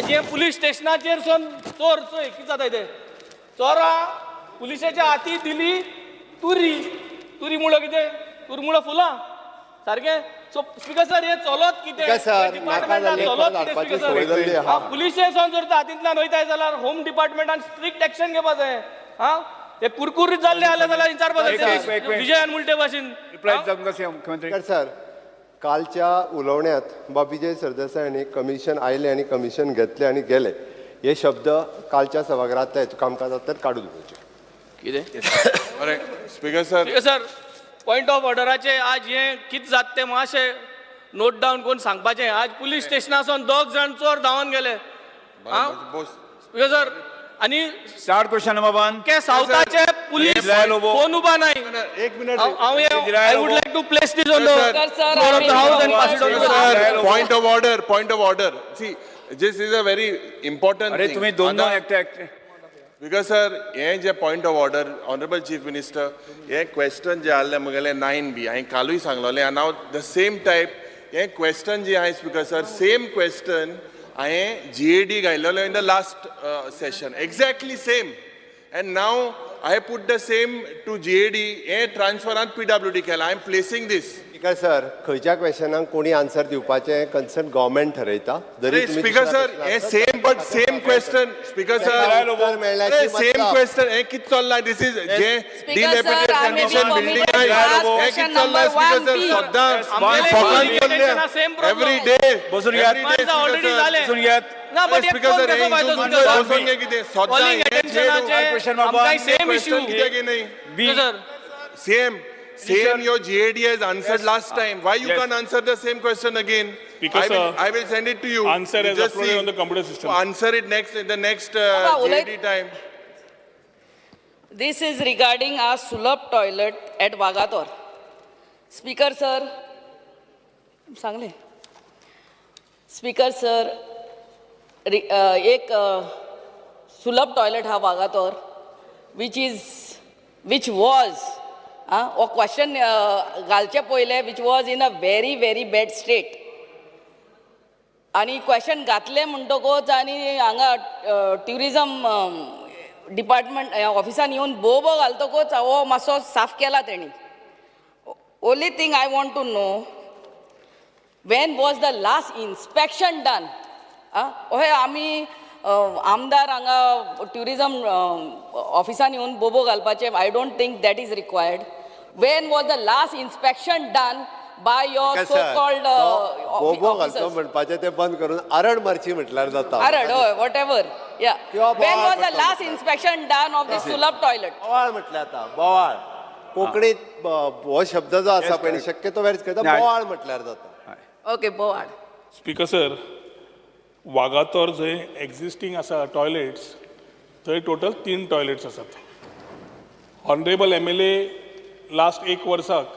आज हे पुलीस स्टेशनाचेर सून चोर, चोय कितें जाता ते. चोरां पुलिसाच्या हाती दिली तुरी. तुरी मुळो कितें? तुरमुळो फुलां सारकें. सो स्पीकर सर, हे चलत कितें? स्पीकर सर, डिपार्टमेंटान नाका जाल्ले चलत परत कितें? हाडपाची स्पीकर संवय जाल्ली सर, आहा. पुलिशे सून जर हातींतल्यान वयताय जाल्यार होम डिपार्टमेंटान स्ट्रिक्ट एक्शन घेवपा जाय. हा, ते कुरकुरीत जाल्ले आले जाल्यार विचारपा एक- एक- जाय एक मिनिट. विजयान मुलटे भाशेन. रिप्लाय जावंक जाय मुख्यमंत्री. स्पीकर सर, कालच्या उलोवण्यांत बाब विजय सरदेसाय हांणी कमिशन आयलें आनी कमिशन घेतलें आनी गेले हे शब्द कालच्या सभागृहांतल्या कामकाजांतल्यान काडून उडोवचे. कितें? बरें speaker sir. Speaker sir, point of ऑर्डराचे आज हें कितें जाता तें मातशें नोट डावन करून सांगपाचें. आज पुलीस स्टेशनासून दोग जाण चोर धांवन गेले. बोस. स्पीकर सर, आनी स्टार्ट क्वेश्चन नंबर 1. के सावथाचे पुलीस Sir, Lobo. Phone उबा नाही. एक मिनिट. हांव I would like to place this on the Sir, sir, floor of the house and pass it on. Sir, point of order, point of order. See, this is a very important. अरे, तुम्ही दोन दोन एकटे एकटे. Because sir, हें जे point of order, honourable chief minister, हें question जे आहलें म्हगेलें 9B, हांवें कालूय सांगलोलें आनी हांव the same type हें क्वेश्चन जे आहाय स्पीकर सर, सेम क्वेश्चन हांवें GAD घायलेलो in the last session, exactly same, and now I put the same to GAD. हें ट्रान्सफरान पीडब्ल्यूडी केलां. I am placing this. Speaker sir, खंयच्या क्वेश्चनाक कोणी आन्सर दिवपाचें concern government ठरयता. जरी तुम्ही स्पीकर दुसऱ्या सर, question हे आसत, same, but same question, speaker sir. उत्तर मेळ्ळ्याची सेम मतलब. क्वेश्चन, हे कितें चल्लां? This is J Speaker sir, I may be dilapidate condition building permitted to ask हे question कितें चल्लां number speaker sir? 1B. सद्दां आमगेले फोकान attention same चल्ल्या problem. Every day. बसून घेयात. ऑलरेडी जालें. बसून घेयात. ना, बट स्पीकर सर, हे हितून बसून घे कितें सद्दां. कॉलिंग अटेन्शनाचे Question number आमकां one. Same issue. कित्याक न्ही? बी. Sir. Same same, your GAD has answered last time. Why you can't answer the same question again? Speaker I will, sir, I will send it to you. Answer You is just uploaded see. On the computer system. Answer it next in the next Baba, GAD time. This is regarding our Sulabh toilet at Vagator. Speaker sir, सांगले speaker sir, एक सुलभ toilet हा Vagator which was, आं, हो question घालचे पयलें, which was in a very very bad state. आनी question घातलें म्हणटकूच आनी हांगा ट्युरिजम डिपार्टमेंट ऑफिसान येवन बोबो घालतकूच हो मातसो साफ केला तेणी. Only thing I want to know, when was the last inspection done? अहें आमी आमदार हांगा ट्युरिजम ऑफिसान येवन बोबो घालपाचें, I don't think that is required. When was the last inspection done by your speaker so sir, called तो बोबो घालतो म्हणपाचें तें बंद करून आरड मारची म्हटल्यार जाता. आरड, हय, what ever, या. किंवा when बोवाळ was the करता लास्ट म्हटल्यार. Inspection done of this Sulabh toilet? बोवाळ म्हटल्यार जाता, बोवाळ. कोंकणीत हो शब्द जो आसा पळय न्ही, शक्यतो वेळच करता. नाही. बोवाळ म्हटल्यार जाता. ओके, बोवाळ. स्पीकर सर, वागातोर जंय एक्झिस्टींग आसा टॉयलेट्स, थंय टोटल तीन टॉयलेट्स आसात. ऑनरेबल एमएलए लास्ट एक वर्साक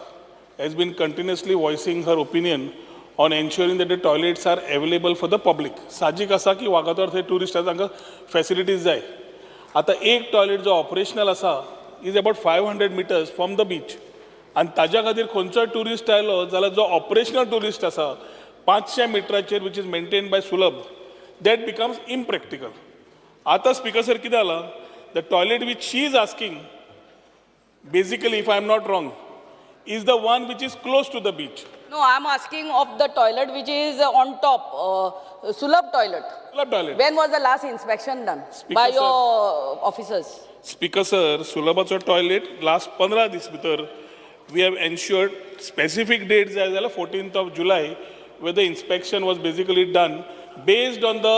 has been continuously voicing her opinion on ensuring that the toilets are available for the public. साहजीक आसा की वागातोर थंय ट्युरिस्ट आसा, तांकां फॅसिलिटीज जाय. आतां एक टॉयलेट जो ऑपरेशनल आसा is about 500 meters from the beach आनी ताज्या खातीर खंयचोय ट्युरिस्ट आयलो जाल्यार जो ऑपरेशनल ट्युरिस्ट आसा 500 मिटराचेर, which is maintain by Sulabh, that becomes impractical. आतां स्पीकर सर, कितें जालां, the toilet which she is asking, basically, if I am not wrong, is the one which is close to the beach. No, I am asking of the toilet which is on top, Sulabh toilet. Sulabh toilet. When was the last inspection done Speaker by sir. Your officers? Speaker sir, सुलभाचो toilet last 15 दीस भितर we have ensured. Specific date जाय जाल्यार 14th of July, where the inspection was basically done based on the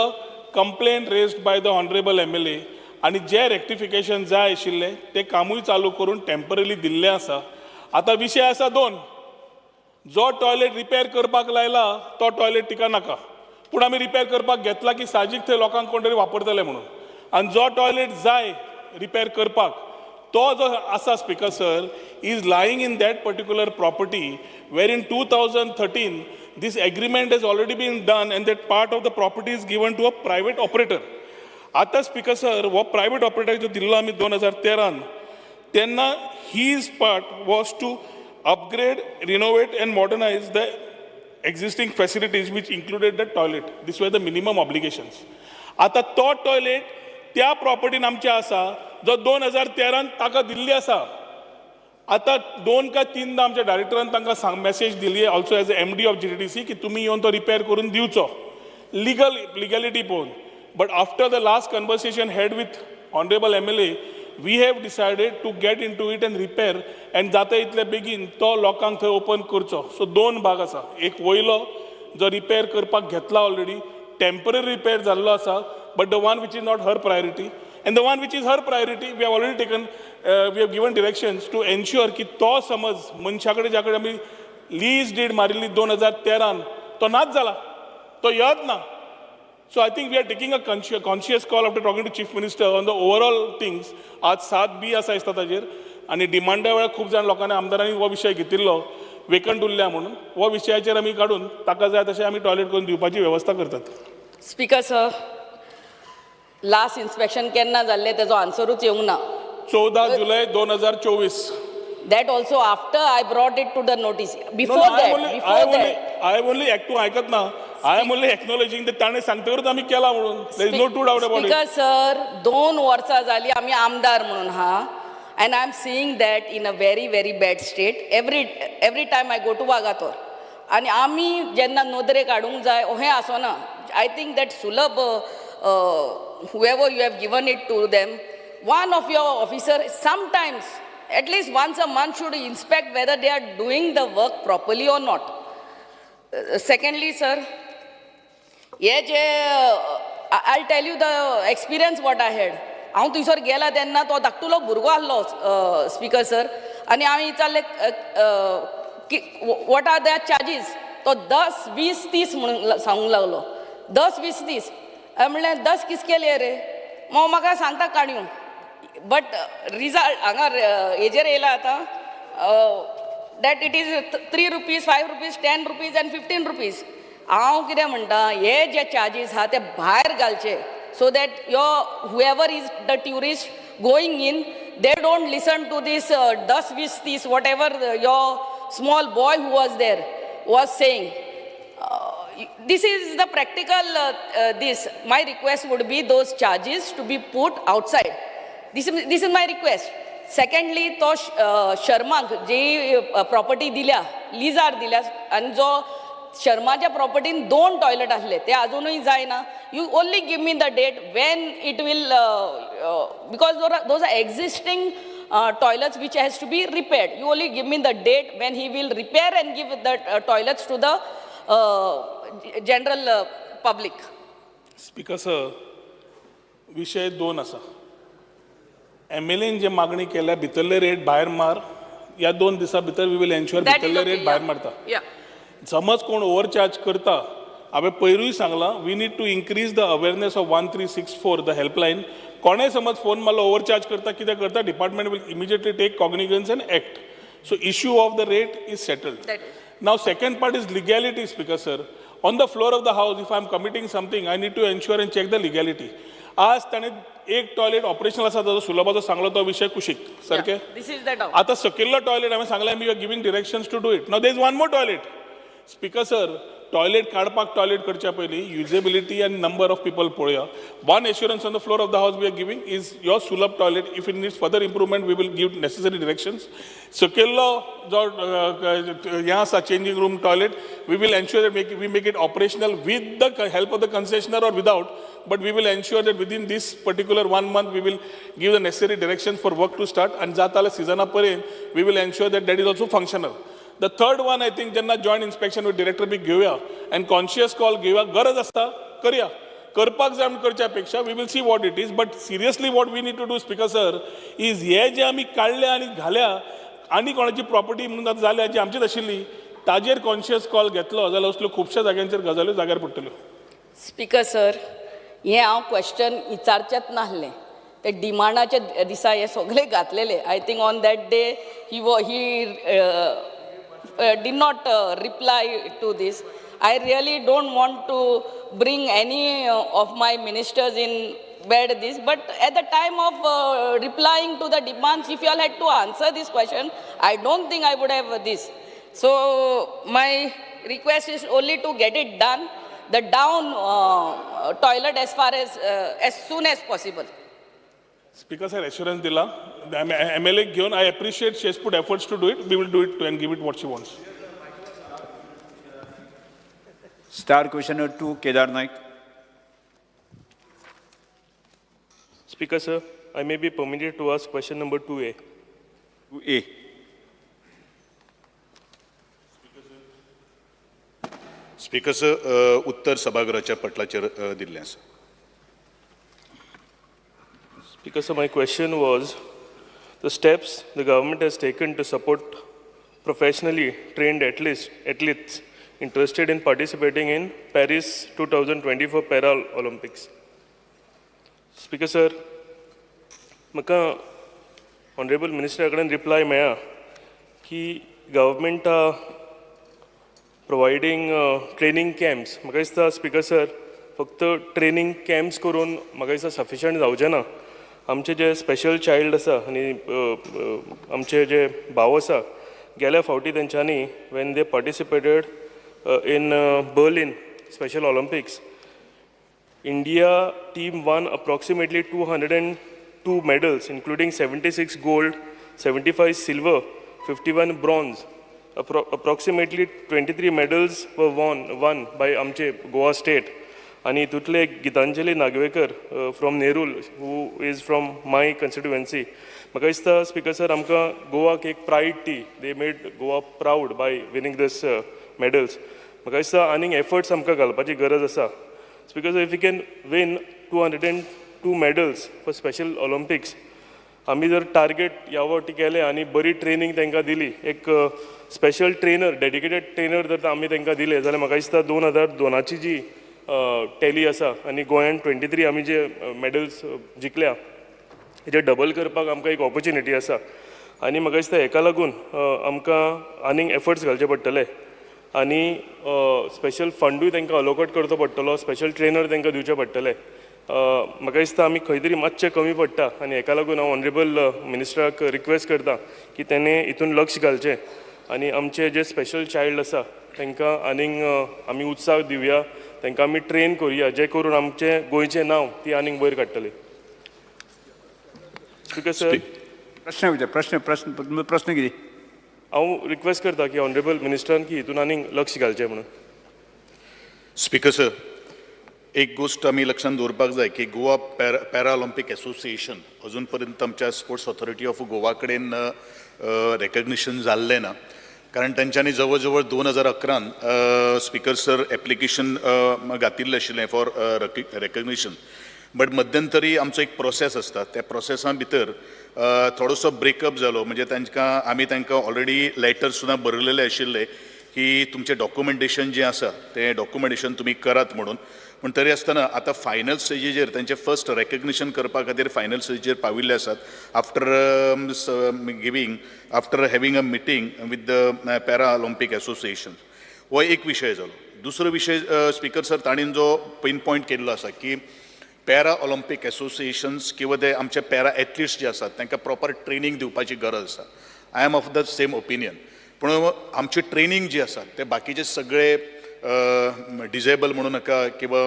complaint raised by the honourable MLA. आनी जे rectification जाय आशिल्लें तें कामूय चालू करून टेम्पररी दिल्लें आसा. आतां विशय आसा दोन. जो टॉयलेट रिपेर करपाक लायला तो टॉयलेट तिका नाका, पूण आमी रिपेर करपाक घेतला की साहजीक थंय लोकांक कोण तरी वापरतले म्हणून. आनी जो टॉयलेट जाय रिपेर करपाक तो जो आसा, speaker sir, is lying in that particular property where in 2013 this agreement has already been done and that part of the property is given to a private operator. आतां स्पीकर सर, हो private operator जो दिल्लो आमी 2013न, तेन्ना his part was to upgrade, renovate and modernize the existing facilities, which included the toilet. These were the minimum obligations. आतां तो toilet त्या प्रॉपर्टीन आमच्या आसा जो 2013न ताका दिल्ली आसा. आतां दोन काय तीनदा आमच्या डायरेक्टरान तांकां सांग मॅसेज दिली also as a MD of GTDC की तुमी येवन तो रिपेर करून दिवचो लिगल लिगॅलिटी पळोवन. But after the last conversation had with honourable MLA, we have decided to get into it and repair and जाता इतले बेगीन तो लोकांक थंय ओपन करचो. सो दोन भाग आसा, एक वयलो जो रिपेर करपाक घेतला ऑलरेडी टेम्पररी रिपेर जाल्लो आसा, but the one which is not her priority and the one which is her priority, we have already taken, we have given directions to ensure की तो समज मनशा कडेन ज्या कडेन आमी लीज डीड मारिल्ली 2013न तो नाच जाला, तो येत ना. So I think we are taking a conscious call after talking to Chief Minister on the overall things. आज 7B आसा दिसता ताजेर आनी डिमांडा वेळार खूब जाण लोकांनी आमदारांनी हो विशय घेतिल्लो वेकंट उरल्या म्हणून हो विशयाचेर आमी काडून ताका जाय तशें आमी टॉयलेट करून दिवपाची वेवस्था करतात. स्पीकर सर, लास्ट इन्स्पेक्शन केन्ना जाल्लें तेजो आन्सरूच येवंक ना. 14 जुलय 2024. That also after I brought it to the notice. Before that, before that. I am only तूं आयकत ना. I am only acknowledging ताणें सांगतकूच आमी केला म्हणून. There is no two doubt about it. Speaker sir, 2 वर्सां जाली आमी आमदार म्हणून हा and I am seeing that in a very very bad state every time I go to Vagator. आनी आमी जेन्ना नदरे काडूंक जाय हें आसना. I think that Sulabh, whoever you have given it to them, one of your officer sometimes, at least once a month, should inspect whether they are doing the work properly or not. Secondly, sir, हे जे I tell you the experience what I had. हांव थंयसर गेला तेन्ना तो धाकटुलो भुरगो आहलो speaker sir, आनी हांवें विचारलें की what are the charges? तो 10 20 30 म्हणून सांगूंक लागलो, 10 20 30. हांवें म्हणलें, 10 किसके लिए रे? मग म्हाका सांगता काणयो, बट रिजल्ट हांगा हेजेर येयला आतां that it is ₹3, ₹5, ₹10 and ₹15. हांव कितें म्हणटा, हे जे चार्जीस आहा ते भायर घालचे so that your whoever is the tourist going in, they don't listen to this 10 20 30, whatever your small boy who was there was saying. This is the practical this my request would be those charges to be put outside. This is my request. Secondly, तो शर्माक जी property दिल्या, lizard दिल्या, आनी जो शर्माच्या प्रॉपर्टीन दोन toilet आसले ते अजुनूय जायना. You only give me the date when it will, because those are existing toilets which has to be repaired. You only give me the date when he will repair and give the toilets to the general public. Speaker sir, विशय दोन आसा. M L N जे मागणी केल्या भितरले rate भायर मार, ह्या 2 दिसां भितर we will ensure भितरले रेट भायर मारता. समज कोण ओवरचार्ज करता, हांवें पयरूय सांगलां, we need to increase the awareness of 1364, the helpline. कोणेय समज फोन मारलो, ओवरचार्ज करता, कितें करता, department will immediately take cognizance and act. So issue of the rate is settled. That is. Now, second part is legality, Speaker sir. On the floor of the house, if I am committing something, I need to ensure and check the legality. आज ताणें एक toilet operational आसा, ताजो सुलभाचो सांगलो तो विशय कुशीक सारकें. This is the doubt. आता सकयल्लो टॉयलेट हांवें सांगलें, we are giving directions to do it. Now there is one more toilet, Speaker sir. Toilet काडपाक टॉयलेट करच्या पयलीं युजेबिलिटी आनी नंबर ऑफ पिपल पळोवया. One assurance on the floor of the house we are giving is your Sulabh toilet, if it needs further improvement, we will give necessary directions. सकयल्लो जो हें आसा, changing room toilet, we will ensure that we make it operational with the help of the concessionaire or without, but we will ensure that within this particular one month we will give the necessary directions for work to start and जाता जाल्यार सिजना पर्यंत we will ensure that that is also functional. The third one, I think जेन्ना joint inspection with director B घेवया and conscious call घेवया, गरज आसता करया, करपाक जाय म्हूण करच्या पेक्षा we will see what it is. But seriously, what we need to do, Speaker sir, is हे जे आमी काडले आनी घाल्या आनी कोणाची प्रॉपर्टी म्हणून आतां जाल्या जी आमचीच आशिल्ली, ताजेर कॉन्शियस कॉल घेतलो जाल्यार असल्यो खुबश्या जाग्यांचेर गजाल्यो जाग्यार पडटल्यो. स्पीकर सर, हें हांव क्वेश्चन विचारचेंच नासलें. ते डिमांडाच्या दिसा हे सगळे घातलेले. I think on that day he did not reply to this. I really don't want to bring any of my ministers in bad this, but at the time of replying to the demands, if you all had to answer this question, I don't think I would have this. So my request is only to get it done. the down toilet as far as soon as possible. Speaker sir, assurance दिला M L A घेवन. I appreciate she has put efforts to do it. We will do it and give it what she wants. Star question number 2, Kedar Naik. Speaker, sir, I may be permitted to ask question number 2A. 2A. Speaker sir, उत्तर सभागृहाच्या पटलाचेर दिल्लें आसा. Speaker, sir, my question was the steps the government has taken to support professionally trained athletes interested in participating in Paris 2024 Para Olympics. Speaker, sir, म्हाका honourable मिनिस्टरा कडेन reply मेळ्ळा की गव्हर्मेंटा प्रोवायडींग training camps. म्हाका दिसता स्पीकर सर, फक्त training camps करून म्हाका दिसता सफिशंट जावचें ना. आमचे जे स्पेशल चायल्ड आसा आनी आमचे जे भाव आसा, गेल्या फावटी तेंच्यांनी when they participated in Berlin Special Olympics, India team won approximately 202 medals, including 76 gold, 75 silver, 51 bronze. Approximately 23 medals were won by आमचे गोवा state. आणि हितूंतले एक Gitanjali Nagwekar from Nerul, who is from my constituency. म्हाका दिसता स्पीकर सर, आमकां गोवाक एक pride ती they made Goa proud by winning this medals. म्हाका दिसता आनीक एफर्ट्स आमकां घालपाची गरज आसा. Speaker sir, if you can win 202 medals for Special Olympics, आमी जर टार्गेट ह्या फावटी केलें आनी बरी ट्रेनींग तांकां दिली, एक स्पेशल ट्रेनर, डेडिकेटेड ट्रेनर जर आमी तांकां दिले जाल्यार म्हाका दिसता 2002ची जी टॅली आसा आनी गोंयान 23 आमी जे मॅडल्स जिखल्या, हेजे डबल करपाक आमकां एक ऑपॉर्च्युनिटी आसा. आनी म्हाका दिसता हेका लागून आमकां आनीक एफर्ट्स घालचे पडटले आनी स्पेशल फंडूय तांकां अलोकेट करचो पडटलो, स्पेशल ट्रेनर तांकां दिवचे पडटले. म्हाका दिसता आमी खंय तरी मातशें कमी पडटा आनी हेका लागून हांव ऑनरेबल मिनिस्टराक रिक्वेस्ट करता की तेणें हितून लक्ष घालचें आनी आमचे जे स्पेशल चायल्ड आसा तांकां आनीक आमी उत्साह दिवया, तांकां आमी ट्रेन करुया, जे करून आमचें गोंयचें नांव ती आनीक वयर काडटली. स्पीकर सर, प्रश्न विचार, प्रश्न, प्रश्न, प्रश्न कितें? हांव रिक्वेस्ट करता की ऑनरेबल मिनिस्टरान की हितून आनीक लक्ष घालचें म्हणून. स्पीकर सर, एक गोश्ट आमी लक्षांत दवरपाक जाय की गोवा पॅरा ऑलिम्पीक एसोसिएशन अजून पर्यंत आमच्या स्पोर्ट्स ऑथॉरिटी ऑफ गोवा कडेन रेकग्निशन जाल्लें ना, कारण तेंच्यांनी जवळ जवळ 2011न, स्पीकर सर, एप्लिकेशन घातिल्लें आशिल्लें फॉर रेकग्निशन. बट मध्यंतरी आमचो एक प्रोसेस आसता, त्या प्रोसेसा भितर थोडोसो ब्रेकअप जालो. म्हणजे तांकां आमी तांकां ऑलरेडी लेटर सुद्दां बरयलेले आशिल्ले की तुमचें डॉक्युमेंटेशन जें आसा तें डॉक्युमेंटेशन तुमी करात म्हणून. पूण तरी आसतना आतां फायनल स्टेजीचेर, तेंचें फर्स्ट रेकग्निशन करपा खातीर फायनल स्टेजीचेर पाविल्ले आसात, after having a meeting with the Para Olympic Association. हो एक विशय जालो. दुसरो विशय, स्पीकर सर, ताणें जो पिन पॉयंट केल्लो आसा की पॅरा ऑलिम्पीक एसोसिएशन्स किंवा ते आमचे पॅरा एथलिट्स जे आसात तांकां प्रॉपर ट्रेनींग दिवपाची गरज आसा. I am of the same opinion. पूण आमची ट्रेनींग जी आसा ते बाकीचे सगळे डिजेबल म्हणू नाका किंवा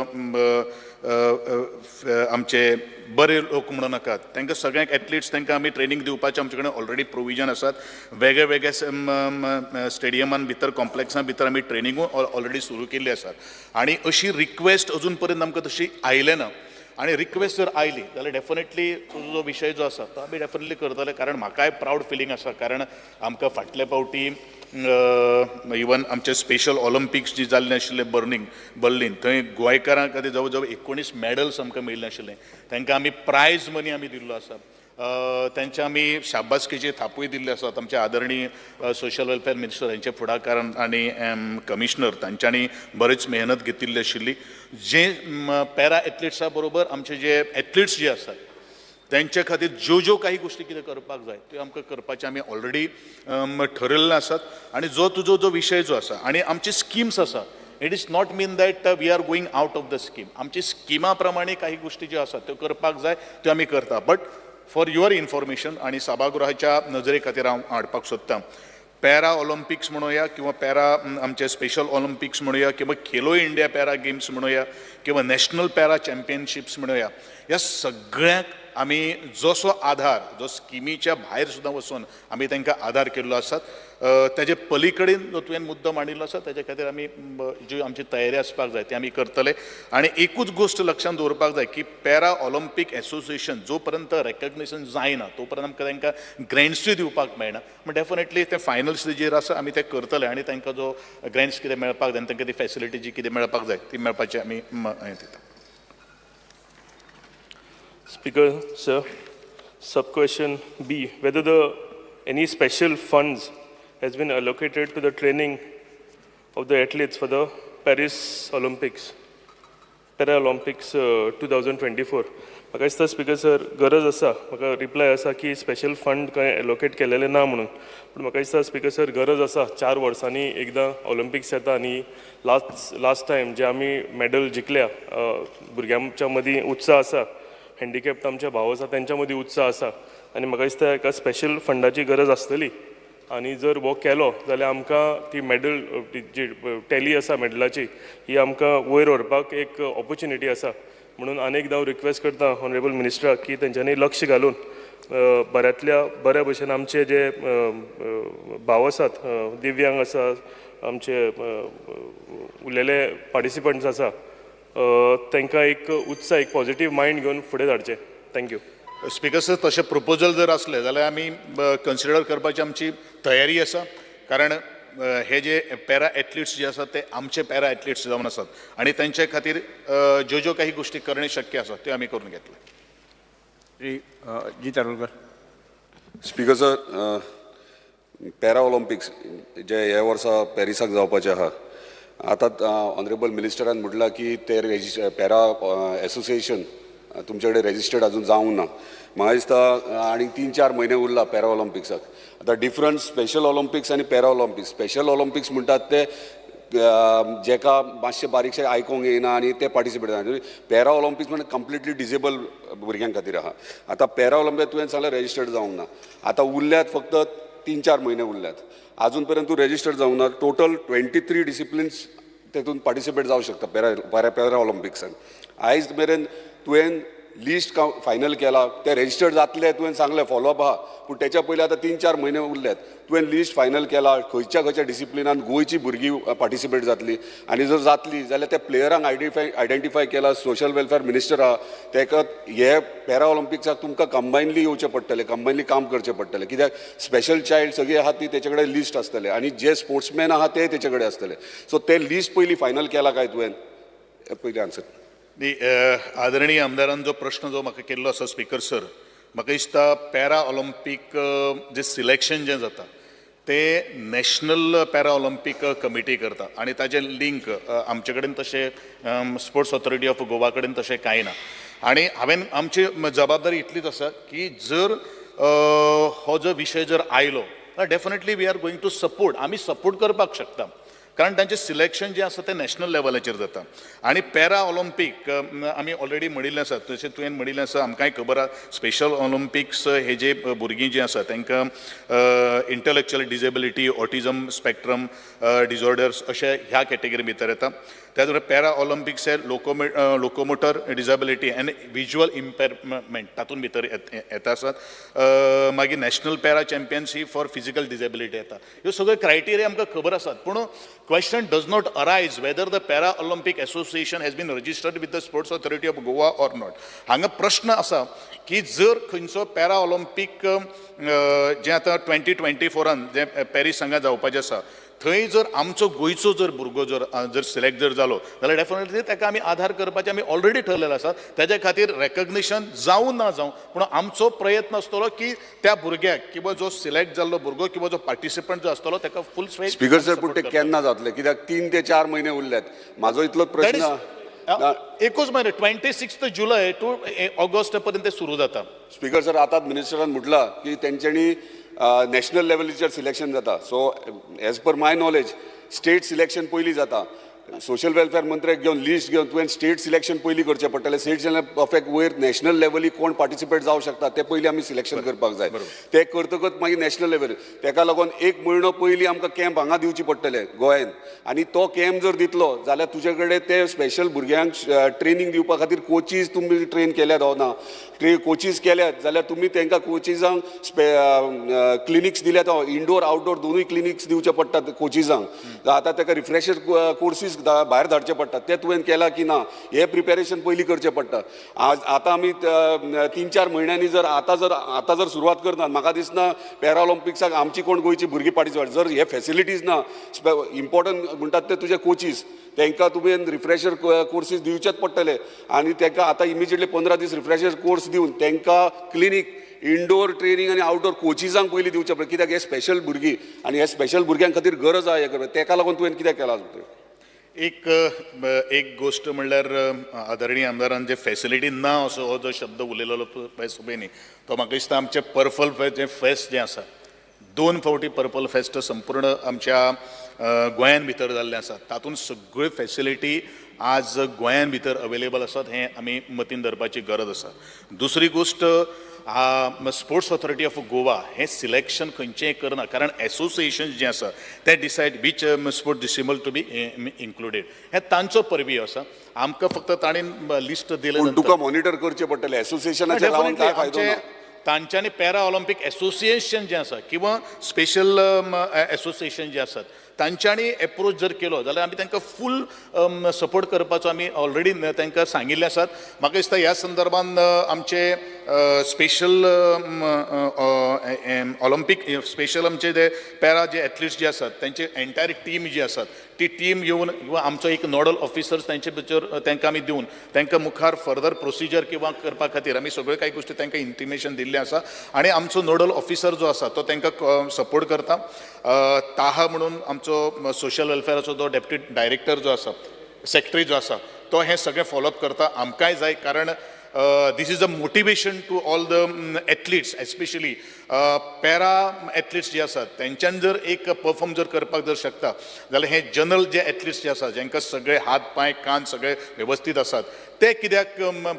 आमचे बरे लोक म्हणू नाका, तांकां सगळ्यांक एथलिट्स तांकां आमी ट्रेनींग दिवपाचें आमचे कडेन ऑलरेडी प्रोविजन आसात. वेगळे वेगळे स्टेडियमान भितर, कॉम्प्लेक्सां भितर आमी ट्रेनिंगूय ऑलरेडी सुरू केल्ली आसात आनी अशी रिक्वेस्ट अजून पर्यंत आमकां तशी आयलें ना. आनी रिक्वेस्ट जर आयली जाल्यार डेफिनेटली तुजो जो विशय जो आसा तो आमी डेफिनेटली करतले, कारण म्हाकाय प्रावड फिलींग आसा, कारण आमकां फाटले फावटी इवन आमचे स्पेशल ऑलिम्पिक्स जी जाल्लें आशिल्लें बर्लिन, थंय गोंयकारां खातीर जवळ जवळ 19 मॅडल्स आमकां मेळिल्लें आशिल्लें. तांकां आमी प्रायज मनी आमी दिल्लो आसा, तांचे आमी शाबासकेचे थापूय दिल्ले आसात. आमचे आदरणीय सोशल वेलफेअर मिनिस्टर हांचे फुडाकारान आनी कमिशनर तांच्यांनी बरीच मेहनत घेतिल्ली आशिल्ली. जे पॅरा एथलिट्सा बरोबर आमचे जे एथलिट्स जे आसात तेंचे खातीर ज्यो ज्यो काही गोश्टी कितें करपाक जाय त्यो आमकां करपाचें आमी ऑलरेडी ठरयल्लें आसात. आनी जो तुजो जो विशय जो आसा आनी आमची स्किम्स आसा, it is not mean that we are going out of the scheme. आमची स्किमा प्रमाणे काही गोश्टी ज्यो आसात त्यो करपाक जाय, त्यो आमी करता. बट फॉर your information आनी सभागृहाच्या नजरे खातीर हांव हाडपाक सोदतां, पॅरा ऑलिम्पिक्स म्हणुया किंवा पॅरा आमचे स्पेशल ऑलिम्पिक्स म्हणुया किंवा खेलो इंडिया पॅरा गेम्स म्हणुया किंवा नॅशनल पॅरा चॅम्पियनशिप्स म्हणुया, ह्या सगळ्यांक आमी जसो आधार जो स्किमीच्या भायर सुद्दां वचून आमी तांकां आधार केल्लो आसात. ताजे पलीकडेन जो तुवें मुद्दो मांडिल्लो आसा ताजे खातीर आमी जी आमची तयारी आसपाक जाय ती आमी करतले. आनी एकूच गोश्ट लक्षांत दवरपाक जाय की पॅरा ऑलिम्पीक एसोसिएशन जो पर्यंत रेकग्निशन जायना तो पर्यंत आमकां तांकां ग्रँट्सूय दिवपाक मेळना. पूण डेफिनेटली ते फायनल स्टेजीर आसा, आमी ते करतले आनी तांकां जो ग्रँट्स कितें मेळपाक जाय आनी तांकां ती फॅसिलिटी जी कितें मेळपाक जाय ती मेळपाची आमी हें दिता. Speaker, sir, sub question B, whether the any special funds has been allocated to the training of the athletes for the Paris Olympics, Paralympics 2024. म्हाका दिसता स्पीकर सर गरज आसा, म्हाका रिप्लाय आसा की स्पेशल फंड खंय एलोकेट केलेले ना म्हणून, पूण म्हाका दिसता स्पीकर सर गरज आसा. 4 वर्सांनी एकदां ऑलिम्पिक्स येता आनी लास्ट लास्ट टायम जे आमी मेडल जिखल्या, भुरग्यांच्या मदीं उत्साह आसा, हँडिकॅप्ड आमचे भाव आसा तेंच्या मदीं उत्साह आसा आनी म्हाका दिसता एका स्पेशल फंडाची गरज आसतली आनी जर हो केलो जाल्यार आमकां ती मॅडल जी टॅली आसा मॅडलाची ही आमकां वयर व्हरपाक एक ऑपॉर्च्युनिटी आसा. म्हणून आनी एकदां हांव रिक्वेस्ट करता ऑनरेबल मिनिस्टराक की तेंच्यांनी लक्ष घालून बऱ्यांतल्या बऱ्या भशेन आमचे जे भाव आसात, दिव्यांग आसा, आमचे उरलेले पार्टिसिपंट्स आसा, तांकां एक उत्साह, एक पॉझिटीव मायंड घेवन फुडें धाडचें. Thank you. Speaker sir, तशें प्रपोजल जर आसलें जाल्यार आमी कन्सिडर करपाची आमची तयारी आसा, कारण हे जे पॅरा एथलिट्स जे आसात ते आमचे पॅरा एथलिट्स जावन आसात आनी तांचे खातीर ज्यो ज्यो काही गोश्टी करणे शक्य आसा त्यो आमी करून घेतले. Shri Jeet Arolkar. Speaker sir, para Olympics जे हे वर्सा पॅरिसाक जावपाचे आहा, आतां ऑनरेबल मिनिस्टरान म्हटलां की ते पॅरा एसोसिएशन तुमचे कडेन रेजिस्टर्ड अजून जावंक ना. म्हाका दिसता आनी 3-4 म्हयने उरला पॅरा ऑलिम्पिक्साक. आतां डिफरंट स्पेशल ऑलिम्पिक्स आनी पॅरा ऑलिम्पिक्स. स्पेशल ऑलिम्पिक्स म्हणटात ते जेका मातशें बारीकशें आयकोंक येयना आनी ते पार्टिसिपेट जाता. पॅरा ऑलिम्पिक्स म्हणजे कंप्लिटली डिजेबल भुरग्यां खातीर आहा. आतां पॅरा ऑलिम्पिक तुवें सांगलें रेजिस्टर्ड जावंक ना. आतां उरल्यात फक्त 3-4 म्हयने उरल्यात, आजून पर्यंत तूं रेजिस्टर्ड जावंक ना. टोटल 23 डिसिप्लिन्स तेतून पार्टिसिपेट जावं शकता पॅरा पॅरा पॅरा ऑलिम्पिक्सान. आयज मेरेन तुवें लिस्ट फायनल केला, ते रेजिस्टर्ड जातले तुवें सांगलें, फॉलोअप आहा, पूण तेच्या पयलीं आतां 3-4 म्हयने उरल्यात. तुवें लिस्ट फायनल केला खंयच्या खंयच्या डिसिप्लिनान गोंयची भुरगीं पार्टिसिपेट जातली? आनी जर जातली जाल्यार त्या प्लेयरांक आयडेंटिफाय केला? सोशल वेलफेअर मिनिस्टर आहा, तेका हे पॅरा ऑलिम्पिक्साक तुमकां कंबायनली येवचें पडटलें, कंबायनली काम करचें पडटलें, कित्याक स्पेशल चायल्ड सगळीं आहा ती तेचे कडेन लिस्ट आसतलें आनी जे स्पोर्ट्समॅन आहा ते तेचे कडेन आसतले. सो ते लिस्ट पयलीं फायनल केला काय तुवें, पयलीं आन्सर. न्ही, आदरणीय आमदारान जो प्रश्न जो म्हाका केल्लो आसा स्पीकर सर, म्हाका दिसता पॅरा ऑलिम्पीक जे सिलेक्शन जें जाता ते नॅशनल पॅरा ऑलिम्पीक कमिटी करता आनी ताजें लिंक आमचे कडेन तशें स्पोर्ट्स ऑथॉरिटी ऑफ गोवा कडेन तशें कांय ना. आनी हांवें आमची जबाबदारी इतलीच आसा की जर हो जो विशय जर आयलो, definitely we are going to support, आमी सपोर्ट करपाक शकता, कारण तांचें सिलेक्शन जें आसा तें नॅशनल लेवलाचेर जाता. आनी पॅरा ऑलिम्पीक आमी ऑलरेडी म्हणिल्लें आसा, तशें तुवें म्हणिल्लें आसा, आमकांय खबर आसा, स्पेशल ऑलिम्पिक्स हे जे भुरगीं जीं आसा तांकां intellectual disability, autism spectrum disorders अशे ह्या कॅटेगरी भितर येता. त्याच बरोबर पॅरा ऑलिम्पिक्स हे locomotor disability and visual impairment तातूंत भितर येता आसात. मागीर national para championship for physical disability येता. ह्यो सगळ्यो क्रायटेरिया आमकां खबर आसात, पूण question does not arise whether the Para Olympic Association has been registered with the Sports Authority of Goa or not. हांगा प्रश्न आसा की जर खंयचो पॅरा ऑलिम्पीक जें आतां 2024 जे पॅरीस हांगा जावपाचें आसा, थंय जर आमचो गोंयचो जर भुरगो जर जर सिलेक्ट जर जालो जाल्यार डेफिनेटली ताका आमी आधार करपाचें आमी ऑलरेडी ठरलेलें आसा. ताज्या खातीर रेकग्निशन जावं ना जावं, पूण आमचो प्रयत्न आसतलो की त्या भुरग्याक किंवा जो सिलेक्ट जाल्लो भुरगो किंवा जो पार्टिसिपंट जो आसतलो ताका फूल स्पीकर सर, पूण ते केन्ना जातले? कित्याक 3 ते 4 म्हयने उरल्यात. म्हाजो इतलोच प्रश्न ना. एकूच म्हयनो, 26 July to August पर्यंत ते सुरू जाता. स्पीकर सर, आतांच मिनिस्टरान म्हटलां की तेंच्यांनी नॅशनल लेवलीचेर सिलेक्शन जाता. So as per my knowledge, state selection पयलीं जाता. सोशल वेलफेअर मंत्र्याक घेवन, लिस्ट घेवन तुवें स्टेट सिलेक्शन पयलीं करचें पडटलें. स्टेट सिलेक्शन वयर नॅशनल लेवली कोण पार्टिसिपेट जावं शकता तें पयलीं आमी सिलेक्शन करपाक जाय. तें करतकच मागीर नॅशनल लेवल. तेका लागून एक म्हयनो पयलीं आमकां कॅम्प हांगा दिवची पडटले गोंयान आनी तो कॅम्प जर दितलो जाल्यार तुजे कडेन ते स्पेशल भुरग्यांक ट्रेनींग दिवपा खातीर कोचीस तुमी ट्रेन केल्यात हो ना? कोचीस केल्यात जाल्यार तुमी तांकां कोचिजांक क्लिनिक्स दिल्यात? इंडोर, आउटडोर दोनूय क्लिनिक्स दिवचे पडटात कोचिजांक. आतां ताका रिफ्रेशर कोर्सीस भायर धाडचे पडटात. ते तुवें केला की ना हें प्रिपेरेशन पयलीं करचें पडटा. आज आतां आमी 3-4 म्हयन्यांनी जर आतां जर सुरवात करनात, म्हाका दिसना पॅरा ऑलिम्पिक्साक आमची कोण गोंयची भुरगीं पार्टिसिपेट. जर हे फेसिलिटीज ना, इम्पॉर्टंट म्हणटात ते तुजे कोचीस, तांकां तुवें रिफ्रेशर कोर्सीस दिवचेच पडटले आनी तांकां आतां इमिजिएटली 15 दीस रिफ्रेशर कोर्स दिवन तांकां क्लिनीक, इंडोर ट्रेनींग आनी आउटडोर कोचिजांक पयलीं दिवचें पडलें, कित्याक हे स्पेशल भुरगीं आनी हे स्पेशल भुरग्यां खातीर गरज आहा हें करपाक. तेका लागून तुवें कित्याक केलां? एक गोश्ट म्हणल्यार, आदरणीय आमदारान जे फेसिलिटी ना असो हो जो शब्द उलयलेलो पळय सभेनी, तो म्हाका दिसता आमचें पर्पल जें फेस्ट जें आसा, दोन फावटी पर्पल फेस्ट संपूर्ण आमच्या गोंयान भितर जाल्लें आसा. तातूंत सगळ्यो फेसिलिटी आज गोंयान भितर अवेलेबल आसात हें आमी मतीन धरपाची गरज आसा. दुसरी गोश्ट, स्पोर्ट्स ऑथॉरिटी ऑफ गोवा हें सिलेक्शन खंयचेंय करना, कारण एसोसिएशन जें आसा तें decide which sport disciple to be included. हें तांचो परवी आसा. आमकां फक्त तांणी लिस्ट दिलें. पूण तुका मॉनिटर करचें पडटलें. एसोसिएशनाचेर रावन काय फायदो ना. तांच्यांनी पॅरा ऑलिम्पीक एसोसिएशन जें आसा किंवा स्पेशल एसोसिएशन जे आसात, तांच्यांनी एप्रोच जर केलो जाल्यार आमी तांकां फूल सपोर्ट करपाचो आमी ऑलरेडी तांकां सांगिल्लें आसात. म्हाका दिसता ह्या संदर्भान आमचे स्पेशल ऑलिम्पीक, स्पेशल आमचे जे पॅरा जे एथलिट्स जे आसात, तांची एंटायर टीम जी आसात, ती टीम येवन किंवा आमचो एक नोडल ऑफिसर्स तांचे भितर तांकां आमी दिवन तांकां मुखार फर्दर प्रोसिजर किंवा करपा खातीर आमी सगळ्यो कांय गोश्टी तांकां इंटिमेशन दिल्लें आसा आनी आमचो नोडल ऑफिसर जो आसा तो तांकां सपोर्ट करता. ताहा म्हणून आमचो सोशल वेलफेअराचो जो डेप्युटी डायरेक्टर जो आसा, सेक्रेटरी जो आसा, तो हें सगळें फॉलोअप करता. आमकांय जाय, कारण this is a motivation to all the athletes, especially para athletes जे आसात. तेंच्यान जर एक परफॉर्म जर करपाक जर शकता जाल्यार हे जनरल जे एथलिट्स जे आसात, जांकां सगळे हात, पांय, कान सगळे वेवस्थीत आसात, ते कित्याक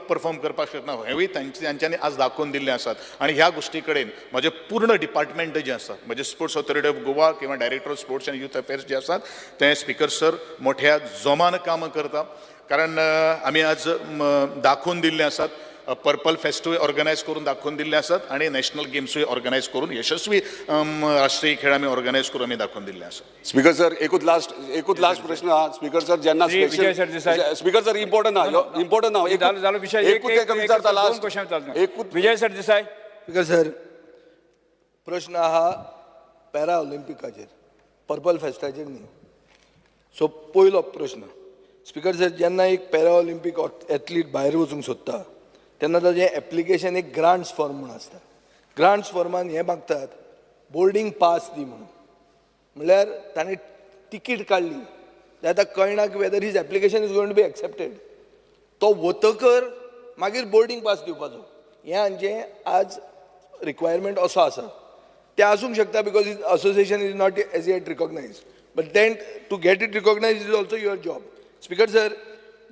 परफॉर्म करपाक शकना, हेंवूय तांच्यांनी आज दाखोवन दिल्लें आसात. आनी ह्या गोश्टी कडेन म्हजें पूर्ण डिपार्टमेंट जें आसा, म्हजें स्पोर्ट्स ऑथॉरिटी ऑफ गोवा किंवा Director of Sports and Youth Affairs जे आसात, ते स्पिकर सर मोठ्या जोमान काम करता, कारण आमी आज दाखोवन दिल्लें आसात, पर्पल फेस्टूय ऑर्गनायज करून दाखोवन दिल्ले आसात आनी नॅशनल गेम्सूय ऑर्गनायज करून यशस्वी राष्ट्रीय खेळ आमी ऑर्गनायज करून आमी दाखोवन दिल्ले आसा. स्पीकर सर, एकूच लास्ट प्रश्न हा स्पीकर सर. जेन्ना Shri Vijay Sardesai. Speaker sir, important ना, इम्पॉर्टंट ना. जालो जालो विशय. एक एकूच ताका विचारता दोन लास्ट. क्वेश्चन चालू. एकूच. विजय सरदेसाय. स्पीकर सर, प्रश्न आहा पॅरा ऑलिम्पिकाचेर, पर्पल फेस्टाचेर न्ही. सो पयलो प्रश्न स्पीकर सर, जेन्ना एक पॅरा ऑलिम्पीक एथलीट भायर वचूंक सोदता तेन्ना ताजें एप्लिकेशन एक ग्रांट्स फॉर्म म्हूण आसता. ग्रांट्स फॉर्मान हें मागतात, बोर्डींग पास दी म्हणून. म्हणल्यार ताणें तिकीट काडली जाल्यार आतां कळना की whether his application is going to be accepted. तो वतकर मागीर बोर्डींग पास दिवपाचो हें हांचें आज रिक्वायरमेंट असो आसा. तें आसूंक शकता because association is not as yet recognized, but then to get it recognized is also your job, Speaker sir.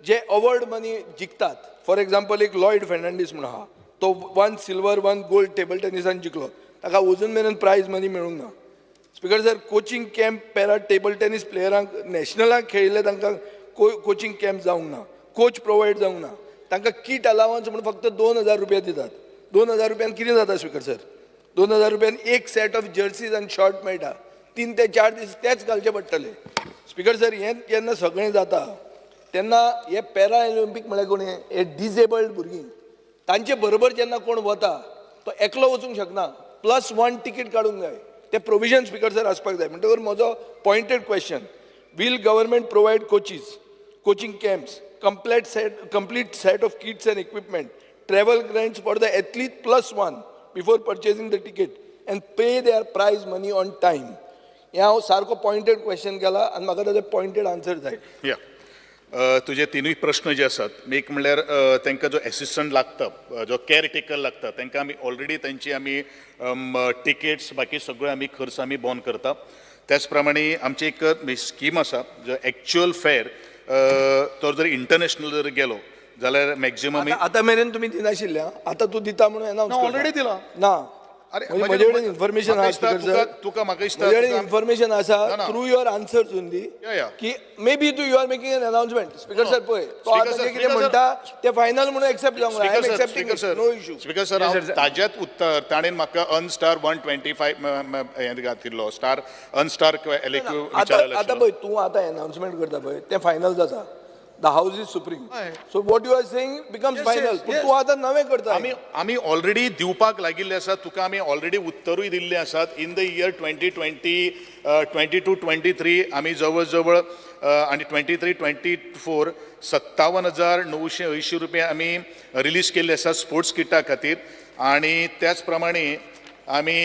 जे अवॉर्ड मनी जिखतात, फॉर एग्जाम्पल एक लॉयड फेर्नांडीस म्हणून आहा, तो one silver, one gold table टेनिसान जिखलो. ताका अजून मेरेन प्रायज मनी मेळूंक ना. Speaker sir, coaching camp para table tennis प्लेयरांक, नॅशनलाक खेळिल्ले तांकां कोचिंग कॅम्प जावंक ना, कोच प्रोवायड जावंक ना. तांकां किट अलावन्स म्हणून फक्त 2000 रुपया दितात. 2000 रुपयान कितें जाता स्पीकर सर? 2000 रुपयान एक सेट ऑफ जर्सीज आनी शर्ट मेळटा. 3 ते 4 दीस तेच घालचे पडटले. स्पीकर सर, हें जेन्ना सगळें जाता तेन्ना हे पॅरा ऑलिम्पीक म्हळ्यार कोण? हे डिजेबल्ड भुरगीं. तांचे बरोबर जेन्ना कोण वता तो एकलो वचूंक शकना, प्लस वन तिकीट काडूंक जाय. ते प्रोविजन स्पीकर सर आसपाक जाय. म्हणटकर म्हजो pointed question, will government provide coaches, coaching camps, complete set of kits and equipment, travel grants for the athlete plus one before purchasing the ticket and pay their prize money on time? हें हांव सारको pointed question केला आनी म्हाका ताजो pointed answer जाय. या, तुजे तिनूय प्रश्न जे आसात, एक म्हणल्यार तांकां जो एसिस्टंट लागता, जो केअर टेकर लागता, तांकां आमी ऑलरेडी तांची आमी टिकेट्स, बाकी सगळ्यो आमी खर्च आमी बॉन करता. त्याच प्रमाणे आमची एक स्कीम आसा जो एक्चुअल फेर तो जर इंटरनॅशनल जर गेलो जाल्यार मॅक्झिमम आतां मेरेन तुमी दिनाशिल्ले आं. आतां तूं दिता म्हणून अनाउन्स ना, already दिला. ना. अरे, म्हणजे म्हजे कडेन इन्फॉर्मेशन म्हाका आहा दिसता स्पीकर सर. तुका म्हाका दिसता म्हजे कडेन तुका- इन्फॉर्मेशन आसा ना, ना. Through your answers only Yeah. की मे बी तूं you are making an announcement. Speaker sir, पळय, तो Speaker आतां sir, जें कितें Speaker sir. म्हणटा तें फायनल म्हणून एक्सेप्ट जावंक जाय. I am speaker sir, accepting, speaker sir, no issue. Speaker sir, हांव ताज्याच उत्तर ताणें म्हाका अनस्टार 125 हें घातिल्लो स्टार अनस्टार एलएक्यू आतां विचारलें. आतां पळय, तूं आतां अनाउन्समेंट करता पळय तें फायनल जाता. The house is supreme, so what you are saying becomes final. पूण तूं आतां नवें करता. आमी आमी ऑलरेडी दिवपाक लागिल्ले आसा. तुका आमी ऑलरेडी उत्तरूय दिल्ले आसात. In the year 2020 22 23 आमी जवळ जवळ आनी 23 24 57,980 रुपया आमी रिलीज केल्ले आसात स्पोर्ट्स किटा खातीर. आनी त्याच प्रमाणे आमी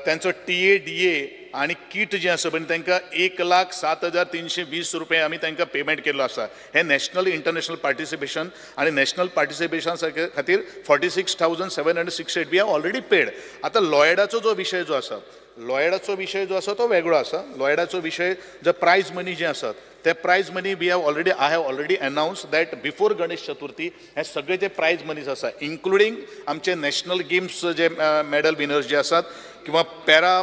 तेंचो टीए डीए आनी किट जें आसा पळय तांकां 1,07,320 रुपया आमी तांकां पेमेंट केल्लो आसा. हें नॅशनल इंटरनॅशनल पार्टिसिपेशन आनी नॅशनल पार्टिसिपेशन खातीर 46,768 we have already paid. आतां लॉयडाचो जो विशय जो आसा, लॉयडाचो विशय जो आसा तो वेगळो आसा. लॉयडाचो विशय जो प्रायज मनी जे आसात ते prize money we have already I have already announce that before Ganesh Chaturthi हे सगळे जे प्रायज मनीज आसा, इन्क्लुडींग आमचे नॅशनल गेम्स जे मेडल विनर्स जे आसात किंवा पॅरा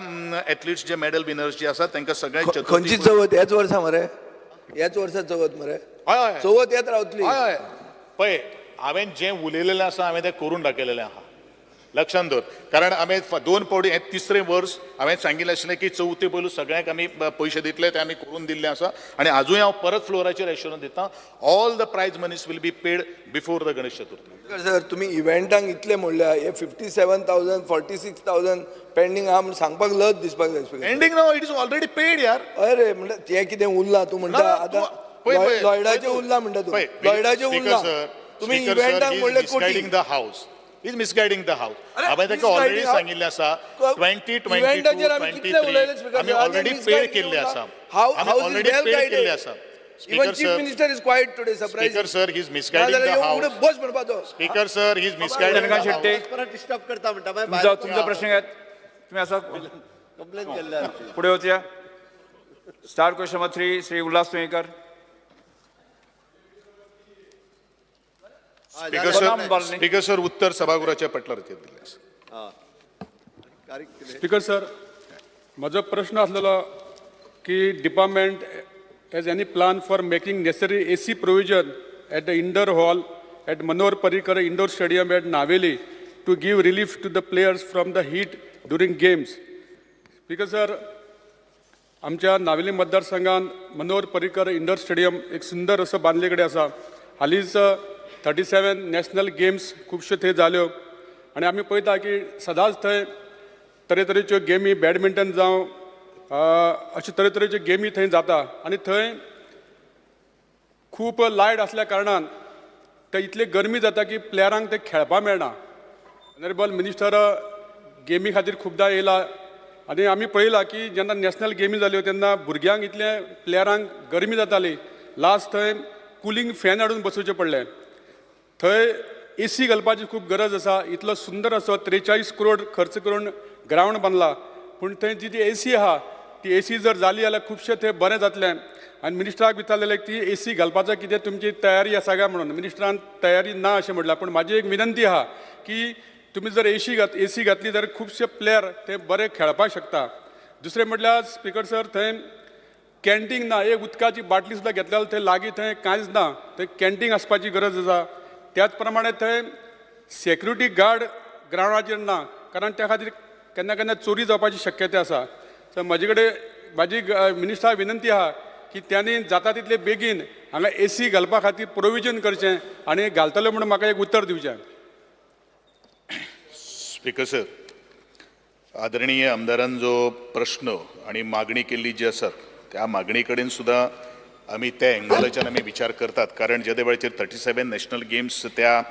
एथलीट्स जे मेडल विनर्स जे आसात तांकां सगळ्यांक खंयची चवथ ह्याच वर्सा मरे? ह्याच वर्सा चवथ मरे? हय हय. चवथ येत रावतली. हय हय, पळय, हांवें जें उलयलेलें आसा हांवें तें करून दाखयलेलें आहा, लक्षान दवर. कारण हांवें दोन फावटी, हें तिसरें वर्स, हांवें सांगिल्लें आशिल्लें की चवथी पयलू सगळ्यांक आमी पयशे दितले, ते आमी करून दिल्ले आसा. आनी आजूय हांव परत फ्लोराचेर एश्योरन्स दिता, all the prize monies will be paid before the Ganesh Chaturthi. Sir, तुमी इव्हेंटांक इतले म्हणल्या, हे 57,000, 46,000 पेंडींग आहा म्हूण सांगपाक लज दिसपाक जाय स्पीकर. एंडींग ना, it is already paid यार. हय रे, म्हणल्यार तें कितें उरलां तूं म्हणटा ना, ना, आतां पळय, पळय, लॉयडाचें पळय तूं. उरलां म्हणटा तूं. पळय, लॉयडाचें स्पीकर उरलां. सर, तुमी स्पीकर सर, इव्हेंटांक he is म्हणलें कोटी. misguiding the house. He is misguiding the house. अरे, हांवें ताका ऑलरेडी misguiding सांगिल्लें आसा, 2022 इव्हेंटाचेर आमी कितले उलयले 23 स्पीकर आमी सर, ऑलरेडी आनी पेड misguiding केल्ले आसा. How आमी house is already well paid केल्ले गायडेड. आसा. Even speaker chief sir, minister is quiet today, surprise. Speaker sir, he is misguiding the house. बस म्हणपाचो. Speaker sir, he is misguiding the Chandrakant Shetty. House. परत disturb करता म्हणटा. तुमचा तुमचा प्रश्न घेत तुम्ही असा कंप्लेन केल्ले आमची. पुढे वचूया. Star question number 3, Shri Ulhas Tuyenkar. Speaker sir, speaker sir, उत्तर सभागृहाच्या पटलार दिल्लें आसा. स्पीकर सर, म्हजो प्रश्न आसलेलो की department has any plan for making necessary AC provision at the indoor hall at Manohar Parrikar indoor stadium at Navelim to give relief to the players from the heat during games? Speaker sir, आमच्या नावेली मतदारसंघात Manohar Parrikar indoor stadium एक सुंदर असो बांदले कडेन आसा. हालींच 37 national games खुबश्यो थंय जाल्यो आनी आमी पळयता की सदांच थंय तरेतरेच्यो गेमी, बॅडमिंटन जावं, अश्यो तरेतरेच्यो गेमी थंय जाता आनी थंय खूब लायट आसल्या कारणान थंय इतली गरमी जाता की प्लेयरांक ते खेळपा मेळना. ऑनरेबल मिनिस्टर गेमी खातीर खुबदां येयला आनी आमी पळयलां की जेन्ना नॅशनल गेमी जाल्यो तेन्ना भुरग्यांक इतले प्लेयरांक गरमी जाताली, लास्ट थंय कुलींग फॅन हाडून बसोवचें पडलें. थंय एसी घालपाची खूब गरज आसा. इतलो सुंदर असो 43 करोड खर्च करून ग्रावंड बांदला, पूण थंय जी ती एसी आहा ती एसी जर जाली जाल्यार खुबशें थंय बरें जातलें. आनी मिनिस्टराक विचारलेलें ती एसी घालपाचो कितें तुमची तयारी आसा काय म्हणून, मिनिस्टरान तयारी ना अशें म्हणलां. पूण म्हाजी एक विनंती आहा की तुमी जर एसी घातली जाल्यार खुबशे प्लेयर ते बरे खेळपाक शकता. दुसरें म्हटल्यार स्पीकर सर, थंय कॅन्टीन ना, एक उदकाची बाटली सुद्दां घेतली जाल्यार थंय लागीं थंय कांयच ना, थंय कॅन्टीन आसपाची गरज आसा. त्याच प्रमाणे थंय सेक्युरिटी गार्ड ग्रावंडाचेर ना, कारण त्या खातीर केन्ना केन्ना चोरी जावपाची शक्यता आसा. सो म्हजे कडेन म्हाजी मिनिस्टराक विनंती आहा की त्यांनी जाता तितले बेगीन हांगा एसी घालपा खातीर प्रोविजन करचें आनी घालतले म्हणून म्हाका एक उतर दिवचें. स्पीकर सर, आदरणीय आमदारान जो प्रश्न आनी मागणी केल्ली जी आसा त्या मागणी कडेन सुद्दां आमी त्या एंगलाच्यान आमी विचार करतात. कारण जेदे वेळाचेर 37 नॅशनल गेम्स त्या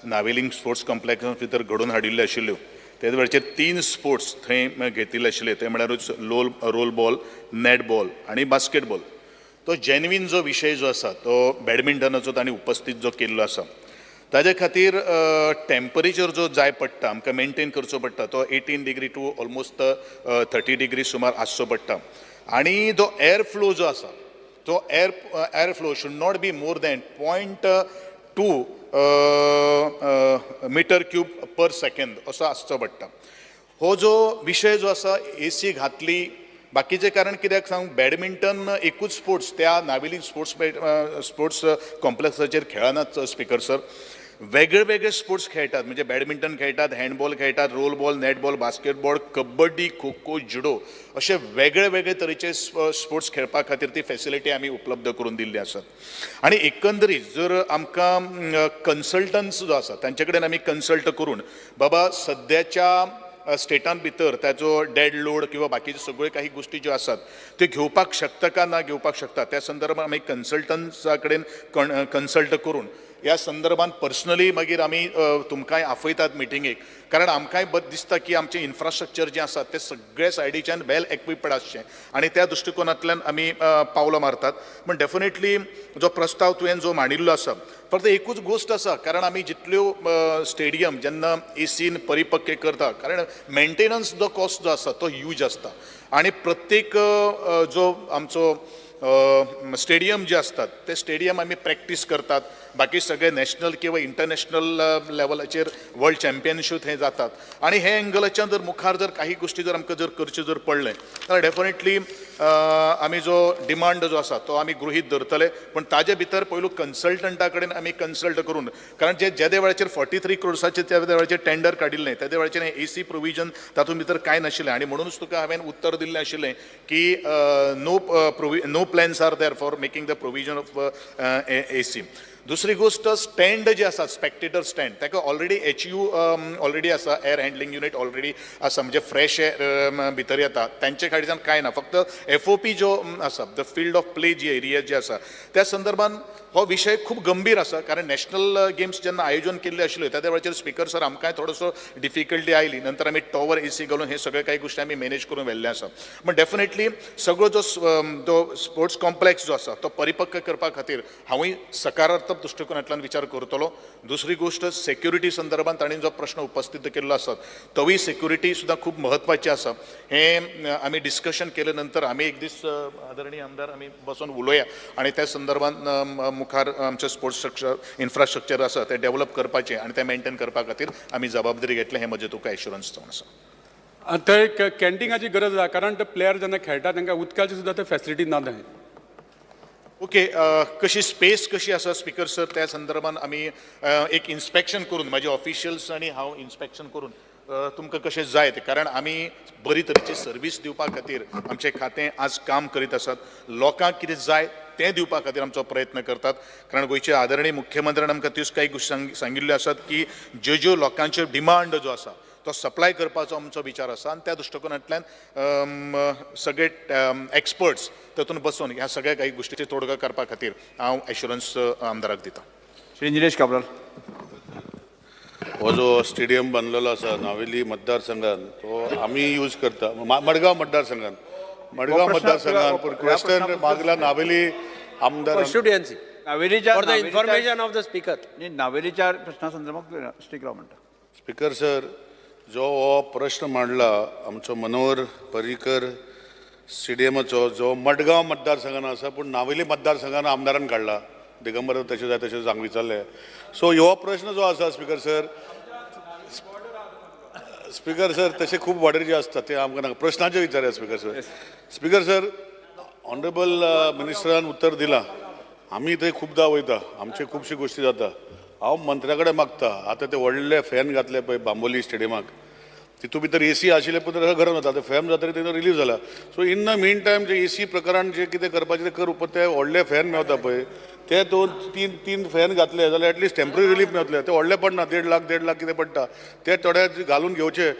नावेलिंग स्पोर्ट्स कॉम्प्लेक्सा भितर घडोवन हाडिल्ल्यो आशिल्ल्यो, तेदे वेळाचेर 3 स्पोर्ट्स थंय घेतिल्ले आशिल्ले, ते म्हळ्यारूच रोल बॉल, नॅट बॉल आनी बास्केटबॉल. तो जेन्युइन जो विशय जो आसा तो बॅडमिंटनाचो तांणी उपस्थीत जो केल्लो आसा ताजे खातीर टेम्परेचर जो जाय पडटा आमकां मेंटेन करचो पडटा तो 18 degree to almost 30 degree सुमार आसचो पडटा आनी जो एअर फ्लो जो आसा तो air flow should not be more than 0.2 meter cube per second असो आसचो पडटा. हो जो विशय जो आसा एसी घातली बाकीचें कारण कित्याक सांग, बॅडमिंटन एकूच स्पोर्ट्स त्या नावेली स्पोर्ट्स स्पोर्ट्स कॉम्प्लेक्साचेर खेळनात स्पिकर सर, वेगळे वेगळे स्पोर्ट्स खेळटात, म्हणजे बॅडमिंटन खेळटात, हँडबॉल खेळटात, roll ball, netball, basketball, kabaddi, kho kho, judo अशे वेगळे वेगळे तरेचे स्पोर्ट्स खेळपा खातीर ती फेसिलिटी आमी उपलब्ध करून दिल्ली आसात. आनी एकंदरीत जर आमकां कन्सल्टन्ट्स जो आसा तांचे कडेन आमी कन्सल्ट करून बाबा सद्याच्या स्टेटान भितर ताजो डेड लोड किंवा बाकीच्यो सगळ्यो काही गोश्टी ज्यो आसात त्यो घेवपाक शकता का ना घेवपाक शकता त्या संदर्भात आमी कन्सल्टन्सा कडेन कन्सल्ट करून ह्या संदर्भात पर्सनली मागीर आमी तुमकांय आफयतात मिटिंगेक, कारण आमकांय बरें दिसता की आमचें इन्फ्रास्ट्रक्चर जें आसा तें सगळे सायडीच्यान वेल एक्विप्ड आसचें आनी त्या दृश्टिकोनांतल्यान आमी पावलां मारतात. पूण डेफिनेटली जो प्रस्ताव तुवें जो मांडिल्लो आसा फक्त एकूच गोश्ट आसा, कारण आमी जितल्यो स्टेडियम जेन्ना एसीन परिपक्व करता कारण मेंटेनन्स जो कॉस्ट जो आसा तो ह्यूज आसता आनी प्रत्येक जो आमचो स्टेडियम जे आसतात ते स्टेडियम आमी प्रॅक्टीस करतात, बाकी सगळे नॅशनल किंवा इंटरनॅशनल लेवलाचेर वर्ल्ड चॅम्पियनशीप थंय जातात आनी हे एंगलाच्यान जर मुखार जर काही गोश्टी जर आमकां जर करच्यो जर पडलें जाल्यार डेफिनेटली आमी जो डिमांड जो आसा तो आमी गृहीत धरतले, पूण ताजे भितर पयलू कन्सल्टंटा कडेन आमी कन्सल्ट करून, कारण जे जेदे वेळाचेर 43 क्रोर्साचे त्या वेळाचेर टेंडर काडिल्लें तेदे वेळाचेर ए सी प्रोविजन तातूंत भितर कांय नाशिल्लें आनी म्हणूनच तुका हांवें उत्तर दिल्लें आशिल्लें की no plans are there for making the provision of AC. दुसरी गोश्ट स्टँड जे आसा स्पेक्टेटर स्टँड ताका ऑलरेडी एचयू ऑलरेडी आसा, एअर हँडलिंग युनीट ऑलरेडी आसा, म्हणजे फ्रेश एअर भितर येता तांचे कडच्यान कांय ना, फक्त एफओपी जो आसा the field of play ji area जी आसा त्या संदर्भान हो विशय खूब गंभीर आसा, कारण नॅशनल गेम्स जेन्ना आयोजन केल्ले आशिल्ल्यो त्या वेळाचेर स्पिकर सर आमकांय थोडोसो डिफिकल्टी आयली, नंतर आमी टॉवर एसी घालून हे सगळे काही गोश्टी आमी मॅनेज करून व्हेल्ले आसा. पूण डेफिनेटली सगळो जो जो स्पोर्ट्स कॉम्प्लेक्स जो आसा तो परिपक्व करपा खातीर हांवूय सकारात्मक दृश्टिकोनांतल्यान विचार करतलो. दुसरी गोश्ट सेक्युरिटी संदर्भात ताणें जो प्रश्न उपस्थित केल्लो आसा तोवूय सेक्युरिटी सुद्दां खूब म्हत्वाची आसा, हें आमी डिस्कशन केले नंतर आमी एक दीस आदरणीय आमदार आमी बसून उलोवया आनी त्या संदर्भात मुखार आमचें स्पोर्ट्स स्ट्रक्चर इन्फ्रास्ट्रक्चर आसा तें डेवलप करपाचें आनी तें मेंटेन करपा खातीर आमी जबाबदारी घेतले हें म्हजें तुका एश्युरन्स जावन आसा. थंय कॅन्टिनाची गरज आसा, कारण ते प्लेयर जेन्ना खेळटा तांकां उदकाची सुद्दां ते फॅसिलिटी ना थंय. ओके, कशी स्पेस कशी आसा स्पिकर सर त्या संदर्भात आमी एक इन्स्पेक्शन करून म्हाजे ऑफिशियल्स आनी हांव इन्स्पेक्शन करून तुमकां कशें जाय तें, कारण आमी बरी तरेची सर्वीस दिवपा खातीर आमचें खातें आज काम करीत आसात, लोकांक कितें जाय तें दिवपा खातीर आमचो प्रयत्न करतात, कारण गोंयचे आदरणीय मुख्यमंत्र्यान आमकां त्योच कांय गोश्टी सांगिल्ल्यो आसात की ज्यो ज्यो लोकांच्यो डिमांड जो आसा तो सप्लाय करपाचो आमचो विचार आसा आनी त्या दृश्टिकोनांतल्यान सगळे एक्सपर्ट्स तातूंत बसून ह्या सगळ्या काही गोश्टीचेर तोडगा करपा खातीर हांव एश्युरन्स आमदाराक दिता. श्री निलेश काब्राल. हो जो स्टेडियम बांदलेलो आसा नावेली मतदारसंघान तो आमी यूज करता, मडगांव मतदारसंघान, मडगांव मतदारसंघान, पूण क्वेश्चन मागला नावेली आमदार कॉन्स्टिट्युएन्सी नावेलीच्या for the information of the speaker. नावेलीच्या प्रश्ना संदर्भात स्पीक राव म्हणटा. स्पीकर सर, जो हो प्रश्न मांडला आमचो मनोहर पर्रीकर स्टेडियमाचो जो मडगांव मतदारसंघान आसा पूण नावेली मतदारसंघान आमदारान काडला, दिगंबर तशें जाय तशें सांग विचारलें. सो हो प्रश्न जो आसा स्पीकर सर, स्पीकर सर तशें खूब बॉर्डर जे आसता ते आमकां नाका, प्रश्नाचेर विचारया speaker sir. Speaker sir, honourable मिनिस्टरान उत्तर दिलां, आमी थंय खुबदां वयता, आमचे खुबश्यो गोश्टी जाता. हांव मंत्र्या कडेन मागता, आतां ते व्हडले फॅन घातले पळय बांबोली स्टेडियमाक, तितू भितर एसी आशिल्ले पूण गरम जाता, आतां फॅन जातकीर तें रिलीफ जाला. So in the mean time J AC प्रकरण जे कितें करपाचें तें करूं, पण ते व्हडले फॅन मेवता पळय ते 2-3 3 फॅन घातले जाल्यार एटलिस्ट टेंपररी रिलीफ मेवतले. ते व्हडले पडना, 1.5 लाख 1.5 लाख कितें पडटा, ते थोडे घालून घेवचे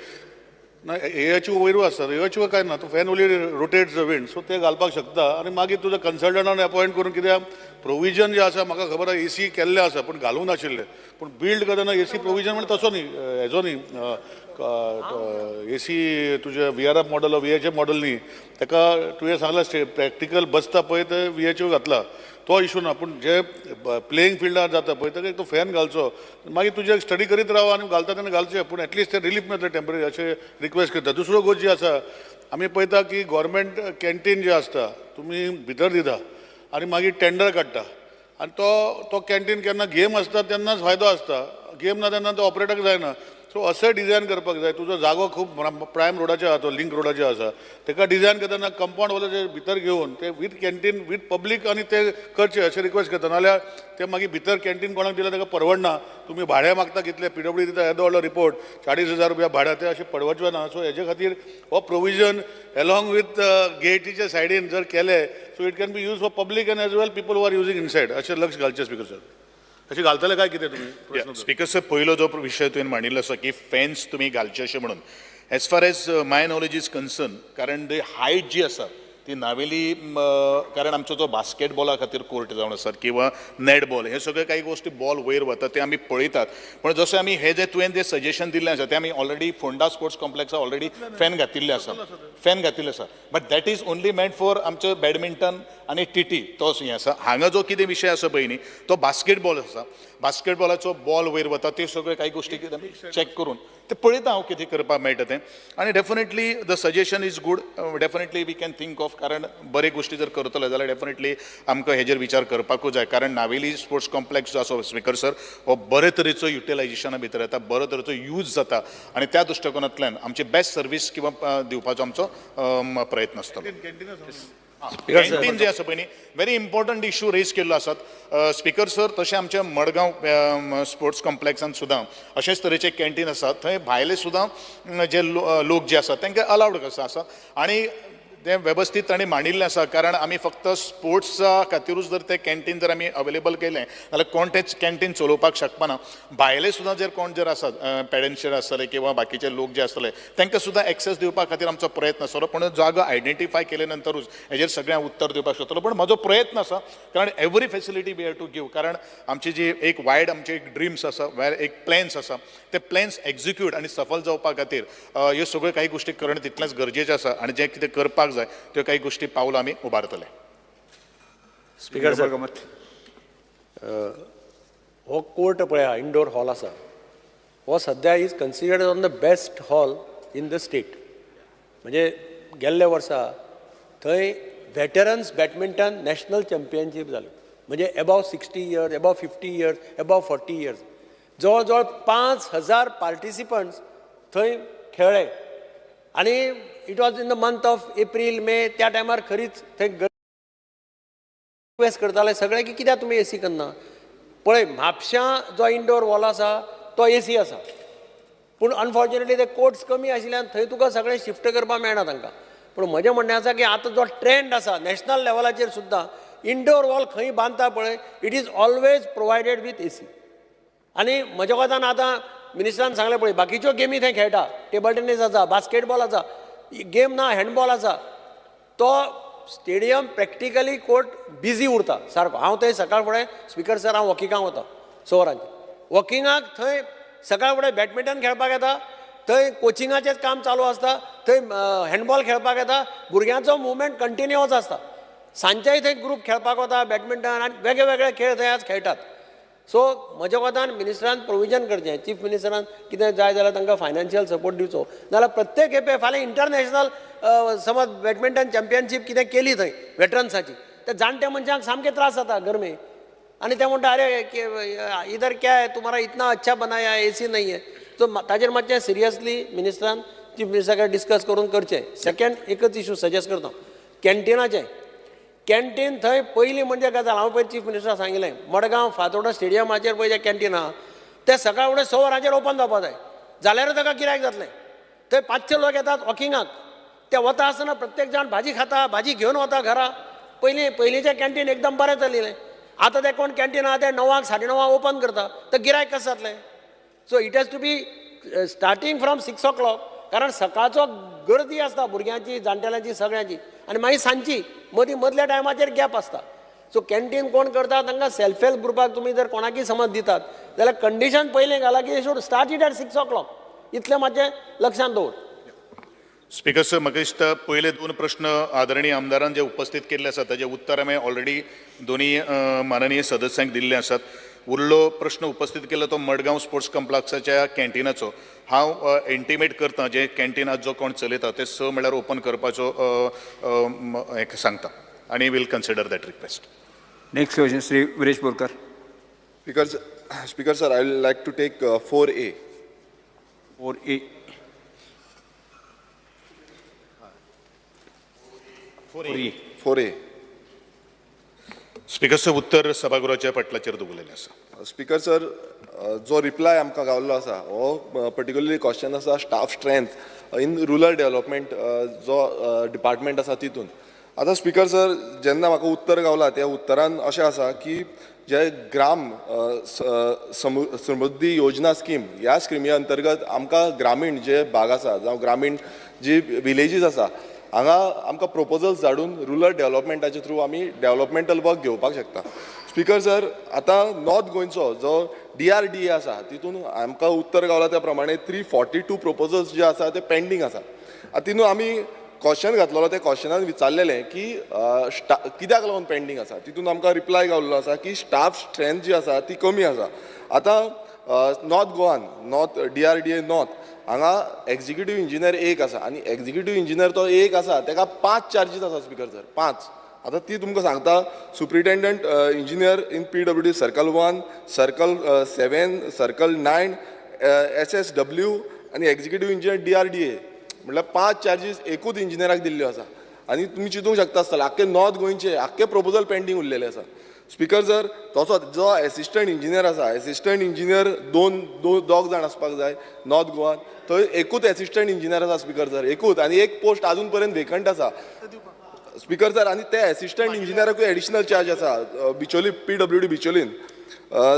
ना. एएचयू वयरूय आसता, एएचयू कांय ना, तो fan only rotates the wind, so ते घालपाक शकता. आनी मागीर तुजो कन्सल्टंटान अपॉयंट करून कित्याक प्रोविजन जें आसा म्हाका खबर आसा एसी केल्लें आसा पूण घालूंक नाशिल्लें, पूण बिल्ड करतना एसी प्रोविजन म्हणल्यार तसो न्ही, हेजो न्ही एसी तुजें VRF model VHF model न्ही, ताका तुवें सांगलां प्रॅक्टिकल बसता पळय ते व्हीएचयू घातला. तो इशू ना, पूण जे प्लेईंग फिल्डार जाता पळय ताका एक तो फॅन घालचो, मागीर तुजें स्टडी करीत राव आनी घालता तेन्ना घालचें, पूण एटलिस्ट ते रिलीफ मेळटलें टेंपररी, अशें रिक्वेस्ट करता. दुसरो गोश्ट जी आसा, आमी पळयता की गोवोरमेंट कॅन्टीन जे आसता तुमी भितर दिता आनी मागीर टेंडर काडटा आनी तो तो कॅन्टीन केन्ना गेम आसता तेन्नाच फायदो आसता, गेम ना तेन्ना तो ऑपरेटक जायना. सो अशें डिजायन करपाक जाय. तुजो जागो खूब प्रायम रोडाचेर आसा, तो लिंक रोडाचेर आसा, ताका डिजायन करतना कंपावंड वॉलाचे भितर घेवन ते वीथ कॅन्टीन वीथ पब्लीक आनी ते करचे अशें रिक्वेस्ट करता. नाल्यार ते मागीर भितर कॅन्टीन कोणाक दिल्यार ताका परवडना. तुमी भाडें मागता कितलें, पीडब्ल्यू दिता येदो व्हडलो रिपोर्ट 40,000 रुपया भाडें, तें अशें परवडचें ना. सो हेजे खातीर हो प्रोविजन एलॉंग वीथ गेटीच्या सायडीन जर केलें, so it can be use for public and as well people who are using inside, अशें लक्ष घालचें स्पीकर सर. अशें घालतले काय कितें तुमी? स्पीकर सर, पयलो जो विशय तुवें मांडिल्लो आसा की फेन्स तुमी घालचे अशें म्हणून, as far as my knowledge is concern, कारण the height जी आसा ती नावेली, कारण आमचो जो बास्केटबॉला खातीर कोर्ट जावन आसा किंवा नॅटबॉल, हे सगळे काही गोश्टी बॉल वयर वता ते आमी पळयतात. पण जशें आमी हे जे तुवें जे सजेशन दिल्लें आसा तें आमी ऑलरेडी फोंडा स्पोर्ट्स कॉम्प्लेक्सा ऑलरेडी फॅन घातिल्ले आसा, फॅन घातिल्ले आसा, but that is only meant for आमचो बॅडमिंटन आनी टीटी तो हें आसा. हांगा जो कितें विशय आसा पळय न्ही, तो बास्केटबॉल आसा, बास्केटबॉलाचो बॉल वयर वता, त्यो सगळ्यो काही गोश्टी कितें आमी चॅक करून ते पळयता हांव कितें करपाक मेळटा तें. आनी definitely the suggestion is good, definitely we can think of, कारण बरे गोश्टी जर करतले जाल्यार डेफिनेटली आमकां हेजेर विचार करपाकूच जाय. कारण नावेली स्पोर्ट्स कॉम्प्लेक्स जो आसा स्पीकर सर, हो बरे तरेचो युटिलायजेशना भितर येता, बरो तरेचो यूज जाता आनी त्या दृश्टिकोनांतल्यान आमची बेस्ट सर्वीस किंवा दिवपाचो आमचो प्रयत्न आसतलो. कॅन्टीन जे आसा पळय न्ही, व्हेरी इम्पॉर्टंट इशू रेज केल्लो आसात स्पीकर सर. तशें आमच्या मडगांव स्पोर्ट्स कॉम्प्लेक्सान सुद्दां अशेंच तरेचे कॅन्टीन आसा, थंय भायले सुद्दां जे लोक जे आसा तांकां अलावड कसो आसा आनी तें वेवस्थीत तांणी मांडिल्लें आसा. कारण आमी फक्त स्पोर्ट्सा खातीरूच जर तें कॅन्टीन जर आमी अवेलेबल केलें जाल्यार कोण तें कॅन्टीन चलोवपाक शकपाना. भायले सुद्दां जर कोण जर आसात, पेडन्शियर आसतले किंवा बाकीचे लोक जे आसतले तांकां सुद्दां एक्सेस दिवपा खातीर आमचो प्रयत्न आसतलो. पूण जागो आयडेंटिफाय केले नंतरूच हेजेर सगळ्यांक उत्तर दिवपाक शकतलो. पूण म्हजो प्रयत्न आसा, कारण every facility we have to give, कारण आमची जी एक वायड आमची एक ड्रिम्स आसा, वेर एक प्लॅन्स आसा, ते प्लॅन्स एक्झिक्यूट आनी सफल जावपा खातीर ह्यो सगळ्यो काही गोश्टी करणें तितलेंच गरजेचें आसा आनी जें कितें करपाक जाय त्यो काही गोश्टी पावलां आमी उबारतले. स्पीकर सर, हो कोर्ट पळया इंडोर हॉल आसा, हो सद्या is considered on the best hall in the state. म्हणजे गेल्ल्या वर्सा थंय वेटरन्स बॅडमिंटन नॅशनल चॅम्पियनशीप जाली, म्हणजे above 60 years, above 50 years, above 40 years, जवळ जवळ 5,000 पार्टिसिपंट्स थंय खेळ्ळे आनी it was in the month of April May. त्या टायमार खरीच थंय रिक्वेस्ट करताले सगळे की कित्याक तुमी एसी करना. पळय म्हापश्यां जो इंडोर हॉल आसा तो एसी आसा, पूण अनफॉर्च्युनेटली ते कोर्ट्स कमी आशिल्ल्यान थंय तुका सगळें शिफ्ट करपाक मेळना तांकां. पूण म्हजें म्हणणें आसा की आतां जो ट्रेंड आसा नॅशनल लेवलाचेर सुद्दां इंडोर हॉल खंय बांदता पळय, it is always provided with AC. आनी म्हज्या कोतान आतां मिनिस्टरान सांगलें पळय, बाकीच्यो गेमी थंय खेळटा, टेबल टेनीस आसा, बास्केटबॉल आसा, गेम ना हँडबॉल आसा, तो स्टेडियम प्रॅक्टिकली कोर्ट बिजी उरता सारको. हांव थंय सकाळ फुडें स्पीकर सर हांव वॉकिंगाक वता 6 वरांचेर, वॉकिंगाक थंय सकाळ फुडें बॅडमिंटन खेळपाक येता, थंय कोचिंगाचेंच काम चालू आसता, थंय हँडबॉल खेळपाक येता, भुरग्यांचो मुवमेंट कंटिन्युअस आसता. सांजचेय थंय ग्रूप खेळपाक वता बॅडमिंटन आनी वेगळे वेगळे खेळ थंय आज खेळटात. सो म्हज्या कोतान मिनिस्टरान प्रोविजन करचें, चीफ मिनिस्टरान कितें जाय जाल्यार तांकां फायनान्शियल सपोर्ट दिवचो, नाजाल्यार प्रत्येक खेपे फाल्यां इंटरनॅशनल समज बॅडमिंटन चॅम्पियनशीप कितें केली थंय वेटरन्साची, ते जाणट्या मनशांक सामके त्रास जाता गरमे आनी ते म्हणटा अरे इधर क्या है तुम्हारा इतना अच्छा बनाया एसी नहीं है. सो ताजेर मातशें सिरियसली मिनिस्टरान चीफ मिनिस्टरा कडेन डिस्कस करून करचें. सेकंड एकच इशू सजेस्ट करता, कॅन्टिनाचें. कॅन्टीन थंय पयलीं म्हणजे गजाल हांव पयर चीफ मिनिस्टराक सांगिल्लें, मडगांव फातोर्डा स्टेडियमाचेर पळय जें कॅन्टीन आहा तें सकाळ फुडें 6 वरांचेर ओपन जावपा जाय, जाल्यारूच ताका गिरायक जातलें. थंय 500 लोक येतात वॉकिंगाक, ते वता आसतना प्रत्येक जाण भाजी खाता, भाजी घेवन वता घरा. पयलीं पयलींचें कॅन्टीन एकदम बरें चलिल्लें, आतां तें कोण कॅन्टीन आहा तें 9 9:30 ओपन करता, तर गिरायक कशें जातलें. So it has to be starting from 6 o'clock, कारण सकाळचो गर्दी आसता भुरग्यांची, जाणटेल्यांची, सगळ्यांची, आनी मागीर सांजची मदीं मदल्या टायमाचेर गॅप आसता. सो कॅन्टीन कोण करता तांकां सेल्फ हेल्प ग्रुपाक तुमी जर कोणाकय समज दितात जाल्यार कंडिशन पयलीं घाला की should start it at 6 o'clock, इतलें मातशें लक्षांत दवर. स्पीकर सर, म्हाका दिसता पयले दोन प्रश्न आदरणीय आमदारान जे उपस्थित केल्ले आसात ताजे उत्तर हांवें ऑलरेडी दोनूय माननीय सदस्यांक दिल्ले आसात. उरलो प्रश्न उपस्थित केल्लो तो मडगांव स्पोर्ट्स कॉम्प्लेक्साच्या कॅन्टिनाचो. हांव इंटिमेट करता, जे कॅन्टीन आज जो कोण चलयता ते 6 म्हळ्यार ओपन करपाचो हें सांगता आनी will consider that request. Next question, Shri Viresh Borkar. Speaker sir, I will like to take 4A. 4A. 4A. Speaker sir, उत्तर सभागृहाच्या पटलाचेर दवरलेलें आसा. स्पीकर सर, जो रिप्लाय आमकां गावल्लो आसा हो पर्टिक्युलरली क्वेश्चन आसा staff strength in rural development जो डिपार्टमेंट आसा तितून. आतां स्पीकर सर, जेन्ना म्हाका उत्तर गावला त्या उत्तरान अशें आसा की जे ग्राम समृद्धी योजना स्कीम ह्या स्किमी अंतर्गत आमकां ग्रामीण जे भाग आसा जावं ग्रामीण जी विलेजीस आसा हांगा आमकां प्रपोजल्स धाडून रुरल डेव्हलपमेंटाचे थ्रू आमी डेव्हलपमेंटल वर्क घेवपाक शकता. स्पीकर सर, आतां नॉर्थ गोंयचो जो DRDA आसा तितून आमकां उत्तर गावला त्या प्रमाणे 342 प्रपोजल्स जे आसा ते पेंडींग आसा. आतां तितून आमी क्वेश्चन घातलेलो, त्या क्वेश्चनान विचारलेलें की कित्याक लागून पेंडींग आसा. तितून आमकां रिप्लाय गावल्लो आसा की स्टाफ स्ट्रेंथ जी आसा ती कमी आसा. आतां नॉर्थ गोवान नॉर्थ DRDA north हांगा एक्झिक्युटीव इंजिनियर एक आसा आनी एक्झिक्युटीव इंजिनियर तो एक आसा ताका 5 चार्जीस आसा स्पीकर सर, 5. आतां ती तुमकां सांगता, superintendent engineer in PWD circle 1, circle 7, circle 9, SSW आनी एक्झिक्युटीव इंजिनियर DRDA. म्हटल्यार 5 चार्जीस एकूच इंजिनियराक दिल्ल्यो आसा. आनी तुमी चिंतूंक शकता आसतले आख्खे नॉर्थ गोंयचे आख्खे प्रपोजल पेंडींग उरलेले आसा. स्पीकर सर, तसोच जो एसिस्टंट इंजिनियर आसा, एसिस्टंट इंजिनियर दोग जाण आसपाक जाय नॉर्थ गोवान, थंय एकूच एसिस्टंट इंजिनियर आसा स्पीकर सर, एकूच, आनी एक पोस्ट आजून पर्यंत वेकंट आसा स्पीकर सर. आनी ते एसिस्टंट इंजिनियराकूय एडिशनल चार्ज आसा बिचोली PWD बिचोलीन.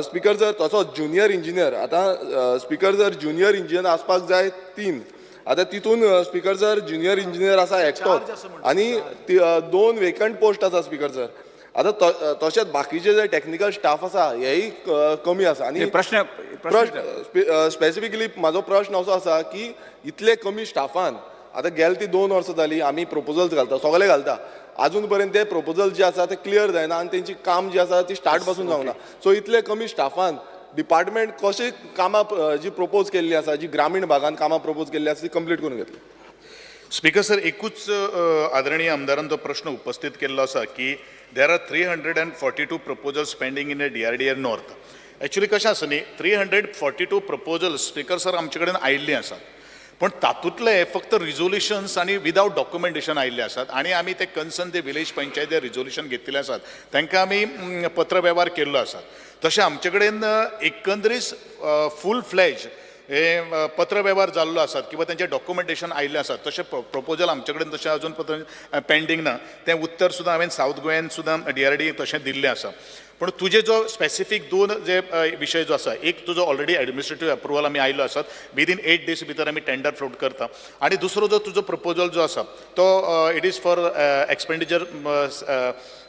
स्पीकर सर, तसोच ज्युनियर इंजिनियर, आतां स्पीकर सर ज्युनियर इंजिनियर आसपाक जाय 3. आतां तितून स्पीकर सर ज्युनियर इंजिनियर आसा एकटोच आनी 2 वेकंट पोस्ट आसा स्पीकर सर. आतां तशेंच बाकीचे जे टॅक्निकल स्टाफ आसा हेय कमी आसा. आनी प्रश्न स्पेसिफिकली म्हाजो प्रश्न असो आसा की इतले कमी स्टाफान आतां गेले ती 2 वर्सां जाली आमी प्रपोजल्स घालता, सगळे घालता, आजून पर्यंत ते प्रपोजल जे आसा ते क्लियर जायना आनी तेंची काम जे आसा ती स्टार्ट पासून जावना. सो इतले कमी स्टाफान डिपार्टमेंट कशें कामां जी प्रपोज केल्ली आसा, जी ग्रामीण भागान कामां प्रपोज केल्ली आसा ती कंप्लीट करून घेतली. स्पीकर सर, एकूच आदरणीय आमदारान तो प्रश्न उपस्थित केल्लो आसा की there are 342 proposals pending in a DRDA north. Actually कशें आसा न्ही, 342 प्रपोजल्स स्पीकर सर आमचे कडेन आयिल्ले आसात, पूण तातूंतले फक्त रिजोल्युशन्स आनी विदावट डॉक्युमेंटेशन आयिल्ले आसात आनी आमी ते कन्सर्न ते विलेज पंचायत जे रिजोल्युशन घेतिल्ले आसात तांकां आमी पत्रवेव्हार केल्लो आसा. तशें आमचे कडेन एकंदरीत फूल फ्लॅज हे पत्रवेव्हार जाल्लो आसात किंवा तेंचें डॉक्युमेंटेशन आयिल्लें आसा, तशें प्रपोजल आमचे कडेन तशें अजून पत्र पेंडींग ना. तें उत्तर सुद्दां हांवें सावथ गोंयान सुद्दां DRDA तशें दिल्लें आसा. पूण तुजे जो स्पेसिफीक 2 जे विशय जो आसा, एक तुजो ऑलरेडी एडमिनिस्ट्रेटीव अप्रुवल आमी आयिल्लो आसात, विदीन 8 days भितर आमी टेंडर फ्लोट करता. आनी दुसरो जो तुजो प्रपोजल जो आसा तो it is for expenditure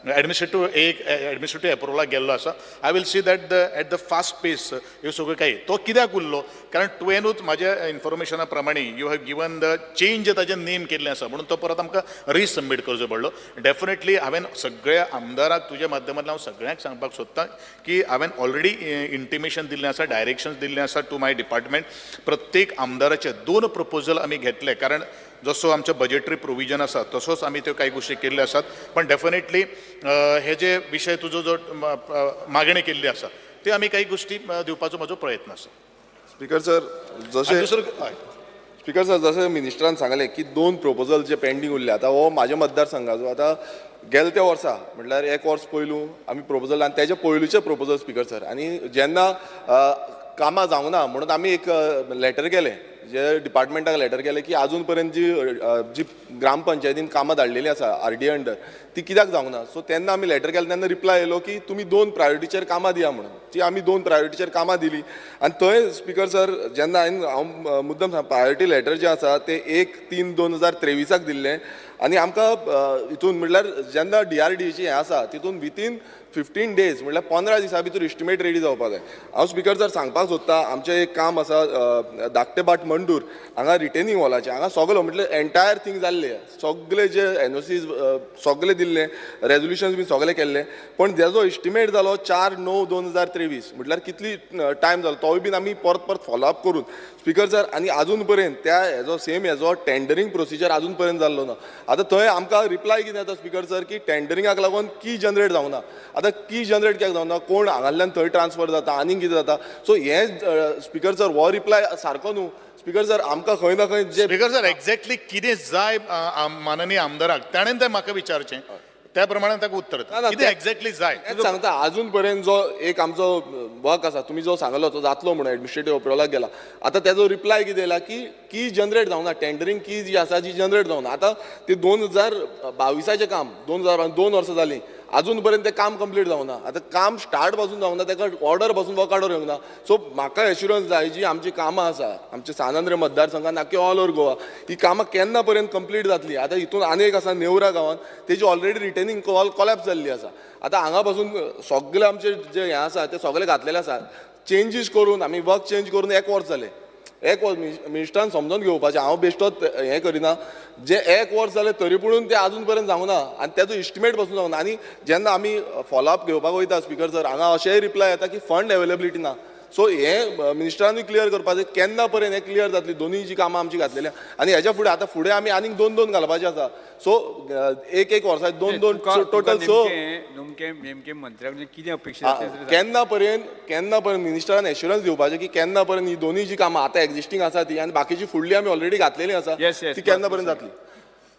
administrative एक एडमिनिस्ट्रेटीव अप्रुवलाक गेल्लो आसा. I will see that the at the fast pace ह्यो सगळ्यो काही तो कित्याक उरलो, कारण तुवेंनूच म्हाज्या इन्फॉर्मेशना प्रमाणे you have given the change ताजें नेम केल्लें आसा म्हणून तो परत आमकां रिसबमीट करचो पडलो. डेफिनेटली हांवें सगळ्या आमदाराक तुज्या माध्यमांतल्यान हांव सगळ्यांक सांगपाक सोदता की हांवें ऑलरेडी इंटिमेशन दिल्लें आसा, डायरेक्शन्स दिल्लें आसा टू my department. प्रत्येक आमदाराचे 2 प्रपोजल आमी घेतले, कारण जसो आमचो बजेटरी प्रोविजन आसा तसोच आमी त्यो कांय गोश्टी केल्ल्यो आसात. पण डेफिनेटली हे जे विशय तुजो जो मागणी केल्ली आसा त्यो आमी काही गोश्टी दिवपाचो म्हजो प्रयत्न आसा. स्पीकर सर, जशें स्पीकर सर जशें मिनिस्टरान सांगलें की 2 प्रपोजल जे पेंडींग उरले, आतां हो म्हाज्या मतदारसंघाचो आतां गेले त्या वर्सा म्हटल्यार 1 वर्स पयलू आमी प्रपोजल आनी तेजे पयलूचे प्रपोजल स्पीकर सर, आनी जेन्ना कामां जावंक ना म्हणून आमी एक लेटर केलें, जे डिपार्टमेंटाक लेटर केलें की आजून पर्यंत जी जी ग्रामपंचायतीन कामां धाडलेलीं आसा RDA under ती कित्याक जावंक ना. सो तेन्ना आमी लेटर केलें तेन्ना रिप्लाय येयलो की तुमी 2 प्रायोरिटीचेर कामां दिया म्हणून, ती आमी 2 प्रायोरिटीचेर कामां दिली. आनी थंय स्पीकर सर जेन्ना हांवें हांव मुद्दम सांग प्रायोरिटी लेटर जें आसा तें 1/3/2023 दिल्लें आनी आमकां हितून म्हटल्यार जेन्ना DRDAची हें आसा तितून विथीन 15 days म्हणल्यार 15 दिसां भितर इस्टिमेट रेडी जावपा जाय. हांव स्पिकर सर सांगपाक सोदता, आमचें एक काम आसा धाकटे भाट मंडूर हांगा रिटेनिंग वॉलाचें. हांगा सगलो म्हटल्यार एंटायर थींग जाल्लें, सगले जे एनओसीज सगले दिल्ले, रेजोल्युशन्स बी सगले केल्ले, पण तेजो इस्टिमेट जालो 4/9/2023. म्हटल्यार कितली टायम जालो. तोय बीन आमी परत परत फॉलोअप करून स्पिकर सर, आनी आजून पर्यंत त्या हेजो सेम हेजो टेंडरींग प्रोसिजर आजून पर्यंत जाल्लो ना. आतां थंय आमकां रिप्लाय कितें येता स्पिकर सर, की टेंडरिंगाक लागून की जनरेट जावना. आतां की जनरेट कित्याक जावना? कोण हांगांतल्यान थंय ट्रान्सफर जाता, आनीक कितें जाता. सो हें स्पिकर सर, हो रिप्लाय सारको न्हू स्पिकर सर. आमकां खंय ना खंय जे स्पीकर सर, एक्झॅक्टली कितें जाय माननीय आमदाराक, ताणें तें म्हाका विचारचें, त्या प्रमाणे ताका उत्तर ना, ना, दिता. कितें एक्झॅक्टली जाय? तेंच सांगता, अजून पर्यंत जो एक आमचो वर्क आसा, तुमी जो सांगलो तो जातलो म्हणून एडमिनिस्ट्रेटीव अप्रुवलाक गेला. आतां तेजो रिप्लाय कितें येयला की की जनरेट जावना, टेंडरींग की जी आसा जी जनरेट जावना. आतां ते 2022चें काम, 2002 वर्सां जालीं, अजून पर्यंत तें काम कंप्लीट जावना. आतां काम स्टार्ट पासून जावना, ताका ऑर्डर पासून वर्क ऑर्डर येवंक ना. सो म्हाका एश्युरन्स जाय, जी आमची कामां आसा आमच्या सान आंद्रे मतदारसंघात, ना की ऑल ओवर गोवा, ही कामां केन्ना पर्यंत कंप्लीट जातली? आतां हितून आनी एक आसा नेवरा गांवांत, तेजी ऑलरेडी रिटेनिंग वॉल कॉलॅप्स जाल्ली आसा. आतां हांगा पासून सगळे आमचे जे हें आसा ते सगळे घातलेले आसा. चेंजीस करून, आमी वर्क चेंज करून एक वर्स जालें. एक वर्स मिनिस्टरान समजून घेवपाचें. हांव बेश्टोच हें करिना. जे एक वर्स जालें तरी पुणून तें आजून पर्यंत जावंक ना आनी तेजो इस्टिमेट पासून जावंक ना. आनी जेन्ना आमी फॉलोअप घेवपाक वयता स्पिकर सर, हांगा अशेंय रिप्लाय येता की फंड अवेलेबिलिटी ना. सो हें मिनिस्टरानूय क्लियर करपाचें, केन्ना पर्यंत हें क्लियर जातली दोनूय जी कामां आमची घातलेली आहा. आनी हेज्या फुडें, आतां फुडें आमी आनीक दोन दोन घालपाचे आसा. सो एक एक वर्सा दोन दोन, टोटल स. नेमकें नेमकें मंत्र्या कडल्यान कितें अपेक्षा आसा तें तरी सांग. केन्ना पर्यंत मिनिस्टरान एश्युरन्स दिवपाचें की केन्ना पर्यंत ही दोनूय जी कामां आतां एक्झिस्टींग आसा ती आनी बाकीची फुडली आमी ऑलरेडी घातलेली आसा ती केन्ना पर्यंत जातली?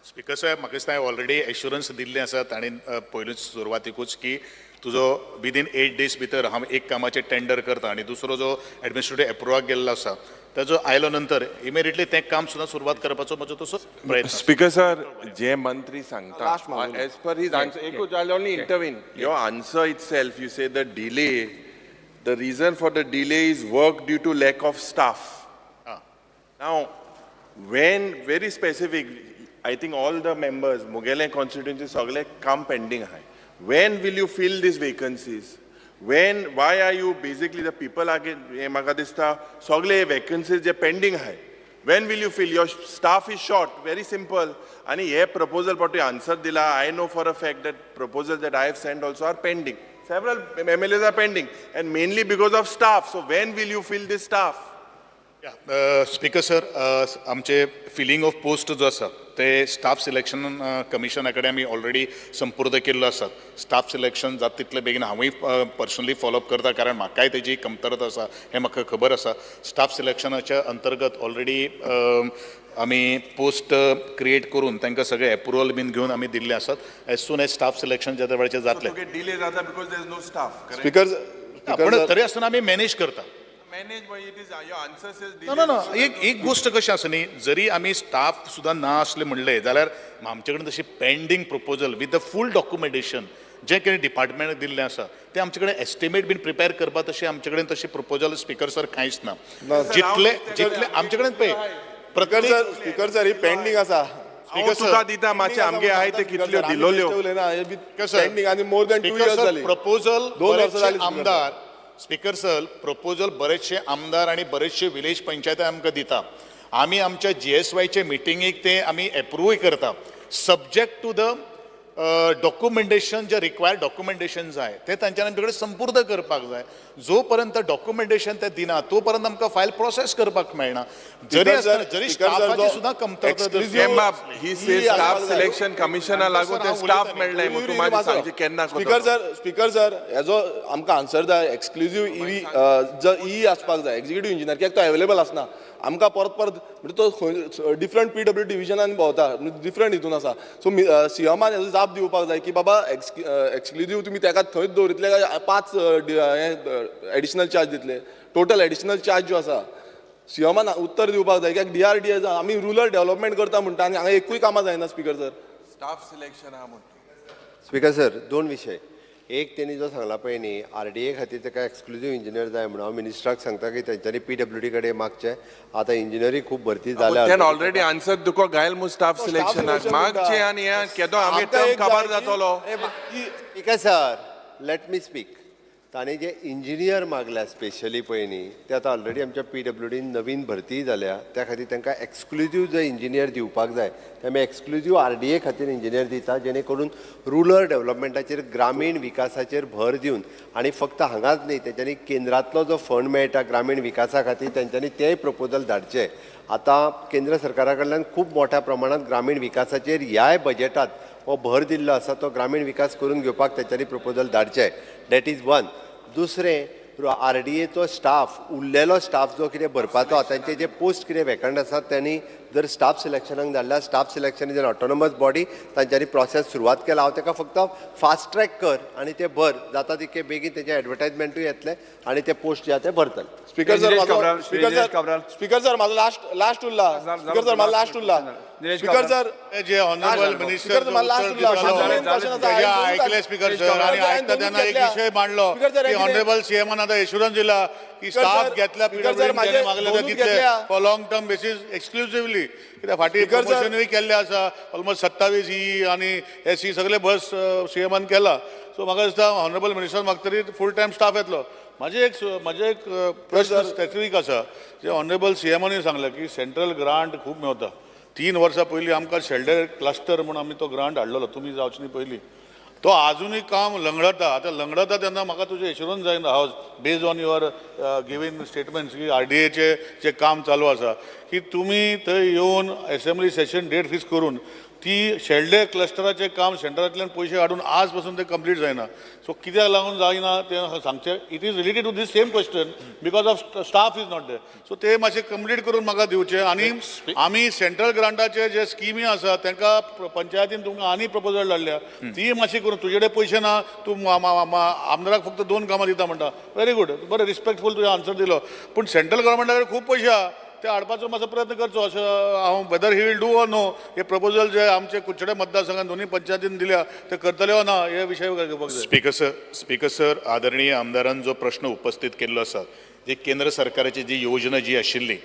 स्पिकर साहेब, म्हाका दिसता ऑलरेडी एश्युरन्स दिल्लें आसा ताणें पयलूच सुरवातीकूच की तुजो विदीन 8 डेज भितर हांव एक कामाचें टेंडर करता आनी दुसरो जो एडमिनिस्ट्रेटीव एप्रुवाक गेल्लो आसा ताजो आयलो नंतर इमिडिएटली तें काम सुद्दां सुरवात करपाचो म्हजो तसो प्रयत्न आसा. स्पीकर सर, जे मंत्री सांगता Last मागून. एज पर his answer, एकूच, I only intervene. Your answer itself, you say the delay, the reason for the delay is work due to lack of staff. Now, when very specific, I think all the members, मुगेले constituency सगळे काम pending आहाय. When will you fill these vacancies? When, why are you basically the people are get, हे म्हाका दिसता सगळे vacancies जे pending आहाय, when will you fill? Your staff is short, very simple. आणि हे proposal पाटी answer दिला, I know for a fact that proposals that I have sent also are pending. Several MLAs are pending and mainly because of staff. So when will you fill this staff? Speaker sir, आमचे filling of post जो आसा ते staff selection कमिशना कडेन आमी already संपूर्द केल्लो आसा. Staff selection जाता तितले बेगीन, हांवूय पर्सनली फॉलोअप करता, कारण म्हाकाय तेजी कमतरता आसा हें म्हाका खबर आसा. स्टाफ सिलेक्शनाच्या अंतर्गत ऑलरेडी आमी पोस्ट क्रिएट करून तांकां सगळे एप्रुवल बीन घेवन आमी दिल्ले आसात. As soon as staff selection ज्या वेळाचेर जातलें. तुगे डिले जाता because there is no staff, correct? Speaker पण तरी आसतना आमी मॅनेज करता. Manage, but it is your answer says ना ना ना, एक एक गोश्ट कशी आसा न्ही, जरी आमी स्टाफ सुद्दां ना आसले म्हणले जाल्यार आमचे कडेन तशी pending proposal with the full documentation जें कितें डिपार्टमेंटाक दिल्लें आसा तें आमचे कडेन एस्टिमेट बीन प्रिपेर करपा तशें आमचे कडेन तशें प्रपोजल स्पिकर सर कांयच ना. जितले जितले आमचे कडेन पळय स्पीकर प्रत्येक सर, स्पीकर सर, ही पेंडींग आसा. हांव तुका दिता मातशें, आमगे आहाय ते कितल्यो दिलोल्यो. पेंडींग आनी मोर दॅन 2 इयर्स जाली. प्रपोजल 2 वर्सां जाली. आमदार, स्पीकर सर, प्रपोजल बरेचशे आमदार आनी बरेचशे विलेज पंचायती आमकां दिता. आमी आमच्या जीएसवायचे मिटिंगेक ते आमी एप्रुवूय करता, सब्जेक्ट टू the documentation. जे रिक्वायर्ड डॉक्युमेंटेशन जाय ते तांच्यानी आमचे कडेन संपूर्द करपाक जाय. जो पर्यंत डॉक्युमेंटेशन ते दिना तो पर्यंत आमकां फायल प्रोसेस करपाक मेळना. जरी आसतना जरी स्टाफाची सुद्दां कमतरता ही स्टाफ सिलेक्शन कमिशना लागून ते स्टाफ मेळनाय मग तूं मागीर सांगचें केन्ना. स्पीकर सर, स्पीकर सर, हेजो आमकां आन्सर जाय. एक्सक्लुजीव ईवी जर ई आसपाक जाय, एक्झिक्युटीव इंजिनियर कित्याक तो अवेलेबल आसना आमकां परत परत? म्हणजे तो खंय डिफरंट पीडब्ल्यू डिविजनान भोंवता, डिफरंट हितून आसा. सो सीएमान हेजो जाप दिवपाक जाय की बाबा एक्सक्लुजीव तुमी ताका थंयच दवरितले काय पांच एडिशनल चार्ज दितले? टोटल एडिशनल चार्ज जो आसा, सीएमान उत्तर दिवपाक जाय. कित्याक डीआरडीए आमी रुरल डेव्हलपमेंट करता म्हणटा आनी हांगा एकूय कामां जायना स्पीकर सर. स्टाफ सिलेक्शन आहा म्हणटा. स्पीकर सर, दोन विशय. एक, तेणी जो सांगला पळय न्ही आरडीए खातीर ताका एक्सक्लुजीव इंजिनियर जाय म्हणून, हांव मिनिस्टराक सांगता की तेंच्यांनी पीडब्ल्यूडी कडेन मागचें. आतां इंजिनियरी खूब भरती जाल्या. त्यान ऑलरेडी आन्सर तुका घायल मु स्टाफ सिलेक्शनाक मागचे आनी हे केदो आमगे टर्म काबार जातलो. Speaker sir. Let me speak. ताणें जे इंजिनियर मागल्या स्पेशली पळय न्ही, ते आतां ऑलरेडी आमच्या पीडब्ल्यूडीन नवीन भरती जाल्या. त्या खातीर तांकां एक्सक्लुजीव जर इंजिनियर दिवपाक जाय, ते आमी एक्सक्लुजीव आरडीए खातीर इंजिनियर दिता, जेणे करून रुरल डेव्हलपमेंटाचेर, ग्रामीण विकासाचेर भर दिवन. आनी फक्त हांगाच न्ही, तेंच्यांनी केंद्रांतलो जो फंड मेळटा ग्रामीण विकासा खातीर, तेंच्यांनी तेय प्रपोजल धाडचे. आतां केंद्र सरकारा कडल्यान खूब मोठ्या प्रमाणात ग्रामीण विकासाचेर ह्याय बजेटात हो भर दिल्लो आसा. तो ग्रामीण विकास करून घेवपाक तेंच्यांनी प्रपोजल धाडचे. That is one. दुसरें, आरडीएचो स्टाफ, उरलेलो स्टाफ जो कितें भरपाचो, तांचे जे पोस्ट कितें वेकंट आसात, त्यांनी जर स्टाफ सिलेक्शनाक धाडल्या, staff selection is an autonomous body, तांच्यांनी प्रोसेस सुरवात केला. हांव ताका फक्त फास्ट ट्रॅक कर आनी ते भर, जाता तितके बेगीन तेजें एडवर्टायजमेंटूय येतलें आनी ते पोस्ट जे आहा ते भरतले. स्पीकर सर, निलेश माझो Cabral, Shri speaker Nilesh sir, Cabral. Speaker sir, माझो लास्ट लास्ट उरला. स्पीकर सर, माझो लास्ट उरला. निलेश स्पीकर काब्राल. सर, जे ऑनरेबल मिनिस्टर स्पीकर सर, मला लास्ट उरला. माझो main question आसा. हांवें ऐकले स्पीकर सर, आणि ऐकता तेन्ना एक विशय मांडलो की ऑनरेबल सीएमान आतां एश्युरन्स दिला की स्टाफ घेतला स्पीकर सर, पीडब्ल्यूडीन मागले ते दोनूच दितले घेतल्या. For long term basis exclusively. कित्याक फाटीं स्पीकर सर- प्रमोशनूय केल्लें आसा, ऑलमोस्ट 27 ई आनी एस सी सगळे बस सीएमान केला. सो म्हाका दिसता ऑनरेबल मिनिस्टर मागतरी फूल टायम स्टाफ येतलो. म्हाजे एक प्रश्न स्पेसिफीक आसा, जे ऑनरेबल सीएमानूय सांगलें की सेंट्रल ग्रांट खूब मेवता. 3 वर्सां पयलीं आमकां शेल्डर क्लस्टर म्हूण आमी तो ग्रांट हाडलेलो, तुमी जावचे न्ही पयलीं. तो आजुनूय काम लंगडता. आतां लंगडता तेन्ना म्हाका तुजें एश्युरन्स जायना, हांव based on your giving statements की आरडीएचे जे काम चालू आसा की तुमी थंय येवन एसेंब्ली सेशन डेट फिक्स करून ती शेल्डे क्लस्टराचें काम सेंट्रांतल्यान पयशे हाडून आज पासून तें कंप्लीट जायना. सो कित्याक लागून जायना तें सांगचें. It is related to this same question because of staff is not there. So ते मातशें कंप्लीट करून म्हाका दिवचें. आनी आमी सेंट्रल ग्रांटाचे जे स्किमी आसा, तांकां पंचायतीन तुमकां आनी प्रपोजल धाडल्या, ती मातशी करून. तुजे कडेन पयशे ना, तूं आमदाराक फक्त दोन कामां दिता म्हणटा. व्हेरी गूड, बरें, रिस्पेक्टफूल तुवें आन्सर दिलो, पूण सेंट्रल गव्हर्मेंटा कडेन खूब पयशे आहा, ते हाडपाचो मातसो प्रयत्न करचो अशें हांव. Whether he will do or no, hey proposal जे आमचे कुडचडे मतदारसंघात दोन्ही पंचायतीन दिल्या, ते करतले ओ ना, हे विशय घेवपाक जाय. स्पीकर सर, स्पीकर सर, आदरणीय आमदारान जो प्रश्न उपस्थित केल्लो आसा, जी केंद्र सरकाराची जी योजना जी आशिल्ली,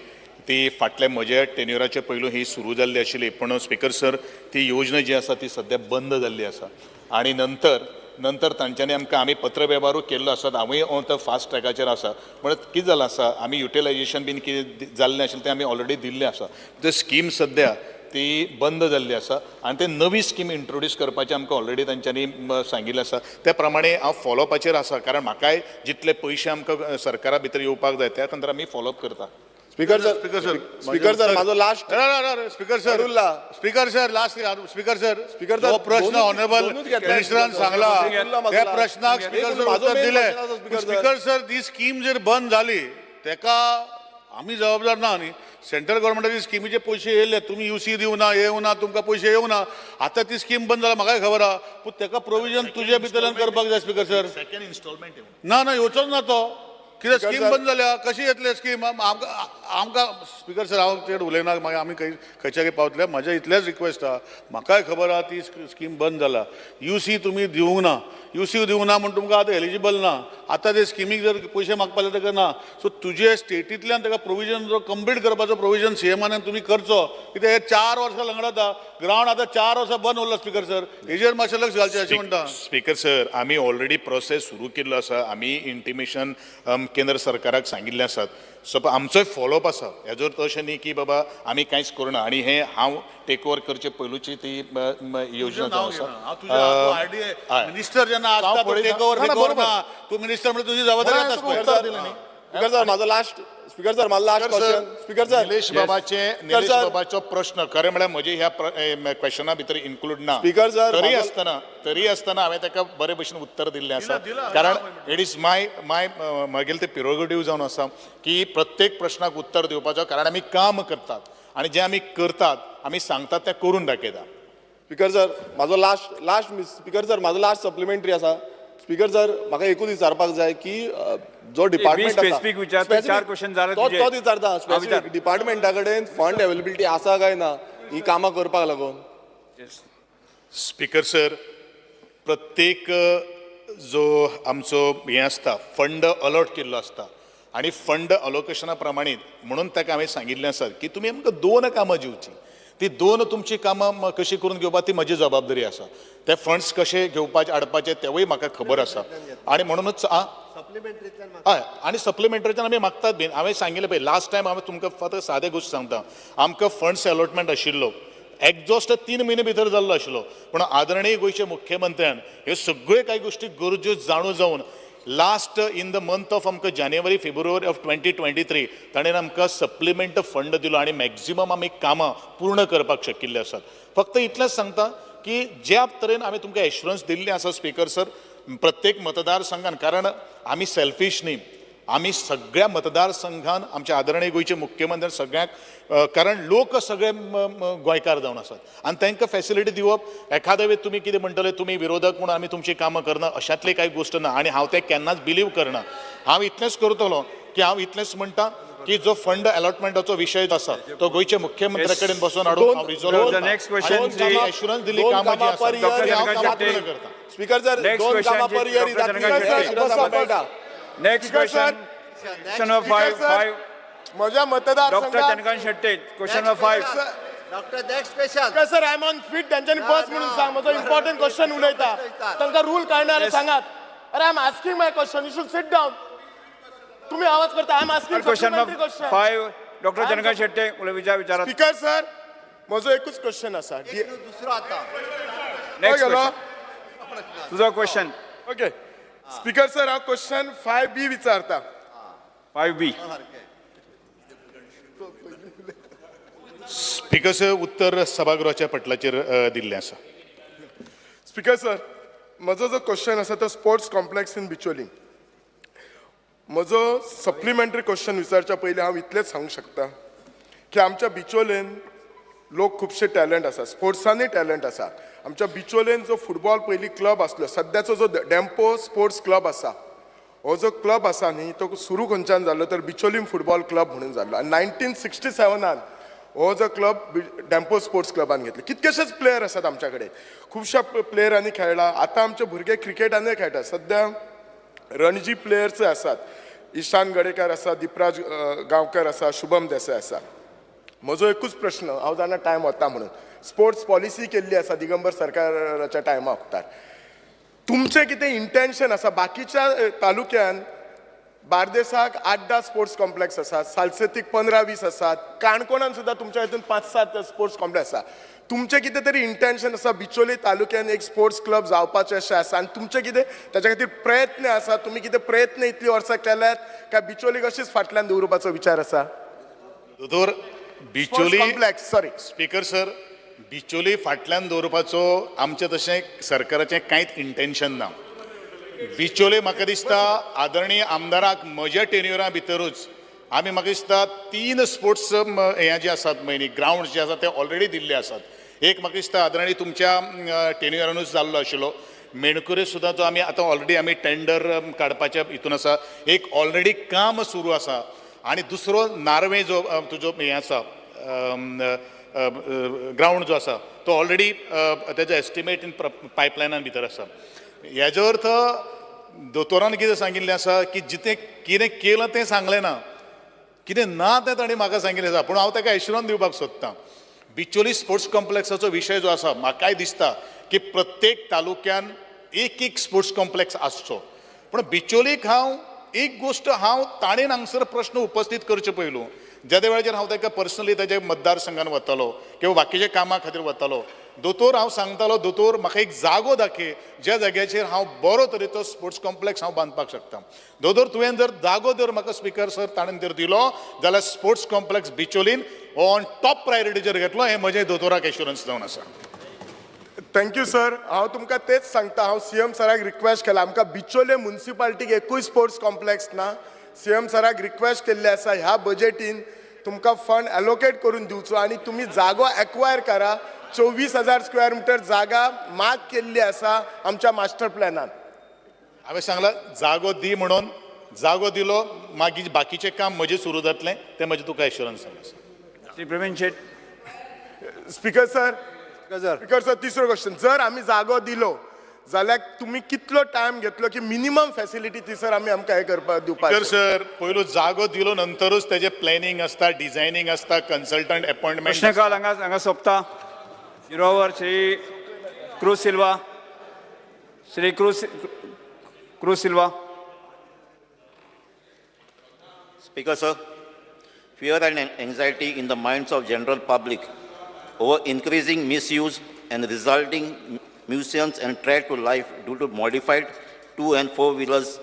ती फाटल्या म्हज्या टेन्युराच्या पयलू ही सुरू जाल्ली आशिल्ली. पूण स्पीकर सर, ती योजना जी आसा ती सद्या बंद जाल्ली आसा आनी नंतर नंतर तांच्यांनी आमकां आमी पत्रवेव्हारूय केल्लो आसा. हांवूय तो फास्ट ट्रॅकाचेर आसा. म्हणत कितें जालां आसा, आमी युटिलायजेशन बीन कितें जाल्लें आशिल्लें तें आमी ऑलरेडी दिल्लें आसा. ते स्कीम सद्या ती बंद जाल्ली आसा आनी ते नवी स्कीम इंट्रोड्यूस करपाचें आमकां ऑलरेडी तांच्यांनी सांगिल्लें आसा. त्या प्रमाणे हांव फॉलोअपाचेर आसा, कारण म्हाकाय जितले पयशे आमकां सरकारा भितर येवपाक जाय, त्या खातीर आमी फॉलोअप करता. Speaker sir, speaker sir, speaker sir, माझो लास्ट स्पीकर सर, उरला. Speaker sir, last. Speaker sir, speaker sir, हो प्रश्न ऑनरेबल दोनूच घेतला. मिनिस्टरान सांगला, उरला माझो त्या last. प्रश्नाक स्पीकर सर माझो उत्तर main दिले. question आसा, स्पीकर सर. स्पीकर सर, ती स्कीम जर बंद जाली तेका आमी जबाबदार ना न्ही. सेंट्रल गव्हर्मेंटाची स्किमीचे पयशे येयले, तुमी युसी दिवना, येवना, तुमकां पयशे येवना. आतां ती स्कीम बंद जाला, म्हाकाय खबर आहा, पूण तेका प्रोविजन तुजे भितरल्यान करपाक जाय स्पीकर सर. सेकंड इन्स्टॉलमेंट येवना. ना ना, येवचोच ना तो. कित्याक स्पीकर स्कीम सर. बंद जाल्या, कशी येतले स्कीम आमकां आमकां स्पीकर सर, हांव चड उलयना. मागीर आमी खंय खंयच्या पावतले. म्हजें इतलेंच रिक्वेस्ट आहा, म्हाकाय खबर आहा ती स्कीम बंद जाला, you see तुमी दिवंक ना. You see दिवंक ना म्हूण तुमकां आतां एलिजिबल ना. आतां ते स्किमीक जर पयशे मागपा जाल्यार ताका ना. सो तुजे स्टेटींतल्यान ताका प्रोविजन जो कंप्लीट करपाचो प्रोविजन सीएमान तुमी करचो, कित्याक हे 4 वर्सां लंगडता ग्रावंड, आतां 4 वर्सां बंद उरला. स्पीकर सर, हेजेर मातशें लक्ष घालचें अशें म्हणटा. स्पीकर सर, आमी ऑलरेडी प्रोसेस सुरू केल्लो आसा. आमी इंटिमेशन केंद्र सरकाराक सांगिल्लें आसात. सो आमचोय फॉलोअप आसा हेजो अर्थ अशें न्ही की बाबा आमी कांयच करुना. आनी हें हांव टेक ओवर करचे पयलूची ती योजना जावन आसा. मिनिस्टर जेन्ना आसता तो टेक ओवर ना, तूं मिनिस्टर म्हणजे तुजी जबाबदारी आसता. स्पीकर स्पीकर सर, माझो लास्ट, स्पीकर सर, माझो last question, speaker sir. Nilesh बाबाचे, निलेश बाबाचो प्रश्न खरें म्हळ्यार म्हजे ह्या क्वेश्चना भितर इन्क्लूड ना. स्पीकर सर, तरी आसतना, तरी आसतना हांवें ताका बरे भशेन उत्तर दिल्लें आसा, कारण it is my माय म्हगेलें ते प्रिरोगेटीव जावन आसा की प्रत्येक प्रश्नाक उत्तर दिवपाचो, कारण आमी काम करतात आनी जें आमी करतात, आमी सांगतात तें करून दाखयता. स्पीकर सर, माझो लास्ट लास्ट, स्पीकर सर, माझो लास्ट सप्लिमेंटरी आसा. स्पीकर सर, म्हाका एकूच विचारपाक जाय की जो डिपार्टमेंट स्पेसिफिक विचार, तूं चार क्वेश्चन जाले तुजे. तोच विचारता. स्पेसिफीक, डिपार्टमेंटा कडेन फंड एवेलेबिलिटी आसा काय ना ही कामां करपाक लागून? स्पीकर सर, प्रत्येक जो आमचो हें आसता, फंड अलॉट केल्लो आसता आनी फंड अलोकेशना प्रमाणे, म्हणून ताका हांवें सांगिल्लें आसा की तुमी आमकां दोन कामां दिवचीं. ती दोन तुमची कामां कशी करून घेवपा ती म्हजी जबाबदारी आसा. ते फंड्स कशे घेवपाचे हाडपाचे तेवूय म्हाका खबर आसा आनी म्हणूनच हय आनी सप्लिमेंटरीच्यान आमी मागतात बीन. हांवें सांगिल्लें पळय लास्ट टायम हांवें तुमकां फक्त सादे गोश्ट सांगता, आमकां फंड्स अलॉटमेंट आशिल्लो एक्झॉस्ट 3 म्हयने भितर जाल्लो आशिल्लो, पूण आदरणीय गोंयच्या मुख्यमंत्र्यान ह्यो सगळ्यो कांय गोश्टी गरज्यो जाणू जावन last in the month of आमकां जानेवारी फेब्रुवारी ऑफ 2023 ताणें आमकां सप्लिमेंट फंड दिलो आनी मॅक्झिमम आमी कामां पूर्ण करपाक शकिल्ले आसात. फक्त इतलेंच सांगता की ज्या तरेन आमी तुमकां एश्युरन्स दिल्लें आसा स्पीकर सर प्रत्येक मतदारसंघान, कारण आमी सेल्फीश न्ही, आमी सगळ्या मतदारसंघान आमच्या आदरणीय गोंयचे मुख्यमंत्री सगळ्यांक, कारण लोक सगळे गोंयकार जावन आसात आनी तांकां फॅसिलिटी दिवप एखाद्या वेळ तुमी कितें म्हणटले तुमी विरोधक म्हणून आमी तुमची कामां करना अशांतली कांय गोश्ट ना आनी हांव तें केन्नाच बिलीव करना. हांव इतलेंच करतलो की हांव इतलेंच म्हणटा की जो फंड अलॉटमेंटाचो विशय आसा तो गोंयच्या मुख्यमंत्र्या कडेन बसून हाडून हांव रिजॉल्व करता. एश्युरन्स दिल्ली कामां जी आसा ती हांव करता. स्पीकर सर दोन कामां per year. Next question, question number 5. म्हज्या मतदारसंघात doctor Chandrakant Shetty, question number 5. Doctor next question. Sir I am on feet, तेंच्यांनी बस म्हणून सांग, म्हजो इम्पॉर्टंट क्वेश्चन उलयता, तांकां रूल कळना जाल्यार सांगात. अरे I am asking my question, you should sit down. तुम्ही आवाज करता. I am asking question number 5, doctor Chandrakant Shetty विचारात. स्पीकर सर म्हजो एकूच क्वेश्चन आसा, दुसरो आतां नेक्स्ट क्वेश्चन तुजो क्वेश्चन. ओके स्पीकर सर हांव क्वेश्चन 5B विचारता. 5B. स्पीकर सर उत्तर सभागृहाच्या पटलाचेर दिल्लें आसा. स्पीकर सर म्हजो जो क्वेश्चन आसा तो स्पोर्ट्स कॉम्प्लेक्स इन बिचोली. म्हजो सप्लिमेंटरी क्वेश्चन विचारच्या पयलीं हांव इतलेंच सांगूंक शकता की आमच्या बिचोलेन लोक खुबशे टॅलंट आसा, स्पोर्ट्सांनी टॅलंट आसा. आमच्या बिचोलेन जो फुटबॉल पयलीं क्लब आसलो, सद्याचो जो डेम्पो स्पोर्ट्स क्लब आसा, हो जो क्लब आसा न्ही तो सुरू खंयच्यान जाल्लो तर बिचोलीम फुटबॉल क्लब म्हणून जाल्लो आनी 1967 हो जो क्लब डेम्पो स्पोर्ट्स क्लबान घेतलो. कितकेशेच प्लेयर आसात आमच्या कडेन, खुबश्या प्लेयरांनी खेळ्ळा. आतां आमचे भुरगे क्रिकेटानूय खेळटात. सद्या रणजी प्लेयर्सय आसात, ईशान गडेकर आसा, दीपराज गांवकर आसा, शुभम देसाय आसा. म्हजो एकूच प्रश्न, हांव जाणा टायम वता म्हणून, स्पोर्ट्स पॉलिसी केल्ली आसा दिगंबर सरकाराच्या टायमा वखतार, तुमचें कितें इंटेन्शन आसा? बाकीच्या तालुक्यान बार्देसाक 8-10 स्पोर्ट्स कॉम्प्लेक्स आसात, सालसेतीक 15-20 आसात, काणकोणान सुद्दां तुमच्या हितून 5-7 स्पोर्ट्स कॉम्प्लेक्स आसा. तुमचें कितें तरी इंटेन्शन आसा बिचोली तालुक्यान एक स्पोर्ट्स क्लब जावपाचें अशें आसा आनी तुमचें कितें ताच्या खातीर प्रयत्न आसा? तुमी कितें प्रयत्न इतलीं वर्सां केल्यात काय बिचोलीक अशीच फाटल्यान दवरुपाचो विचार आसा? दोतोर Bicholim complex, sorry speaker sir Bicholim फाटल्यान दवरपाचो आमचें तशें सरकाराचें कांयच इंटेन्शन ना. बिचोली म्हाका दिसता आदरणीय आमदाराक म्हज्या टेन्युरा भितरूच आमी म्हाका दिसता 3 स्पोर्ट्स हे जे आसात पळय ग्रावंड जे आसात ते ऑलरेडी दिल्ले आसात. एक म्हाका दिसता आदरणीय तुमच्या टेन्युरानूच जाल्लो आशिल्लो. मेणकुरे सुद्दां जो आमी आतां ऑलरेडी आमी टेंडर काडपाच्या हितून आसा, एक ऑलरेडी काम सुरू आसा आनी दुसरो नार्वे जो तुजो हें आसा ग्रावंड जो आसा तो ऑलरेडी तेजो एस्टिमेट इन पायपलायनान भितर आसा. हेजो अर्थ दोतोरान कितें सांगिल्लें आसा की जितें कितें केलां तें सांगलें ना, कितें ना तें ताणें म्हाका सांगिल्लें आसा. पूण हांव ताका एश्युरन्स दिवपाक सोदतां बिचोली स्पोर्ट्स कॉम्प्लेक्साचो विशय जो आसा म्हाकाय दिसता की प्रत्येक तालुक्यान एक एक स्पोर्ट्स कॉम्प्लेक्स आसचो. पूण बिचोलीक हांव एक गोश्ट हांव ताणें हांगसर प्रश्न उपस्थीत करचे पयलू ज्या वेळाचेर हांव ताका पर्सनली ताच्या मतदारसंघान वतालो किंवा बाकीच्या कामां खातीर वतालो, दोतोर हांव सांगतालो दोतोर म्हाका एक जागो दाखय ज्या जाग्याचेर हांव बरो तरेचो स्पोर्ट्स कॉम्प्लेक्स हांव बांदपाक शकता. दोतोर तुवें जर जागो जर म्हाका स्पीकर सर ताणें जर दिलो जाल्यार स्पोर्ट्स कॉम्प्लेक्स बिचोलीन ऑन टॉप प्रायोरिटीचेर घेतलो, हें म्हजें दोतोराक एश्युरन्स जावन आसा. Thank you sir. हांव तुमकां तेच सांगता, हांव सीएम सराक रिक्वेस्ट केला, आमकां बिचोले मुन्सिपालिटीक एकूय स्पोर्ट्स कॉम्प्लेक्स ना. सीएम सराक रिक्वेस्ट केल्ले आसा ह्या बजेटीन तुमकां फंड एलोकेट करून दिवचो आनी तुमी जागो एक्वायर करा. 24,000 स्क्वेअर मिटर जागा मार्क केल्ली आसा आमच्या मास्टर प्लॅनान. हांवें सांगलां जागो दी म्हणून, जागो दिलो, मागीर बाकीचें काम म्हजें सुरू जातलें, तें म्हजें तुका एश्युरन्स आसा. Shri Praveen Shet. Speaker sir, speaker sir तिसरो क्वेश्चन, जर आमी जागो दिलो जाल्यार तुमी कितलो टायम घेतलो की मिनिमम फॅसिलिटी थंयसर आमी आमकां हें करपाक दिवपाक? सर, पयलू जागो दिलो नंतरूच तेजें प्लॅनिंग आसता, डिझायनींग आसता, कन्सल्टंट अपॉयंटमेंट. प्रश्नकाल हांगा हांगा सोंपता. Zero hour. Shri Cruz Silva, Shri Cruz Cruz Silva. Speaker, sir, fear and anxiety in the minds of general public over increasing misuse and resulting nuisance and threat to life due to modified two and four wheelers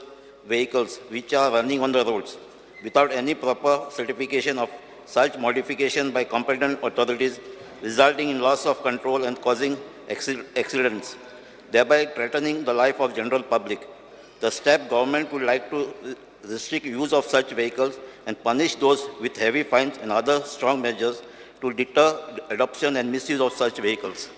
vehicles which are running on the roads without any proper certification of such modification by competent authorities, resulting in loss of control and causing accidents, thereby threatening the life of general public. The step government would like to restrict use of such vehicles and punish those with heavy fines and other strong measures to deter adoption and misuse of such vehicles.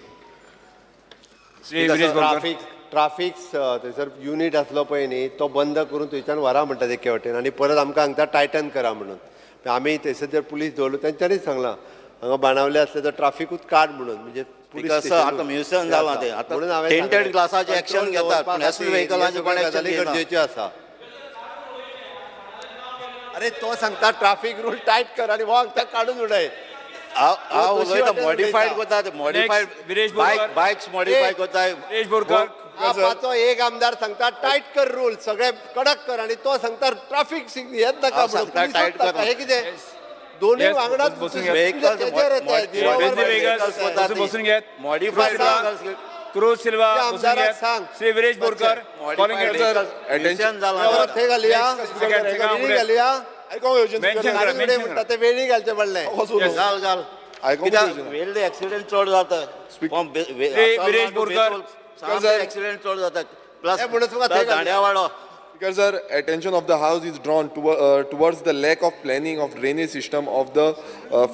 Shri Viresh Borkar. Traffic traffic थंयसर unit आसलो पळय न्ही, तो बंद करून थंयच्यान व्हरा म्हणटा एके वटेन आनी परत आमकां हांगता टायटन करा म्हणून. आमी थंयसर जर पुलीस दवरलो, तेंच्यांनीच सांगलां हांगा बाणावले असले तर ट्राफिकूच काड म्हणून, म्हणजे पुलीस Because, sir, आतां म्युझियम जालां तें. आतां म्हणून हांवें tinted सांगलें, glassाचें action control घेतात, दवरपा पूण असले खातीर vehicleाचें हे कोण सगळ्यो action गजाली घेयना. गरजेच्यो आसा. अरे, तो सांगता ट्राफिक रूल टायट कर आनी हो सांगता काडून उडय. हांव हांव तशी उलयता वाटेन मॉडिफायड उलयता. करता, मॉडिफायड विरेश बायक बोरकर. बायक्स मॉडिफाय करता. विरेश बोरकर. आपाचो एक आमदार सांगता टायट कर रूल, सगळे कडक कर, आणि तो सांगता ट्राफिक सिग्नल हेच नाका हांव म्हणून, सांगता पुलिसांक टायट नाका. कर. हे कितें दोन्ही Yes, वांगडाच बसून घ्या. तेजेर येता, झिरोवर वेंजी वेगस, बसून घेत. मॉडिफायड क्रूज सिल्वा, त्या बसून आमदाराक घेत. सांग. श्री विरेश बोरकर कॉलिंग. म्युझियम जालां. थंय घालया, Second, second, वेणी घालया. आयकोंक येवचें. Mention करा, काडून उडय mention म्हणटा ते वेणी घालचें पडलें. घाल घाल. आयकोंक कित्याक येवचें ना. वेल्ले एक्सिडेंट चड जाता. श्री विरेश बोरकर. एक्सिडेंट चड जाता, प्लस हे म्हणून तुका थंय घालया. दांड्यावाडो. Speaker sir, attention of the house is drawn towards the lack of planning of drainage system of the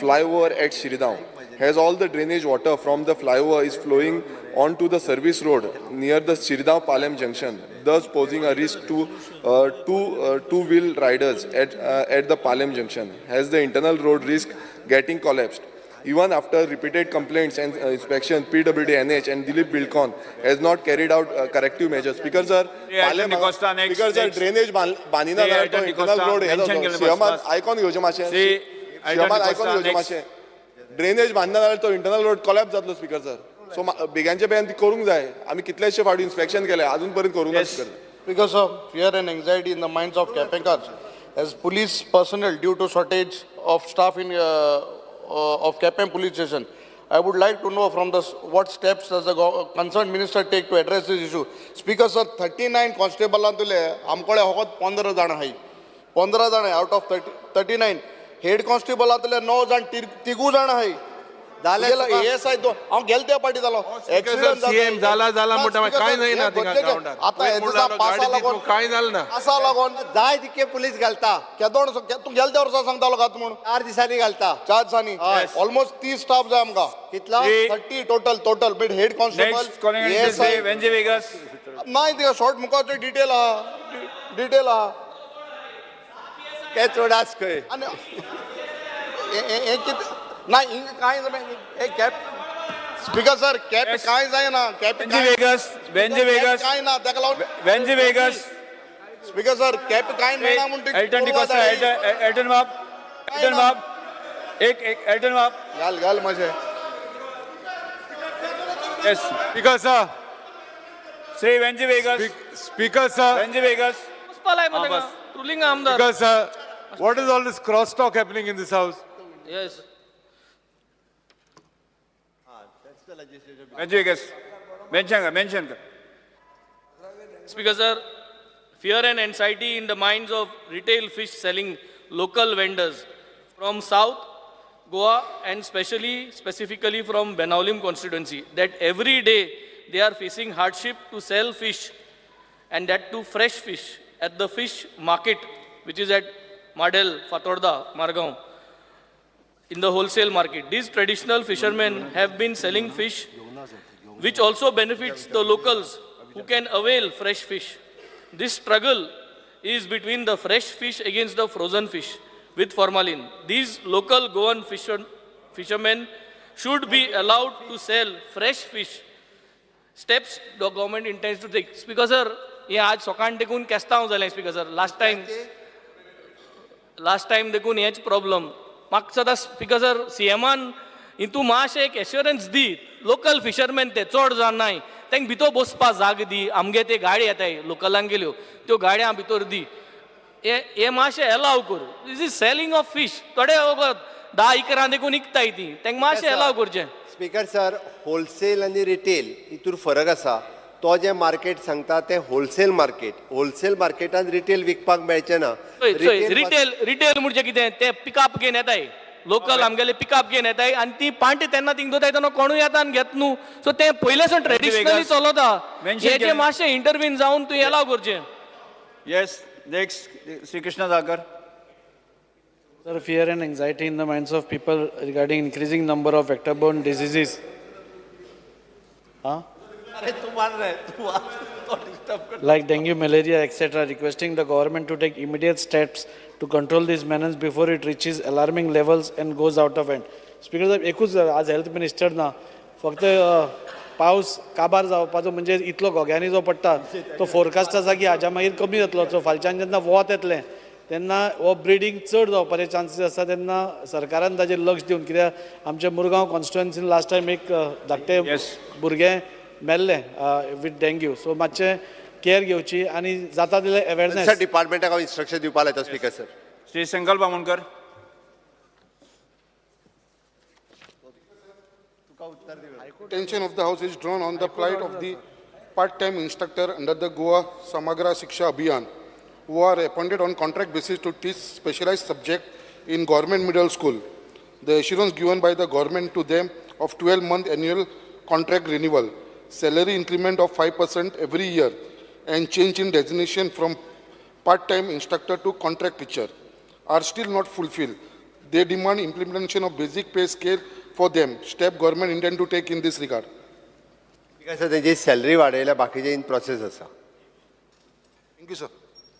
flyover at Shridaon. Has all the drainage water from the flyover is flowing onto the service road near the Shridaon Palem junction, thus posing a risk to two-wheel riders at the Palem junction. Has the internal road risk getting collapsed? Even after repeated complaints and inspection, PWD NH and Dilip Buildcon has not carried out corrective measures. Speaker sir, Shri Elton D'Costa, next, Speaker sir, next. Drainage बांदिना Shri जाल्यार तो Elton internal D'Costa, road हे mention जातलो. केलें सीएमान बस. Icon घेवचें मातशें. Shri Elton सीएमान icon D'Costa, घेवचें next. मातशें. Drainage बांदना जाल्यार तो इंटरनल रोड कोलॅप्स जातलो स्पीकर सर. सो बेग्यांचे बेगीन ती करूंक जाय. आमी कितलेशे फावटी इन्स्पेक्शन केले, अजून पर्यंत करूंक ना Yes. Speaker. Because of fear and anxiety in the minds of Quepemkars as police personnel due to shortage of staff in of Quepem police station. I would like to know from the what steps does the concerned minister take to address this issue. Speaker sir, 39 constable तुले आमकडे फकत 15 जाण आहाय, 15 जाण out of 39. Head constable आतले 9 जाण, तिगू जाण आहाय. जालें तुका? एएसआय दोन. हांव गेले त्या पाटी जालो. Sir, CM जाला जाला म्हणटा, मागीर कांय जायना थिंगा ग्रावंडार. आतां वयर हे दिसा म्हणलो, पासा गाडी लागून दित कांय जालें ना. पासा लागून जाय तितके पुलीस घालता. केदोण तूं गेले त्या वर्सा सांगतालो घात म्हूण. 4 दिसांनी घालता. 4 दिसांनी. ऑलमोस्ट 30 स्टाफ जाय आमकां. कितलो? 30 total total but head constable, Next calling Shri Venzy Vegas. नाही, तिका शॉर्ट मुखार डिटेल आहा, डिटेल आहा. ते चोडास खंय. आनी हे कितें ना, हिंगा कांय हे कॅप, स्पीकर सर, कॅप कांय जायना कॅप. वेंजी वेगस, वेंजी वेगस. कांय ना ताका लागून. Venzy Viegas. Speaker sir, cap कांय मेळना म्हूण. एल्टन डिकॉस्टा, एल्टन, एल्टन बाब, एल्टन बाब, एक एक एल्टन बाब. घाल घाल मातशें. Yes. Speaker sir. Shri Venzy Vegas. Speaker sir. Venzy Vegas. पालाय हा, बस. ट्रुलिंग आमदार. Speaker sir, what is all this cross talk happening in this house? Yes. Venzy Vegas, mention कर, मेन्शन कर. Speaker sir, fear and anxiety in the minds of retail fish selling local vendors from South Goa and specially specifically from Benaulim constituency that every day they are facing hardship to sell fish, and that too fresh fish, at the fish market which is at Madel, Fatorda, Margao, in the wholesale market. These traditional fishermen have been selling fish, which also benefits the locals who can avail fresh fish. This struggle is between the fresh fish against the frozen fish with formalin. These local Goan fishermen should be allowed to sell fresh fish. Steps the government intends to take. Speaker sir, हें आज सकाळ देखून केस्तांव जालें speaker sir. Last time देखून हेच problem म्हाका सदां स्पीकर सर सीएमान हितू मातशें एक एश्योरन्स दी. लोकल फिशरमॅन ते चड जाण नाय, तांकां भितर बसपा जाग दी. आमगे ते गाडी येताय लोकलांक गेल्यो त्यो गाडयां भितर दी. हे हे मातशें एलाव कर. This is selling of fish. थोडे वगत 10-11 देखून इकताय ती, तांकां मातशें एलाव करचें. स्पीकर सर, होलसेल आनी रिटेल हितूर फरक आसा. तो जें मार्केट सांगता तें होलसेल मार्केट. होलसेल मार्केटान रिटेल विकपाक मेळचें ना. रिटेल रिटेल म्हणजे कितें, ते पिकअप घेवन येताय लोकल आमगेले पिकअप घेवन येताय आनी ती पांटे तेन्ना थिंग दवरताय तेन्ना कोणूय येता आनी घेत न्हू. सो तें पयलेसून ट्रेडिशनली चलता. हेजें मातशें इंटरवीन जावन तूं एलाव करचें. Yes, next Shri Krishna Jagar. Sir, fear and anxiety in the minds of people regarding increasing number of vector-borne diseases. Huh? Like dengue, malaria, etc., requesting the government to take immediate steps to control this menace before it reaches alarming levels and goes out of hand. Speaker साहेब, एकूच आज health minister ना, फक्त पावस काबार जावपाचो म्हणजे इतलो घोग्यांनी जो पडटा तो फोरकास्ट आसा की हाज्या मागीर कमी जातलो. सो फालच्यान जेन्ना वत येतलें तेन्ना हो ब्रिडींग चड जावपाचे चान्सीस आसा. तेन्ना सरकारान ताजेर लक्ष दिवन, कित्याक आमच्या मुरगांव कॉन्स्टिट्युएन्सीन लास्ट टायम एक धाकटें भुरगें मेल्लें विथ डेंग्यू. सो मातशें केअर घेवची आनी जाता तितलें अवेरनेस डिपार्टमेंटाक हांव इन्स्ट्रक्शन दिवपाक लायता. Speaker sir. Shri Sankalp Amonkar. Attention of the House is drawn on the plight of the part-time instructor under the Goa Samagra Shiksha Abhiyan, who are appointed on contract basis to teach specialized subject in government middle school. The assurance given by the government to them of 12-month annual contract renewal, salary increment of 5% every year, and change in designation from part-time instructor to contract teacher are still not fulfilled. They demand implementation of basic pay scale for them. Step government intend to take in this regard. Sir, तेंची salary वाडयल्या, बाकीचे in process आसा. Thank you sir.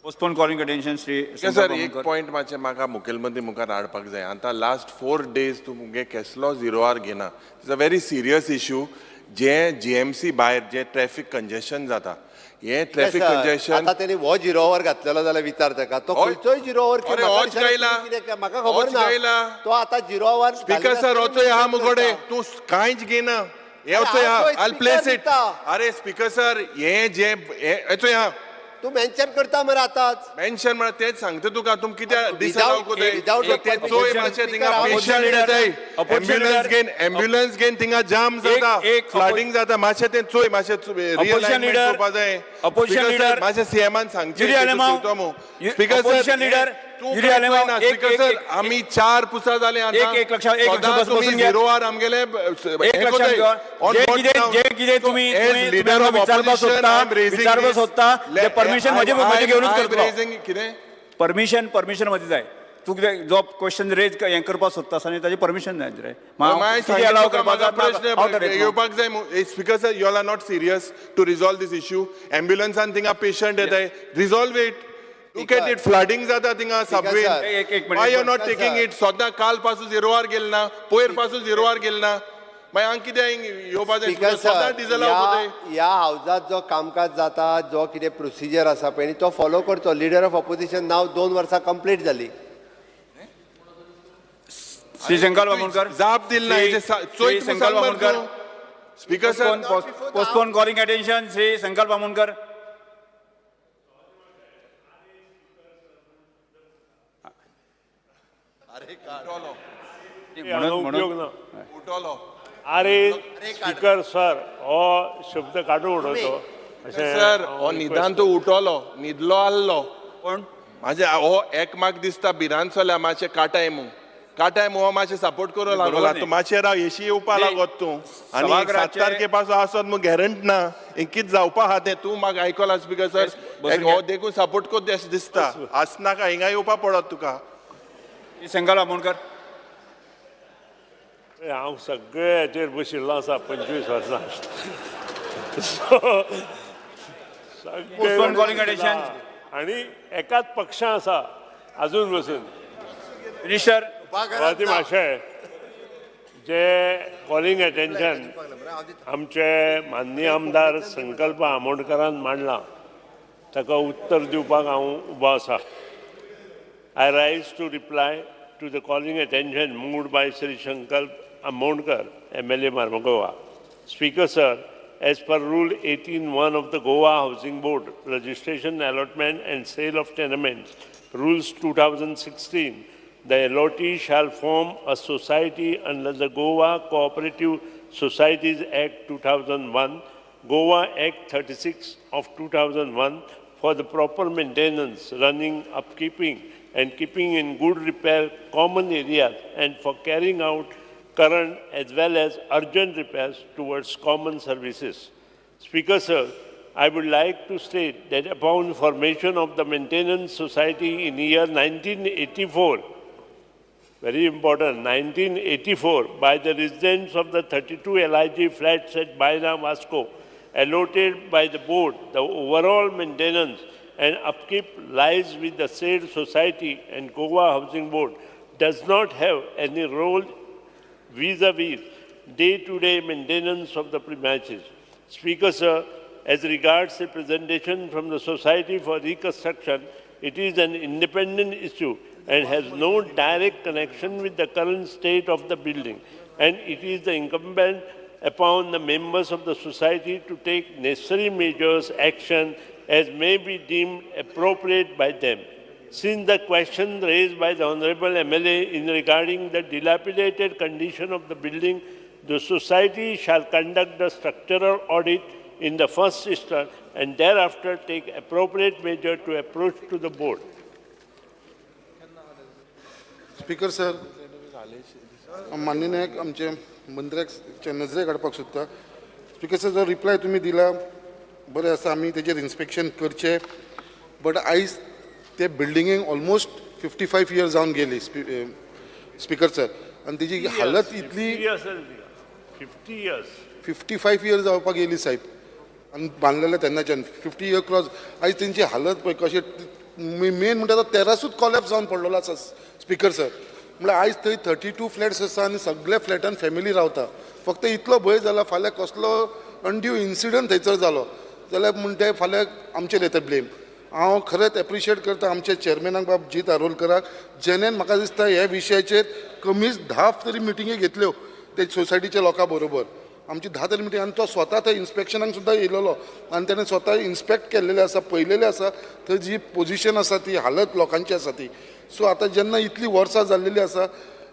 Postpone calling attention Shri sir, एक point मातशें म्हाका मुखेलमंत्री मुखार हाडपाक जाय. आतां लास्ट 4 days तूं मुगे केसलो झिरो आर घेना. It's a very serious issue. J GMC भायर जे ट्रॅफिक कंजेशन जाता, हे ट्रॅफिक कंजेशन आतां तेणी हो झिरो our घातलेलो जाल्यार विचार ताका, तो खंयचोय झिरो our म्हाका खबर ना. तो आतां झिरो our. Speaker sir, वचोय आहा मुगोडे, तूं कांयच घेना. हे वचोय आहा, आयल प्लेस it. अरे स्पीकर सर, हे जे हेचोय आहा तूं मेन्शन करता मरे आतांच. मेन्शन म्हळ्यार तेच सांगता तुका. तुम कित्याक डिसअलाव कोताय? ते चोय मातशें थिंगा पेशंट येताय, एम्ब्युलन्स घेवन, एम्ब्युलन्स घेवन थिंगा जाम जाता, फ्लडिंग जाता. मातशें तें चोय, मातशें रिअलाइनमेंट करपा जाय. मातशें सीएमान सांगचें. स्पीकर सर, स्पीकर सर, आमी 4 पुसा जाले आतां. झिरो आर आमगेले लिडर ऑफ ऑपोजिशन सोदता परमिशन म्हजे म्हजे घेवनूच करतलो. कितें परमिशन? परमिशन म्हजें जाय. तूं कितें जो क्वेश्चन रेज हें करपाक सोदता आसतना ताजी परमिशन जाय रे. प्रश्न येवपाक जाय. Speaker sir, you all are not serious to resolve this issue. एम्ब्युलन्सान थिंगा पेशंट येताय, resolve it. Look at it, flooding जाता थिंगा subway. Why you are not taking it? सद्दां काल पासून झिरो आर गेल ना, पयर पासून झिरो आर गेल ना. मागीर हांगा कितें येवपाचें? ह्या हावजात जो कामकाज जाता, जो कितें प्रोसिजर आसा पळय तो फॉलो करचो. लिडर ऑफ ऑपोजिशन नाव 2 वर्सां कंप्लीट जाली. श्री संकल्प आमोणकर जाप दिली ना. Shri Sankalp Amonkar. Speaker sir, postpone calling attention Shri Sankalp Amonkar. अरे स्पीकर सर, हो शब्द काडून उडयतो. सर, हो निदान तो उठलो, न्हिदलो आहलो. कोण म्हाजे हो एक म्हाका दिसता भिरांत चल्या. मातशें काटाय मू, काटाय मू, हो मातशें सपोर्ट करूं लागलो. तूं मातशें राव, येशी येवपा लागत तूं. आनी 7 तारखे पासून आसत मू गॅरंट ना, कितें जावपा आहा तें तूं म्हाका आयकला. स्पीकर सर, हो देखून सपोर्ट कर अशें दिसता. आसनाका हिंगा येवपा पडत तुका. संकल्प आमोणकर. हांव सगळे हाचेर बशिल्लो आसा 25 वर्सां. आनी एकाच पक्षां आसा अजून बसून. मिनिस्टर म्हाशे जे कॉलिंग अटेन्शन आमचे माननीय आमदार संकल्प आमोणकरान मांडला ताका उत्तर दिवपाक हांव उबो आसा. I rise to reply to the calling attention moved by Shri Sankalp Amonkar, MLA Marmagoa. Speaker sir, as per Rule 18(1) of the Goa Housing Board, Registration, Allotment and Sale of Tenements, Rules 2016, the allottee shall form a society under the Goa Cooperative Societies Act 2001, Goa Act 36 of 2001 for the proper maintenance, running, upkeeping, and keeping in good repair common areas and for carrying out current as well as urgent repairs towards common services. Speaker sir, I would like to state that upon formation of the Maintenance Society in year 1984, very important, 1984, by the residents of the 32 LIG flats at Baina Vasco, allotted by the board, the overall maintenance and upkeep lies with the said society, and Goa Housing Board does not have any role vis-a-vis day-to-day maintenance of the premises. Speaker sir, as regards the presentation from the Society for Reconstruction, it is an independent issue and has no direct connection with the current state of the building, and it is the incumbent upon the members of the society to take necessary measures, action as may be deemed appropriate by them. Since the question raised by the Honorable MLA in regarding the dilapidated condition of the building, the society shall conduct the structural audit in the first instance and thereafter take appropriate measure to approach to the board. Speaker sir, माननीय आमचे मंत्र्याक नजरेक हाडपाक सोदता. Speaker sir, जो reply तुमी दिला बरें आसा, आमी तेजेर इन्स्पेक्शन करचें, बट आयज ते बिल्डिंगेक ऑलमोस्ट 55 इयर्स जावन गेली स्पीकर सर, आनी तेजी हालत इतली 55 इयर्स जावपाक गेली साहेब, आनी बांदलेले तेन्नाच्यान 50 इयर क्रॉस. आयज तेंची हालत पळय कशें, मेन म्हणटा तो तेरासूच कॉलेप्स जावन पडलेलो आसा स्पीकर सर. म्हणल्यार आयज थंय 32 फ्लॅट्स आसा आनी सगळे फ्लॅटान फॅमिली रावता. फक्त इतलो भंय जाला फाल्यां कसलो अनड्यू इन्सिडंट थंयसर जालो जाल्यार म्हणटा फाल्यां आमचेर येता ब्लेम. हांव खरेंच एप्रिशिएट करता आमच्या चेअरमॅनाक बाब जीत आरोलकराक, जेणेन म्हाका दिसता ह्या विशयाचेर कमीच 10 तरी मिटिंगी घेतल्यो ते सोसायटीच्या लोकां बरोबर. आमची 10 तरी मिटींग, आनी तो स्वता थंय इन्स्पेक्शनाक सुद्दां येयलेलो आनी तेणें स्वता इन्स्पेक्ट केल्लेलें आसा, पळयलेलें आसा थंय जी पोजिशन आसा ती हालत लोकांची आसा ती. सो आतां जेन्ना इतलीं वर्सां जाल्लेलीं आसा,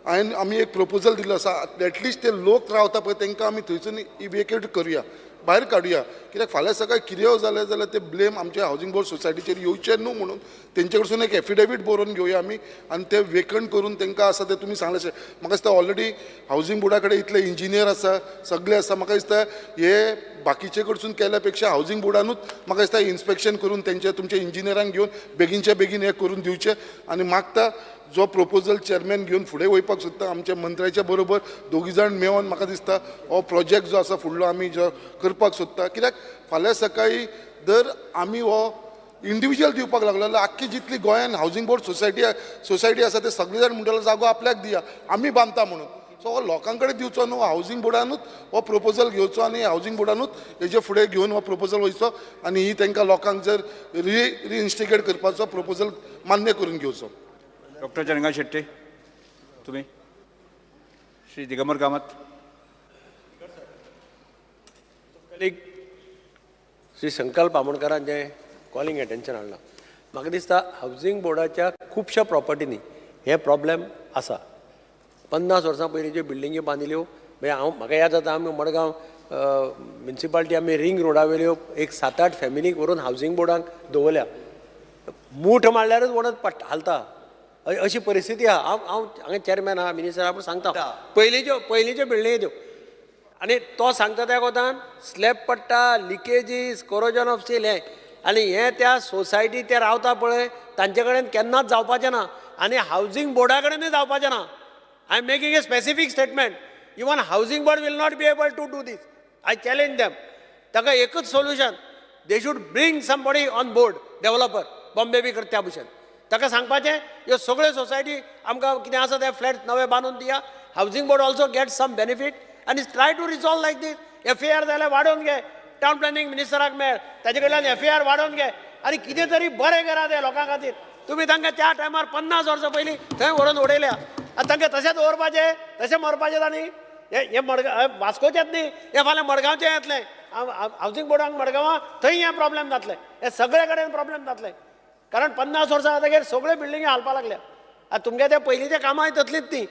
हांवें आमी एक प्रपोजल दिल्लो आसा, एटलिस्ट ते लोक रावता पळय तांकां आमी थंयसून इवेकेट करुया, भायर काडुया, कित्याक फाल्यां सकाळीं कितेंय जालें जाल्यार ते ब्लेम आमच्या हावजींग बोर्ड सोसायटीचेर येवचें न्हू म्हणून तेंचे कडसून एक एफिडेवीट बरोवन घेवया आमी आनी ते वेकंट करून तांकां आसा तें तुमी सांगलें. म्हाका दिसता ऑलरेडी हावजींग बोर्डा कडेन इतले इंजिनियर आसा, सगळे आसा, म्हाका दिसता हे बाकीचे कडसून केल्या पेक्षा हावजींग बोर्डानूच म्हाका दिसता इन्स्पेक्शन करून तेंचे तुमचे इंजिनियरांक घेवन बेगीनच्या बेगीन हें करून दिवचें. आनी मागता जो प्रपोजल चेअरमॅन घेवन फुडें वयपाक सोदता आमच्या मंत्र्याच्या बरोबर दोगी जाण मेळोन म्हाका दिसता हो प्रोजेक्ट जो आसा फुडलो आमी जो करपाक सोदता, कित्याक फाल्यां सकाळीं जर आमी हो इंडिविज्युअल दिवपाक लागलो जाल्यार आख्खी जितली गोंयान हावजींग बोर्ड सोसायटी आसा ते सगळे जाण म्हणटले जागो आपल्याक दिया, आमी बांदता म्हणून. सो हो लोकां कडेन दिवचो न्हू, हावजींग बोर्डानूच हो प्रपोजल घेवचो आनी हावजींग बोर्डानूच हेजे फुडें घेवन हो प्रपोजल वयचो आनी ही तांकां लोकांक जर रिइन्स्टिगेट करपाचो प्रपोजल मान्य करून घेवचो. डॉक्टर चंद्रकांत शेट्टी, तुम्ही. श्री दिगंबर कामत. एक श्री संकल्प आमोणकरान जें कॉलिंग एटेन्शन हाडलां, म्हाका दिसता हावजींग बोर्डाच्या खुबश्या प्रॉपर्टींनी हे प्रॉब्लेम आसा. 50 वर्सां पयलीं ज्यो बिल्डिंग्यो बांदिल्ल्यो, म्हणजे हांव म्हाका याद जाता आमी मडगांव म्युनिसिपालिटी आमी रिंग रोडावेल्यो एक 7-8 फॅमिलीक व्हरून हावजींग बोर्डाक दवरल्या. मूठ मारल्यारूच वणत पडटा हालता, अशी परिस्थिती आहा. हांव हांव हांगा चेअरमॅन आहा, मिनिस्टर आहा, पूण सांगता पयलींच्यो बिल्डिंगी त्यो, आनी तो सांगता त्या कोतान स्लॅब पडटा, लिकेजीस, कोरोजन ऑफ स्टील हें, आनी हें त्या सोसायटी ते रावता पळय तांचे कडेन केन्नाच जावपाचें ना आनी हावजींग बोर्डा कडेनूय जावपाचें ना. I am making a specific statement, even housing board will not be able to do this. I challenge them. ताका एकूच solution, they should bring somebody on board, developer Bombay बी करता त्या भशेन. ताका सांगपाचें ह्यो सगळ्यो सोसायटी आमकां कितें आसा ते फ्लॅट नवे बांदून दिया Housing board also get some benefit आनी try to resolve like this. FAR जाल्यार वाडोवन घे, टावन प्लॅनिंग मिनिस्टराक मेळ, ताजे कडल्यान एफएआर वाडोवन घे आनी कितें तरी बरें करा ते लोकां खातीर. तुमी तांकां त्या टायमार 50 वर्सां पयलीं थंय व्हरून उडयल्या, आतां तांकां तशेंच दवरपाचें, तशें मरपाचें तांणी. हे मडगांव वास्कोचेंच न्ही, हे फाल्यां मडगांवचें येतलें हावजींग बोर्डाक, मडगांवां थंय हें प्रॉब्लेम जातलें, हे सगळे कडेन प्रॉब्लेम जातलें. कारण 50 वर्सां जातकीर सगळ्यो बिल्डिंगी हालपा लागल्या. आतां तुमगे ते पयलींचे कामांय तसलींच ती,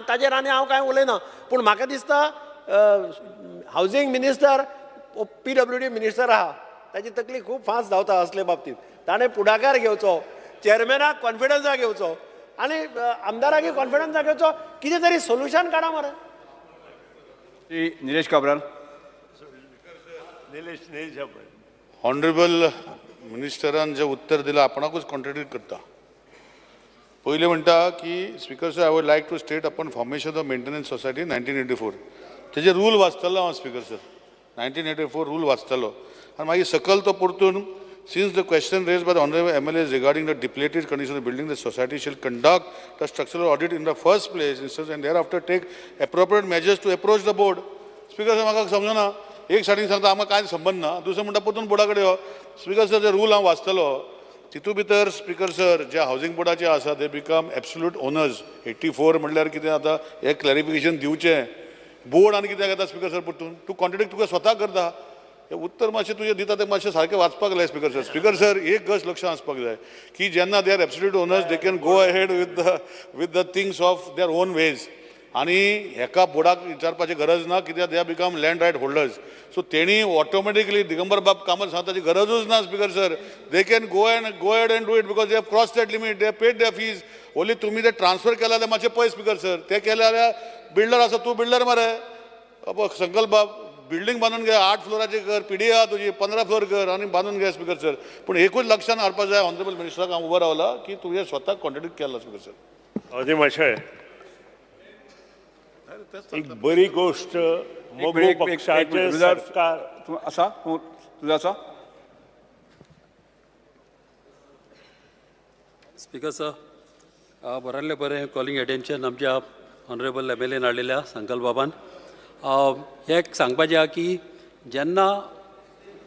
ताजेर आनी हांव कांय उलयना. पूण म्हाका दिसता हावजींग मिनिस्टर PWD minister आहा, ताजी तकली खूब फास्ट धांवता असले बाबतींत. ताणें फुडाकार घेवचो, चेअरमॅनाक कॉन्फिडन्सा घेवचो आनी आमदाराकय कॉन्फिडन्सा घेवचो, कितें तरी सोल्युशन काडा मरे. श्री निलेश काब्राल. निलेश ऑनरेबल मिनिस्टरान जें उत्तर दिलां आपणाकूच कॉन्ट्रडिक्ट करता. पयलें म्हणटा की speaker sir, I would like to state upon formation of maintenance society 1984. तेजे रूल वाचतलो हांव स्पीकर सर, 1984 रूल वाचतलो आनी मागीर सकयल तो परतून since the question raised by the honourable MLAs regarding the depleted condition of building, the society shall conduct the structural audit in the first place instance and thereafter take appropriate measures to approach the board. Speaker sir, म्हाका समजना, एक सायडीन सांगता आमकां कांय संबंद ना, दुसरें म्हणटा परतून बोर्डा कडेन यो. स्पीकर सर, जे रूल हांव वाचतलो तितू भितर स्पीकर सर जे हावजींग बोर्डाचे आसा they become absolute owners. 84 म्हणल्यार कितें जाता हें क्लॅरिफिकेशन दिवचें. बोर्ड आनी कित्याक येता स्पीकर सर परतून तूं कॉन्ट्रडिक्ट तुका स्वता करता. हें उत्तर मातशें तुजें दिता तें मातशें सारकें वाचपाक जाय स्पीकर सर. स्पीकर सर, एक गज लक्षांत आसपाक जाय की जेन्ना they are absolute owners they can go ahead with the things of their own ways. आनी हेका बोर्डाक विचारपाची गरज ना, कित्याक they are become land right holders. So तेणी ऑटोमॅटिकली दिगंबर बाब कामत सांगता ताची गरजूच ना speaker sir. They can go and go ahead and do it because they have cross that limit, they have paid their fees. Only तुमी ते transfer केला जाल्यार मातशें पळय स्पीकर सर, ते केले जाल्यार बिल्डर आसा, तूं बिल्डर मरे संकल्प बाब, बिल्डींग बांदून घे, 8 फ्लोराची कर, पीडी आहा तुजी 15 फ्लोर कर आनी बांदून घे स्पीकर सर. पूण एकूच लक्षांत हाडपा जाय ऑनरेबल मिनिस्टराक हांव उबो रावला की तुवें स्वताक कॉन्ट्रडिक्ट केला स्पीकर सर. अदी मातशें एक बरी गोश्ट मगो पक्षाचें सरकार आसा, तुझं आसा. स्पीकर सर, बरयल्लें बरें कॉलिंग अटेन्शन आमच्या ऑनरेबल MLA हाडलेल्या संकल्प बाबान. हें एक सांगपाचें आहा की जेन्ना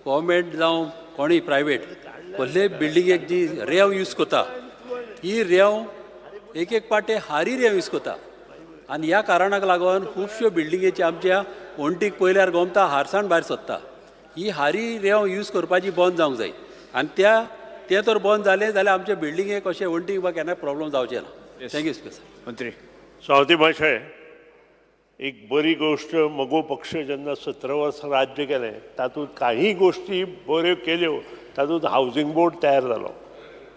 गव्हर्मेंट जावं कोणूय प्रायवेट कसलेय बिल्डिंगेक जी रेंव यूज करता, ही रेंव एक एक पाटे हारी रेंव यूज करता आनी ह्या कारणाक लागून खुबश्यो बिल्डिंगेची आमच्या वण्टीक पळयल्यार गोमता हारसाण भायर सोदता. ही हारी रेंव यूज करपाची बंद जावंक जाय आनी त्या तें तर बंद जालें जाल्यार आमच्या बिल्डिंगेक अशें वण्टीक बा केन्नाय प्रॉब्लम जावचें ना. Thank you speaker sir. मंत्री सावती माशे, एक बरी गोश्ट मगो पक्ष जेन्ना 17 वर्सां राज्य केलें तातूंत काही गोश्टी बऱ्यो केल्यो. तातूंत हावजींग बोर्ड तयार जालो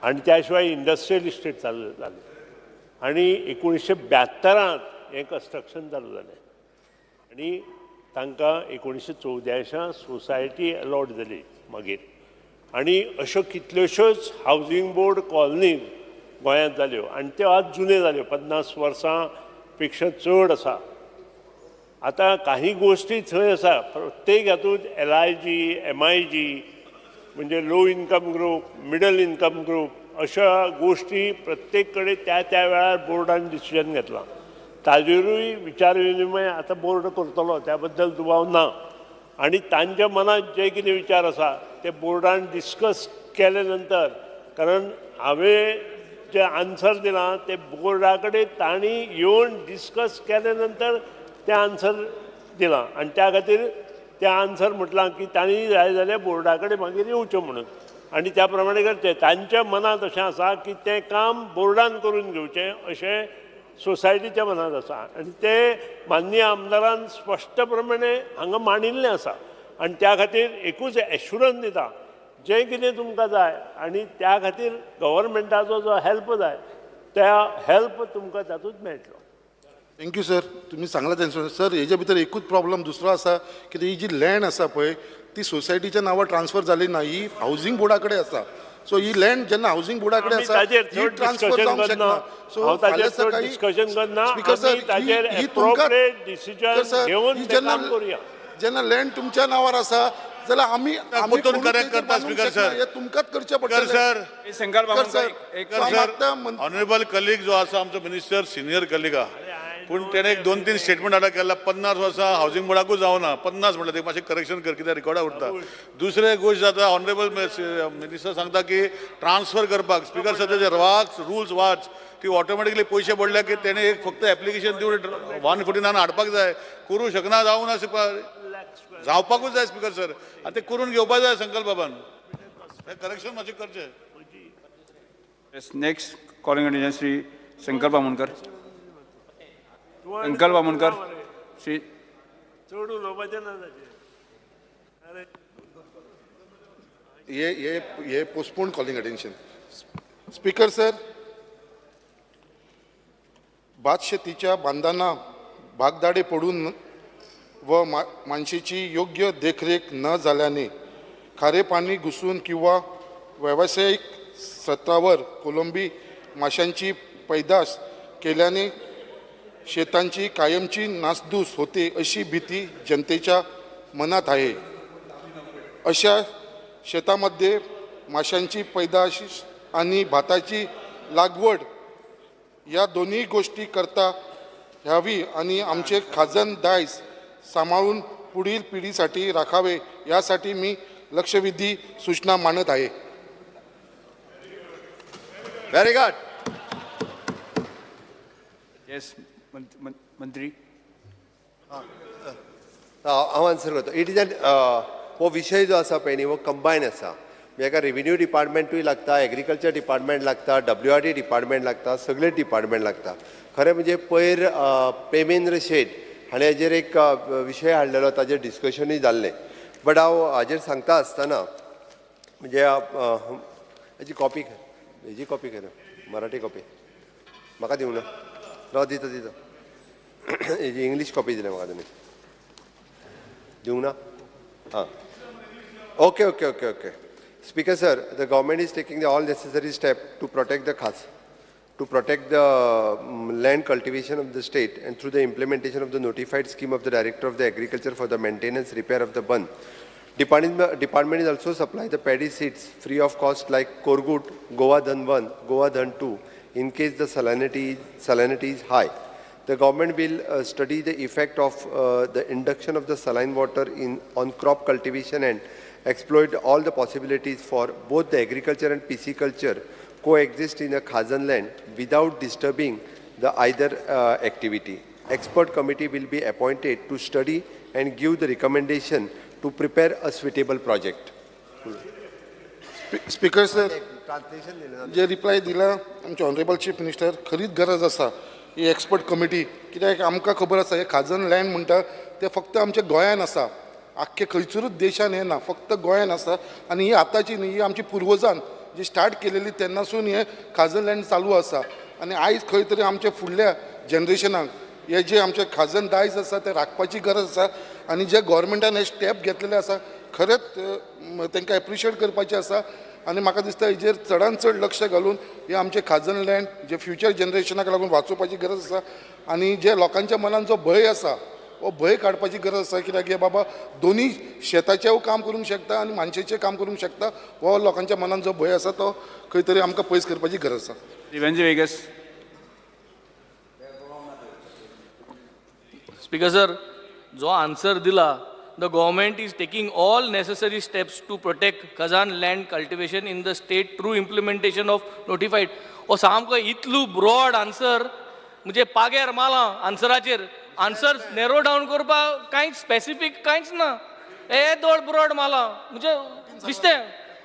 आनी त्या शिवाय इंडस्ट्रियल इस्टेट चालू जाली आनी 1972 हें कन्स्ट्रक्शन चालू जालें आनी तांकां 1984 सोसायटी अलॉट जाली मागीर. आनी अश्यो कितल्योश्योच हावजींग बोर्ड कॉलनी गोंयांत जाल्यो आनी त्यो आज जुन्यो जाल्यो, 50 वर्सां पेक्षा चड आसा. आतां काही गोश्टी थंय आसा, प्रत्येक हातूंत LIG MIG म्हणजे low income group, middle income group अशा गोश्टी प्रत्येक कडेन त्या त्या वेळार बोर्डान डिसिजन घेतलां. ताजेरूय विचार विनिमय आतां बोर्ड करतलो त्या बद्दल दुबाव ना आनी तांच्या मनांत जे कितें विचार आसा ते बोर्डान डिस्कस केले नंतर, कारण हांवें जे आन्सर दिलां ते बोर्डा कडेन तांणी येवन डिस्कस केले नंतर तें आन्सर दिलां आनी त्या खातीर तें आन्सर म्हटलां की तांणी जाय जाल्यार बोर्डा कडेन मागीर येवचें म्हणून आनी त्या प्रमाणे करचें. तांच्या मनांत अशें आसा की तें काम बोर्डान करून घेवचें अशें सोसायटीच्या मनांत आसा आनी तें माननीय आमदारान स्पश्ट प्रमाणे हांगा मांडिल्लें आसा आनी त्या खातीर एकूच एश्युरन्स दिता जें कितें तुमकां जाय आनी त्या खातीर गव्हर्मेंटाचो जो हेल्प जाय त्या हेल्प तुमकां तातूंत मेळटलो. Thank you sir, तुमी सांगला तेंचो. सर, हेजे भितर एकूच प्रॉब्लम दुसरो आसा की ही जी लँड आसा पळय ती सोसायटीच्या नांवार ट्रान्सफर जाली ना, ही हावजींग बोर्डा कडेन आसा. सो ही लँड जेन्ना हावजींग बोर्डा कडेन आसा ही ट्रान्सफर जावंक शकना. सो फाल्यां सकाळी स्पीकर सर ही तुमकां जेन्ना लँड तुमच्या नांवार आसा जाल्यार आमी परतून करेक्ट करता स्पीकर सर, हे तुमकांच करचें पडटलें. सर सर, ऑनरेबल कलीग जो आसा आमचो मिनिस्टर सिनियर कलीग आहा, पूण तेणें एक दोन तीन स्टेटमेंट हाडा केला 50 वर्सां हावजींग बोर्डाकूच जावना 50 म्हणल्यार ते मातशें करेक्शन कर कित्याक रिकॉर्डा उरता. दुसरें गोश्ट जाता ऑनरेबल मिनिस्टर सांगता की ट्रान्सफर करपाक स्पिकर सर तेजे वाच रुल्स वाच ती ऑटोमॅटिकली पयशे पडल्या की तेणें एक फक्त एप्लिकेशन दिवन 149 हाडपाक जाय. करूं शकना जावना जावपाकूच जाय स्पिकर सर आनी ते करून घेवपाक जाय संकल्प बाबान. हें करेक्शन मातशें करचें. Next calling attention Shri Sankalp Amonkar. Sankalp Amonkar Shri चड उलोवपाचें ना ताचेर. हे हे हे postpone calling attention. Speaker sir, भातशेतीच्या बांदांना भागदाडे पडून व मानशेची योग्य देखरेख न जाल्याने खारे पाणी घुसून किंवा व्यावसायिक सत्रावर कोलंबी माशांची पैदास केल्याने शेतांची कायमची नासधूस होते अशी भीती जनतेच्या मनात आहे. अशा शेतामध्ये माशांची पैदास आणि भाताची लागवड या दोन्ही गोष्टी करता ह्यावी आणि आमचे खाजन दायज सांभाळून पुढील पिढीसाठी राखावे यासाठी मी लक्षवेधी सूचना मांडत आहे. Very good. Yes मंत्री. हांव आन्सर करता. It is an हो विशय जो आसा पळय न्ही हो कंबायन आसा. म्हणजे रेविन्यू डिपार्टमेंटूय लागता, एग्रीकल्चर डिपार्टमेंट लागता, WRD department लागता, सगळे डिपार्टमेंट लागता. खरें म्हणजे पयर प्रेमेंद्र शेट हाणें हाजेर एक विशय हाडलेलो, ताजेर डिस्कशनूय जाल्लें. बट हांव हाजेर सांगता आसतना म्हणजे हेजी कॉपी हेजी कॉपी कर, मराठी कॉपी म्हाका दिवं ना, राव दिता दिता हेजी इंग्लीश कॉपी दिल्या म्हाका तुमी दिवंक ना. आं okay okay okay okay. Speaker sir, the government is taking the all necessary step to protect the khas to protect the land cultivation of the state and through the implementation of the notified scheme of the Director of the Agriculture for the maintenance repair of the bund. Department is also supply the paddy seeds free of cost like Korgut, Goa Dhan 1, Goa Dhan 2 in case the salinity is high. The government will study the effect of the induction of the saline water on crop cultivation and exploit all the possibilities for both the agriculture and pisciculture coexist in a Khazan land without disturbing the either activity. Expert committee will be appointed to study and give the recommendation to prepare a suitable project. Speaker sir, J reply दिला आमचे honourable chief minister, खरीच गरज आसा ही expert committee. कित्याक आमकां खबर आसा हे खाजन लँड म्हणटा ते फक्त आमच्या गोंयान आसा, आख्खे खंयसरूच देशान हें ना, फक्त गोंयान आसा. आनी ही आतांची न्ही, ही आमची पुर्वजान जी स्टार्ट केलेली तेन्नासून हें खाजन लँड चालू आसा. आनी आयज खंय तरी आमच्या फुडल्या जनरेशनाक हे जे आमचे खाजन दायज आसा ते राखपाची गरज आसा. आनी जे गोवोरमेंटान हे स्टेप घेतलेले आसा खरेंच तांकां एप्रिशिएट करपाचें आसा. आनी म्हाका दिसता हेजेर चडान चड लक्ष घालून हे आमचे खाजन लँड जे फ्युचर जनरेशनाक लागून वाचोवपाची गरज आसा. आनी जे लोकांच्या मनान जो भंय आसा हो भंय काडपाची गरज आसा. कित्याक हे बाबा दोनी शेताचेंय काम करूंक शकता आनी मानशेचें काम करूंक शकता, हो लोकांच्या मनान जो भंय आसा तो खंय तरी आमकां पयस करपाची गरज आसा. वेगस. स्पीकर सर, जो आन्सर दिला, the government is taking all necessary steps to protect Khazan land cultivation in the state through implementation of notified. हो सामको इतलो ब्रॉड आन्सर म्हणजे पाग्यार माला आन्सराचेर. आन्सर नॅरो डावन करपाक कांयच स्पेसिफीक कांयच ना, हे दोड ब्रॉड माला म्हणजे दिसतें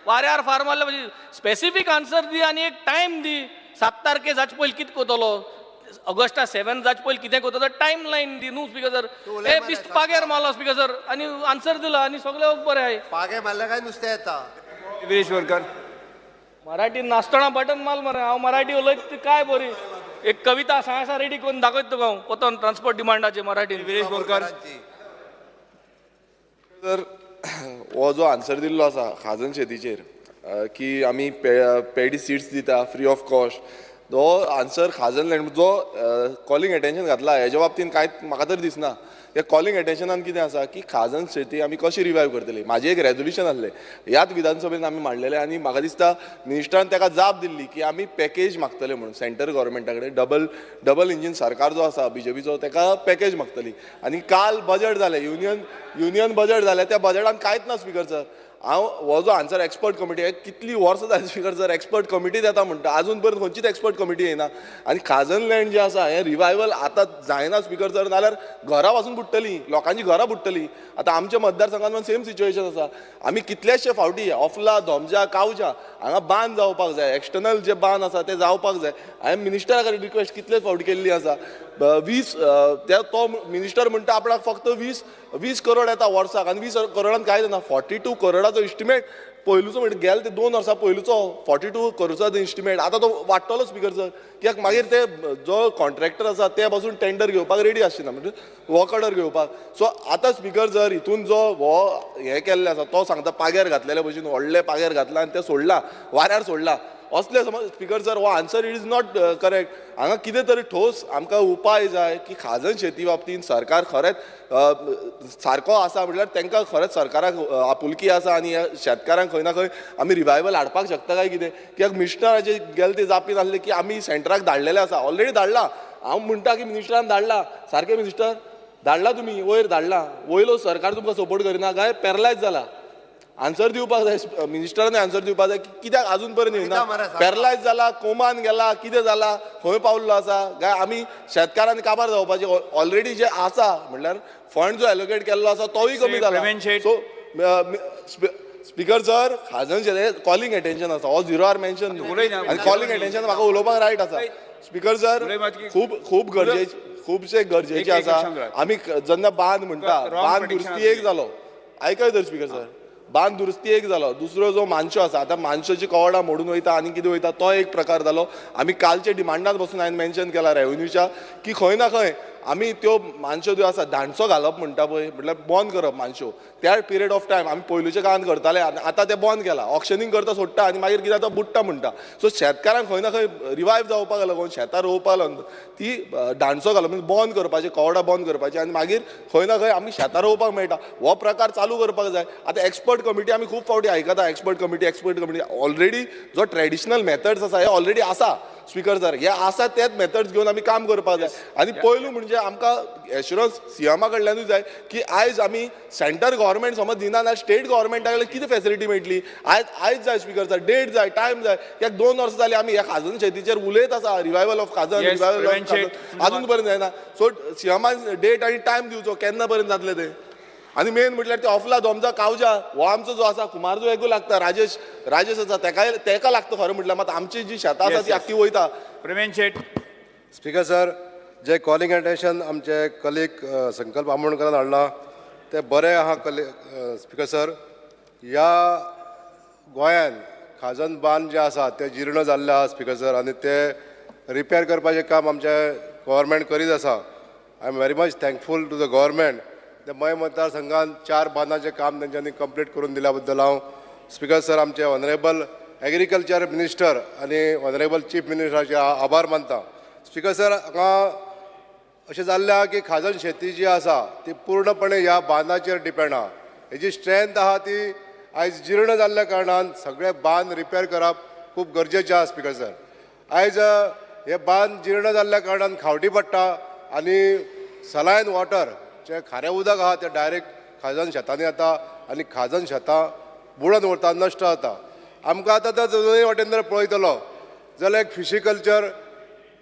वाऱ्यार फार मारल्या. म्हणजे स्पेसिफीक आन्सर दी आनी एक टायम दी. 7 तारखे जाचे पयलीं कितें करतलो, ऑगस्टा 7 जाचे पयलीं कितें करतलो, टायम लायन दी न्हू स्पीकर सर. हे बेश्ट पाग्यार मारलो स्पीकर सर आनी आन्सर दिला आनी सगळें बरें आहाय. पागे मारल्या काय नुस्तें येता. विरेश बोरकर. मराठी नाचतना बटन माल मरे, हांव मराठी उलयत काय बरी एक कविता आसा रेडी करून दाखयत तुका हांव पोतोन ट्रान्सपोर्ट डिमांडाचे मराठीन. विरेश बोरकर. तर हो जो आन्सर दिल्लो आसा खाजन शेतीचेर की आमी पेडी सीड्स दिता फ्री ऑफ कॉस्ट, जो आन्सर खाजन लँड जो कॉलिंग एटेन्शन घातला हेज्या बाबतीन कांयच म्हाका तरी दिसना. हे कॉलिंग एटेन्शनान कितें आसा की खाजन शेती आमी कशी रिवायव करतली. म्हाजें एक रेजोल्युशन आसलें ह्याच विधानसभेन आमी मांडलेलें आनी म्हाका दिसता मिनिस्टरान ताका जाप दिल्ली की आमी पॅकेज मागतले म्हणून सेंटर गव्हर्मेंटा कडेन. डबल इंजीन सरकार जो आसा बीजेपीचो ताका पॅकेज मागतली. आनी काल बजट जालें, युनियन बजट जालें, त्या बजटान कांयच ना स्पीकर सर. हांव हो जो आन्सर एक्सपर्ट कमिटी कितली वर्सां जाली स्पीकर सर एक्सपर्ट कमिटी येता म्हणटा, आजून पर्यंत खंयचीच एक्सपर्ट कमिटी येना. आनी खाजन लँड जें आसा हें रिवायवल आतां जायना स्पीकर सर, नाल्यार घरां पासून बुडटलीं, लोकांची घरां बुडटलीं. आतां आमच्या मतदारसंघान सेम सिच्युएशन आसा. आमी कितलेशे फावटी ऑफला, धोमजा, कावजा हांगा बांद जावपाक जाय, एक्सटर्नल जे बांद आसा ते जावपाक जाय. हांवें मिनिस्टरा कडेन रिक्वेस्ट कितलेच फावटी केल्ली आसा. 20 तो मिनिस्टर म्हणटा आपणाक फक्त 20 करोड येता वर्साक आनी 20 करोडान कांय जायना. 42 करोडाचो इस्टिमेट पयलूचो म्हणटा गेले ते 2 वर्सां पयलूचो 42 करोडाचो इस्टिमेट आतां तो वाडटलो स्पीकर सर. कित्याक मागीर ते जो कॉन्ट्रॅक्टर आसा ते पासून टेंडर घेवपाक रेडी आसचे ना, म्हणजे वर्क ऑर्डर घेवपाक. सो आतां स्पीकर सर हितून जो हो हें केल्लें आसा तो सांगता पाग्यार घातलेले भशेन व्हडले पाग्यार घातला आनी ते सोडला, वाऱ्यार सोडला. असले समज स्पीकर सर हो answer it is not correct. हांगा कितें तरी ठोस आमकां उपाय जाय की खाजन शेती बाबतीन सरकार खरेंच सारको आसा म्हटल्यार तांकां खरेंच सरकाराक आपुलकी आसा आनी ह्या शेतकारांक खंय ना खंय आमी रिवायवल हाडपाक शकता काय कितें. कित्याक मिनिस्टराचे गेले ते जापीन आसले की आमी सेंटराक धाडलेले आसा, ऑलरेडी धाडला. हांव म्हणटा की मिनिस्टरान धाडला, सारकें मिनिस्टर धाडला, तुमी वयर धाडला, वयलो सरकार तुमकां सपोर्ट करिना काय पॅरलायज जाला. आन्सर दिवपाक जाय मिनिस्टरान, आन्सर दिवपाक जाय कित्याक अजून पर्यंत येना, पॅरलायज जाला, कोमान गेला, कितें जाला, खंय पावल्लो आसा काय. आमी शेतकारांनी काबार जावपाचे ऑलरेडी जे आसा म्हणल्यार फंड जो एलोकेट केल्लो आसा तोय कमी जाला. सो स्पीकर सर खाजन शेत कॉलिंग एटेन्शन आसा, हो झिरो आर मेन्शन आनी कॉलिंग एटेन्शन म्हाका उलोवपाक रायट आसा. स्पीकर सर खूब खूब गरजेचे, खुबशे गरजेचे आसा. आमी जेन्ना बांद म्हणटा, बांद दुरुस्ती एक जालो, आयकय तर स्पीकर सर, बांद दुरुस्ती एक जालो, दुसरो जो मानशो आसा आतां मानशोची कवडां मोडून वयता आनी कितें वयता तो एक प्रकार जालो. आमी कालचे डिमांडान बसून हांवें मेन्शन केला रेवेन्यूच्या की खंय ना खंय आमी त्यो मानशो ज्यो आसा धांडसो घालप म्हणटा पळय, म्हटल्यार बंद करप मानशो त्या पिरियड ऑफ टायम आमी पयलूच्या काळान करताले आनी आतां तें बंद केलां. ऑक्शनींग करता सोडटा आनी मागीर कितें जाता बुडटा म्हणटा. सो शेतकारांक खंय ना खंय रिवायव जावपाक लागून शेतां रोवपाक लागून ती धांडसो घालप म्हणजे बंद करपाची, कवडां बंद करपाची आनी मागीर खंय ना खंय आमी शेतां रोवपाक मेळटा हो प्रकार चालू करपाक जाय. आतां एक्सपर्ट कमिटी आमी खूब फावटी आयकता, एक्सपर्ट कमिटी ऑलरेडी जो ट्रेडिशनल मेथड्स आसा हे ऑलरेडी आसा स्पीकर सर, हे आसा तेच मेथड्स घेवन आमी काम करपाक जाय. आनी पयलू म्हणजे आमकां एश्युरन्स सीएमा कडल्यानूय जाय की आयज आमी सेंटर गव्हर्मेंट समज दिना जाल्यार स्टेट गव्हर्मेंटा कडल्यान कितें फेसिलिटी मेळटली. आयज जाय स्पीकर सर, डेट जाय, टायम जाय. कित्याक 2 वर्सां जालीं आमी ह्या खाजन शेतीचेर उलयत आसा, रिवायवल ऑफ खाजन, रिवायवल ऑफ खाजन अजून पर्यंत जायना. सो सीएमान डेट आनी टायम दिवचो केन्ना पर्यंत जातलें तें. आनी मेन म्हटल्यार ते ऑफला, दोमजा, कावजा हो आमचो जो आसा कुमारजुंवेकूय एकू लागता, राजेश आसा तेका लागता खरें म्हटल्यार. मात आमची जी शेतां आसा ती आख्खी वयता. प्रवीण शेट. स्पीकर सर, जे कॉलिंग एटेन्शन आमचे कलीग संकल्प आमोणकरान हाडलां तें बरें आहा. स्पीकर सर, ह्या गोंयान खाजन बांद जे आसा ते जीर्ण जाल्ले आहा स्पीकर सर, आनी ते रिपेर करपाचें काम आमचें गव्हर्मेंट करीत आसा. I am very much thankful to the government. ते मय मतदारसंघान 4 बांदाचें काम तेंच्यांनी कंप्लीट करून दिल्या बद्दल हांव स्पीकर सर आमचे ऑनरेबल एग्रीकल्चर मिनिस्टर आनी ऑनरेबल चीफ मिनिस्टराचे आभार मानता. स्पीकर सर, हांगा अशें जाल्लें आहा की खाजन शेती जी आसा ती पूर्णपणे ह्या बांदाचेर डिपेंड आहा. हेजी स्ट्रेंथ आहा ती आयज जीर्ण जाल्ल्या कारणान सगळे बांद रिपेर करप खूब गरजेचें आहा स्पीकर सर. आयज हे बांद जीर्ण जाल्ल्या कारणान खावटी पडटा आनी सलायन वॉटर जें खारें उदक आहा तें डायरेक्ट खाजन शेतांनी येता आनी खाजन शेतां बुडोन उरता, नश्ट जाता. आमकां आतां तर दोनूय वाटेन जर पळयतलो जाल्यार एक फिशीकल्चर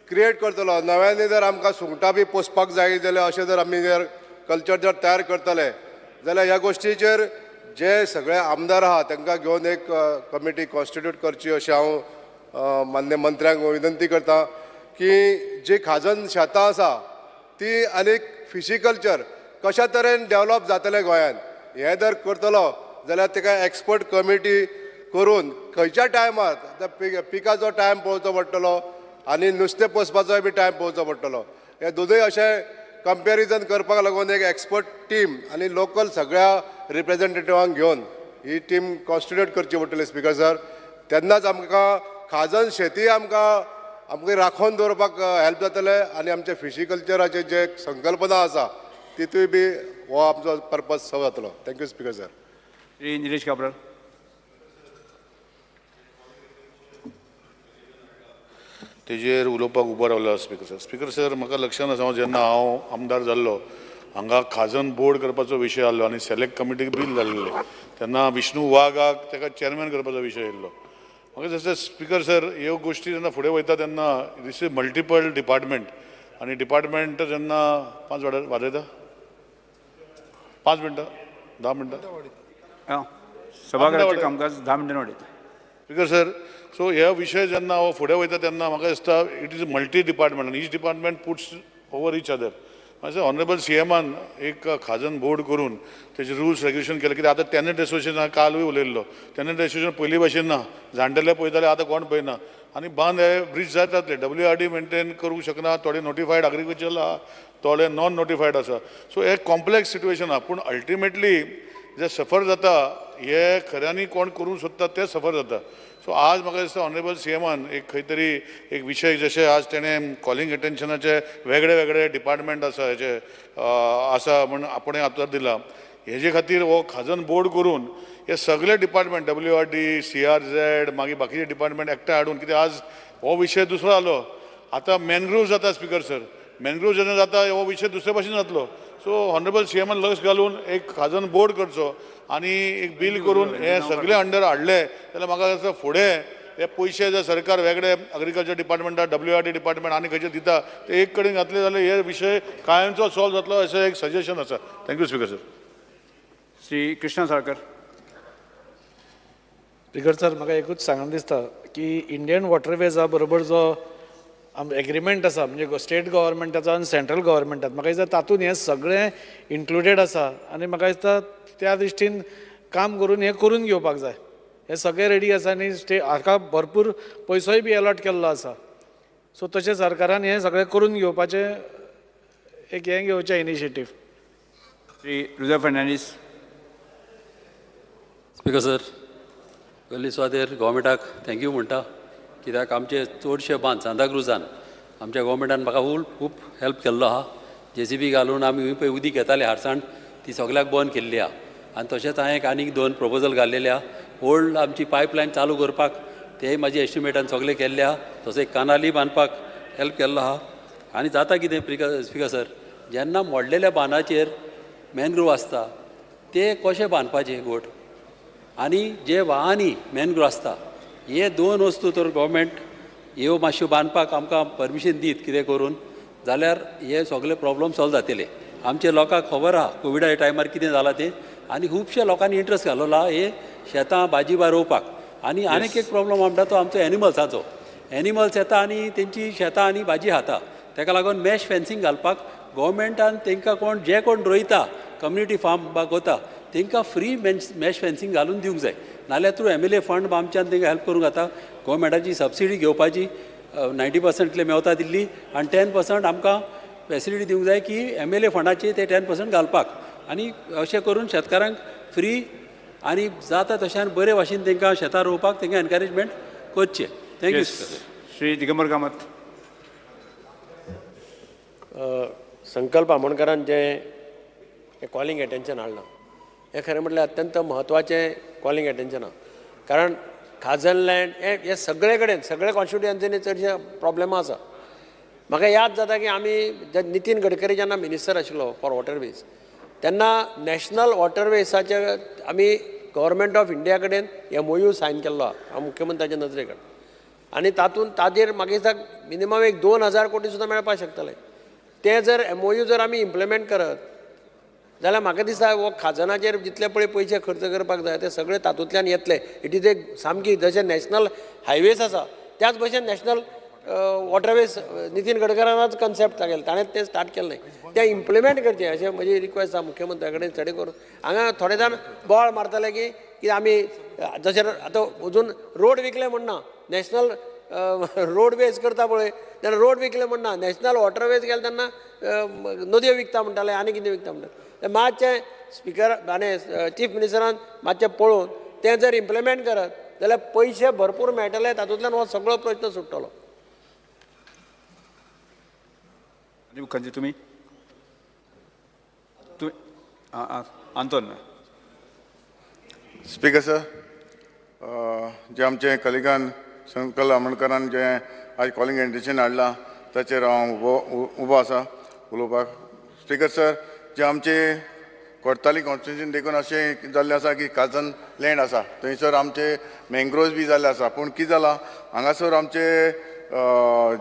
क्रिएट करतलो नव्याने, जर आमकां सुंगटां बी पोसपाक जाय जाल्यार अशें जर आमी जर कल्चर जर तयार करतले जाल्यार ह्या गोश्टीचेर जे सगळे आमदार आहा तांकां घेवन एक कमिटी कॉन्स्टिट्यूट करची अशें हांव मान्य मंत्र्यांक विनंती करता की जी खाजन शेतां आसा ती आनी फिशीकल्चर कशा तरेन डेवलप जातलें गोंयान हें जर करतलो जाल्यार ताका एक्सपर्ट कमिटी करून खंयच्या टायमार आतां पिकाचो टायम पळोवचो पडटलो आनी नुस्तें पोसपाचोय बी टायम पळोवचो पडटलो. हे दोनूय अशें कंपेरिजन करपाक लागून एक एक्सपर्ट टीम आनी लोकल सगळ्या रिप्रेजेंटेटिवांक घेवन ही टीम कॉन्स्टिट्यूट करची पडटली स्पीकर सर. तेन्नाच आमकां खाजन शेती आमकां आमकां राखोवन दवरपाक हेल्प जातलें आनी आमचे फिशिकल्चराचे जे संकल्पना आसा तितूय बी हो आमचो पर्पज सर्व जातलो. Thank you speaker sir. Shri Nilesh Cabral. तेजेर उलोवपाक उबो रावलो स्पीकर सर. स्पीकर सर, म्हाका लक्षांत आसा हांव जेन्ना हांव आमदार जाल्लो हांगा खाजन बोर्ड करपाचो विशय आसलो आनी सेलेक्ट कमिटीक बील जाल्लें तेन्ना विष्णू वाघाक ताका चेअरमॅन करपाचो विशय येयल्लो. म्हाका दिसता स्पीकर सर ह्यो गोश्टी जेन्ना फुडें वयता तेन्ना this is multiple department आनी डिपार्टमेंट जेन्ना 5 वाजयता 5 मिनटां 10 मिनटां सभाघराचें कामकाज 10 मिनटां वाडयता. स्पीकर सर, सो हे विशय जेन्ना हो फुडें वयता तेन्ना म्हाका दिसता it is multi department आनी each department puts over each other. म्हाका ऑनरेबल सी एमान एक खाजन बोर्ड करून तेजे रुल्स रेग्युलेशन केले. कित्याक आतां टेनंट एसोसिएशन कालूय उलयल्लो, टेनंट एसोसिएशन पयलीं भाशेन ना, जाणटेले पळयताले आतां कोण पळयना आनी बांद हे ब्रिज जायत जातले. WRD maintain करूंक शकना, थोडे नोटिफायड एग्रीकल्चर आहा, थोडे नॉन नोटिफायड आसा. सो हे कॉम्प्लेक्स सिट्युएशन आहा, पूण अल्टिमेटली जे सफर जाता हे खऱ्यांनी कोण करूंक सोदता ते सफर जाता. सो आज म्हाका दिसता ऑनरेबल सी एमान एक खंय तरी एक विशय जशें आज तेणें कॉलिंग एटेन्शनाचे वेगळे वेगळे डिपार्टमेंट आसा हेजे आसा म्हण आपणें आतां दिलां, हेजे खातीर हो खाजन बोर्ड करून हे सगळे डिपार्टमेंट WRD, CRZ मागीर बाकीचे डिपार्टमेंट एकठांय हाडून, कित्याक आज हो विशय दुसरो जालो, आतां मॅनग्रोव जाता स्पीकर सर, मॅनग्रोव जेन्ना जाता हो विशय दुसरे भाशेन जातलो. सो ऑनरेबल सी एमान लक्ष घालून एक खाजन बोर्ड करचो आनी एक बील करून हे सगळे अंडर हाडले जाल्यार म्हाका दिसता फुडें हे पयशे जर सरकार वेगळे एग्रीकल्चर डिपार्टमेंटाक, WRD department आनी खंयचे दिता ते एक कडेन घातले जाल्यार हे विशय कायमचो सॉल्व जातलो अशें एक सजेशन आसा. Thank you speaker sir. Shri Krishna Salkar. Speaker sir, म्हाका एकूच सांगन दिसता की इंडियन वॉटरवेजा बरोबर जो एग्रीमेंट आसा म्हणजे स्टेट गव्हर्मेंटाचो आनी सेंट्रल गव्हर्मेंटाचो, म्हाका दिसता तातूंत हें सगळें इन्क्लुडेड आसा आनी म्हाका दिसता त्या दृश्टीन काम करून हें करून घेवपाक जाय. हें सगळें रेडी आसा आनी हाका भरपूर पयसोय बी एलॉट केल्लो आसा. सो तशें सरकारान हें सगळें करून घेवपाचें एक हें घेवचें initiative. Shri Rudra Fernandes. Speaker sir, पयलीं सुवातेर गव्हर्मेंटाक thank you म्हणटा, कित्याक आमचे चडशे बांद सांताक्रुजान आमच्या गव्हर्मेंटान म्हाका खूब हेल्प केल्लो आहा. JCB घालून आमी पळय उदीक घेताले हारसाण ती सगल्याक बंद केल्ली आहा आनी तशेंच हांवें एक आनीक 2 प्रपोजल घाल्लेले आहा. ओल्ड आमची पायपलायन चालू करपाक तेय म्हाजे एस्टिमेटान सगळें केल्ले आहा. तशें कानाली बांदपाक हेल्प केल्लो आहा. आनी जाता कितें स्पीकर सर, जेन्ना मोडलेल्या बांदाचेर मॅनग्रोव आसता ते कशें बांदपाचे गोट आनी जे वाहांनी मॅनग्रोव आसता हे 2 वस्तू तर गव्हर्मेंट ह्यो मातश्यो बांदपाक आमकां परमिशन दीत कितें करून जाल्यार हे सगळे प्रॉब्लम सॉल्व जातले. आमचे लोकांक खबर आहा कोविडा टायमार कितें जालां तें आनी खुबशे लोकांनी इंट्रस्ट घालोला हे शेतां भाजी बा रोवपाक. आनी आनीक एक प्रॉब्लम म्हणटा तो आमचो एनिमल्साचो. एनिमल्स येता आनी तेंची शेतां आनी भाजी खाता, तेका लागून मॅश फेन्सींग घालपाक गव्हर्मेंटान तेंकां कोण जे कोण रोयता कम्युनिटी फार्म बा कोता तेंकां फ्री मॅश फेन्सींग घालून दिवंक जाय. नाल्यार थ्रू MLA fund आमच्यान तेंकां हेल्प करूंक जाता. गव्हर्मेंटाची सबसिडी घेवपाची 90% मेवता दिल्ली आनी 10% आमकां फेसिलिटी दिवंक जाय की MLA फंडाचे ते 10% घालपाक आनी अशें करून शेतकारांक फ्री आनी जाता तशें बरे भाशेन तेंकां शेतां रोवपाक तेंकां एनकरेजमेंट करचें. Thank you sir. Shri Digambar Kamat. संकल्प आमोणकरान जें कॉलिंग एटेन्शन हाडलां हें खरें म्हटल्यार अत्यंत म्हत्वाचें कॉलिंग एटेन्शन आहा, कारण खाजन लँड हे सगळे कडेन सगळे कॉन्स्टिट्युएन्सीनी चडशे प्रॉब्लेमां आसा. म्हाका याद जाता की आमी नितीन गडकरी जेन्ना मिनिस्टर आशिल्लो फॉर वॉटरवेज तेन्ना नॅशनल वॉटरवेजाचे आमी गव्हर्मेंट ऑफ इंडिया कडेन MOU sign केल्लो आहा मुख्यमंत्र्याच्या नजरे कडेन आनी तातूंत ताजेर म्हाका दिसता मिनिमम एक 2000 कोटी सुद्दां मेळपाक शकतले. ते जर MOU जर आमी इम्प्लिमेंट करत जाल्यार म्हाका दिसता हो खाजनाचेर जितले पळय पयशे खर्च करपाक जाय ते सगळे तातूंतल्यान येतले. It is एक सामकी जशें नॅशनल हायवेज आसा त्याच भशेन नॅशनल वॉटरवेज नितीन गडकरानच कन्सेप्ट केलें, ताणें तें स्टार्ट केल्लें, तें इम्प्लिमेंट करचें अशें म्हजी रिक्वेस्ट आसा मुख्यमंत्र्या कडेन. चड करून हांगा थोडे जाण बोवाळ मारताले की आमी जशें आतां अजून रोड विकले म्हण ना, नॅशनल रोडवेज करता पळय तेन्ना रोड विकले म्हण ना, नॅशनल वॉटरवेज गेले तेन्ना नदयो विकता म्हणटाले आनी कितें विकता म्हणटाले. मातशें स्पिकर आनी चीफ मिनिस्टरान मातशें पळोवन तें जर इम्प्लिमेंट करत जाल्यार पयशे भरपूर मेळटले, तातूंतल्यान हो सगळो प्रश्न सुट्टलो. संदीप खंजी तुमी तुमी आं आंतोन. स्पीकर सर, जे आमचे कलिगान संकल्प आमोणकरान जे आज कॉलिंग एटेन्शन हाडलां ताचेर हांव उबो आसा उलोवपाक. स्पीकर सर, जे आमचे कोडताली कॉन्स्टिट्युएन्सी देखून अशें जाल्लें आसा की काजन लँड आसा थंयसर आमचे मँग्रोव्स बी जाल्ले आसा, पूण कितें जालां हांगासर आमचे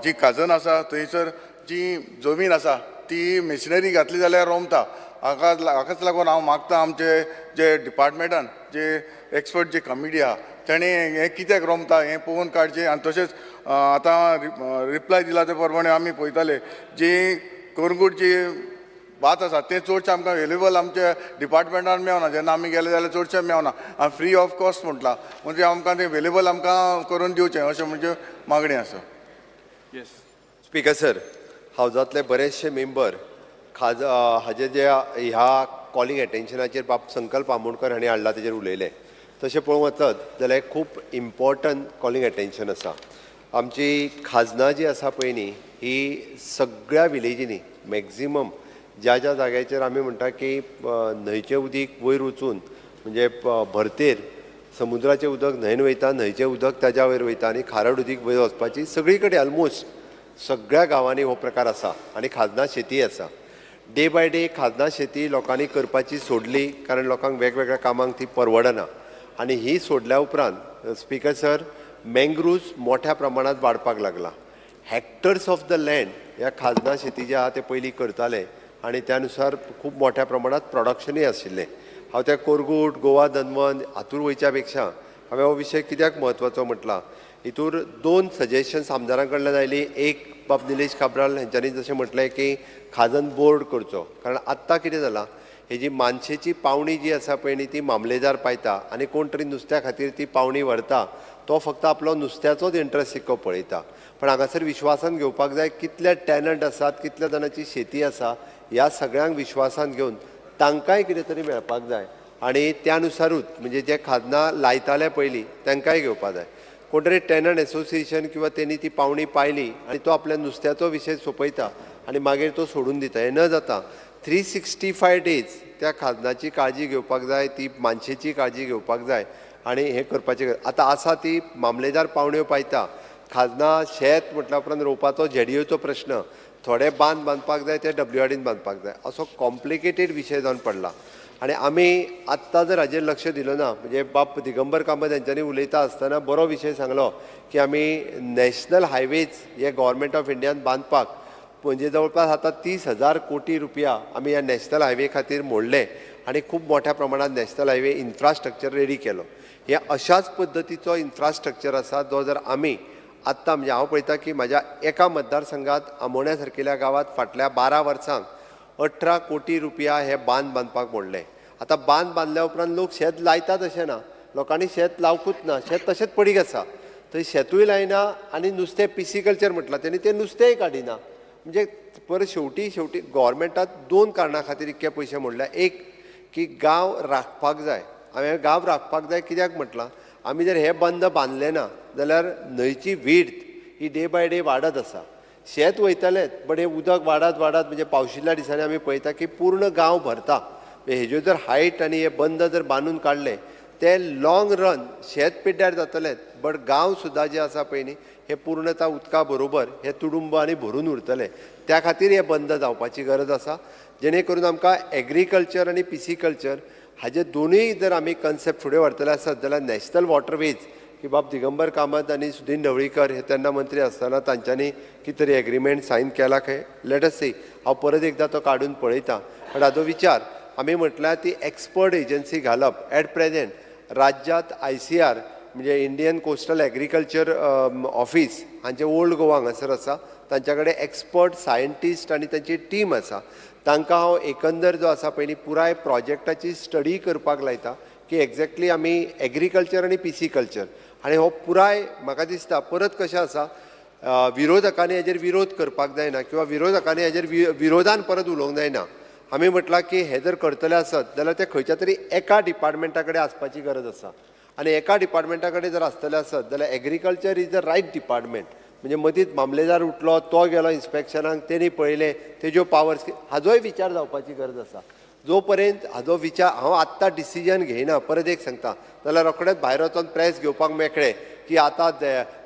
जी खाजन आसा थंयसर जी जमीन आसा ती मेशिनरी घातली जाल्यार रोमता. हाकाच लागून हांव मागता आमचे जे डिपार्टमेंटान जे एक्सपर्ट जे कमिटी आहा तेणें हें कित्याक रोमता हें पळोवन काडचें. आनी तशेंच आतां रिप्लाय दिला ते प्रमाणे आमी पळयताले जी करंगूट जी भात आसा तें चडशें आमकां अवेलेबल आमच्या डिपार्टमेंटान मेवना, जेन्ना आमी गेले जाल्यार चडशें मेवना आनी फ्री ऑफ कॉस्ट म्हटलां, म्हणजे आमकां तें अवेलेबल आमकां करून दिवचें अशें म्हणजे मागणी आसा. येस स्पीकर सर, हावजांतले बरेचशे मेंबर खाज हाजे जे ह्या कॉलिंग एटेन्शनाचेर बाब संकल्प आमोणकर हांणी हाडला तेजेर उलयले. तशें पळोवंक वचत जाल्यार खूब इम्पॉर्टंट कॉलिंग एटेन्शन आसा. आमची खाजनां जी आसा पळय न्ही ही सगळ्या विलेजींनी मॅक्झिमम ज्या ज्या जाग्याचेर आमी म्हणटा की न्हंयचें उदीक वयर वचून म्हणजे भरतेर समुद्राचें उदक न्हंयन वयता, न्हंयचें उदक ताज्या वयर वयता आनी खारड उदीक वयर वचपाची सगळी कडेन ऑलमोस्ट सगळ्या गांवांनी हो प्रकार आसा आनी खाजनां शेती आसा. डे बाय डे खाजनां शेती लोकांनी करपाची सोडली कारण लोकांक वेगवेगळ्या कामांक ती परवडना आनी ही सोडल्या उपरांत स्पीकर सर मँग्रुव्स मोठ्या प्रमाणांत वाडपाक लागला. हॅक्टर्स ऑफ the land ह्या खाजनां शेती जे आहा ते पयलीं करताले आनी त्या नुसार खूब मोठ्या प्रमाणांत प्रोडक्शनूय आशिल्लें. हांव त्या कोरगूट गोवा दनवन हातूर वयच्या पेक्षा हांवें हो विशय कित्याक म्हत्वाचो म्हटला, हितूर दोन सजेशन्स आमदारां कडल्यान आयली. एक बाब निलेश काब्राल हेंच्यांनी जशें म्हटलें की खाजन बोर्ड करचो, कारण आत्तां कितें जालां हेजी मानशेची पावणी जी आसा पळय न्ही ती मामलेदार पायता आनी कोण तरी नुस्त्या खातीर ती पावणी व्हरता, तो फक्त आपलो नुस्त्याचोच इंट्रस्ट सिक्को पळयता. पण हांगासर विश्वासान घेवपाक जाय कितले टॅनंट आसात, कितल्या जाणांची शेती आसा, ह्या सगळ्यांक विश्वासान घेवन तांकांय कितें तरी मेळपाक जाय आनी त्या नुसारूच म्हणजे जे खाजनां लायताले पयलीं तांकांय घेवपाक जाय. कोण तरी टॅनंट एसोसिएशन किंवा तेणी ती पावणी पायली आनी तो आपल्या नुस्त्याचो विशय सोंपयता आनी मागीर तो सोडून दिता. हें न जाता 365 डेज त्या खाजनाची काळजी घेवपाक जाय, ती मानशेची काळजी घेवपाक जाय आनी हें करपाची गरज. आतां आसा ती मामलेदार पावण्यो पायता, खाजनां शेत म्हटल्या उपरांत रोवपाचो झेडयोचो प्रश्न, थोडे बांद बांदपाक जाय ते डब्ल्यूआरडीन बांदपाक जाय, असो कॉम्प्लिकेटेड विशय जावन पडला. आनी आमी आत्तां जर हाजेर लक्ष दिलो ना म्हणजे बाब दिगंबर कामत हेंच्यांनी उलयता आसतना बरो विशय सांगलो की आमी नॅशनल हायवेज हे गव्हर्मेंट ऑफ इंडियान बांदपाक म्हणजे जवळपास आतां 30,000 कोटी रुपया आमी ह्या नॅशनल हायवे खातीर मोडले आनी खूब मोठ्या प्रमाणांत नॅशनल हायवे इन्फ्रास्ट्रक्चर रेडी केलो. हे अशाच पद्दतीचो इन्फ्रास्ट्रक्चर आसा जो जर आमी आत्तां म्हणजे हांव पळयता की म्हाज्या एका मतदारसंघात आमोण्या सारकेल्या गांवांत फाटल्या 12 वर्सांक 18 कोटी रुपया हे बांद बांदपाक मोडले. आतां बांद बांदल्या उपरांत लोक शेत लायतात अशें ना, लोकांनी शेत लावकूच ना, शेत तशेंच पडीक आसा, थंय शेतूय लायना आनी नुस्तें पिसिकल्चर म्हटलां तेणी तें नुस्तेंय काडिना. म्हणजे परत शेवटी शेवटी गव्हर्मेंटान दोन कारणां खातीर इतके पयशे मोडल्या. एक की गांव राखपाक जाय, हांवें गांव राखपाक जाय कित्याक म्हटलां, आमी जर हे बंद बांदले ना जाल्यार न्हंयची विड्थ ही डे बाय डे वाडत आसा. शेत वयतलेंच बट हे उदक वाडत वाडत म्हणजे पावशिल्ल्या दिसांनी आमी पळयता की पूर्ण गांव भरता. हेज्यो जर हायट आनी हे बंद जर बांदून काडले ते लॉंग रन शेत पिड्ड्यार जातलेंच बट गांव सुद्दां जे आसा पळय न्ही हे पूर्णता उदका बरोबर हे तुडुंब आनी भरून उरतले. त्या खातीर हे बंद जावपाची गरज आसा, जेणे करून आमकां एग्रीकल्चर आनी पिसिकल्चर हाजे दोनूय जर आमी कन्सेप्ट फुडें व्हरतले आसत जाल्यार नॅशनल वॉटरवेज की बाब दिगंबर कामत आनी सुदीन ढवळीकर हे तेन्ना मंत्री आसतना तांच्यांनी कितें तरी एग्रीमेंट सायन केला खंय, let us सी. हांव परत एकदां तो काडून पळयता. बट हाजो विचार आमी म्हटल्यार ती एक्सपर्ट एजन्सी घालप. एट प्रेजेंट राज्यांत ICR म्हणजे इंडियन कोस्टल एग्रीकल्चर ऑफिस हांचे ओल्ड गोवा हांगासर आसा, तांच्या कडेन एक्सपर्ट सायंटिस्ट आनी तांची टीम आसा. तांकां हांव एकंदर जो आसा पयलीं पुराय प्रोजेक्टाची स्टडी करपाक लायता की एक्झॅक्टली आमी एग्रीकल्चर आनी पिसिकल्चर आनी हो पुराय म्हाका दिसता परत कशें आसा विरोधकांनी हेजेर विरोध करपाक जायना किंवा विरोधकांनी हेजेर विरोधान परत उलोवंक जायना. आमी म्हटलां की हे जर करतले आसत जाल्यार ते खंयच्या तरी एका डिपार्टमेंटा कडेन आसपाची गरज आसा आनी एका डिपार्टमेंटा कडेन जर आसतले आसत जाल्यार agriculture is the right department. म्हणजे मदींच मामलेदार उठलो, तो गेलो इन्स्पेक्शनाक, तेणी पळयलें, तेज्यो पावर्स, हाजोय विचार जावपाची गरज आसा. जो पर्यंत हाजो विचार हांव आत्तां डिसिजन घेयना, परत एक सांगता, जाल्यार रोखडेच भायर वचोन प्रेस घेवपाक मेकळे की आतां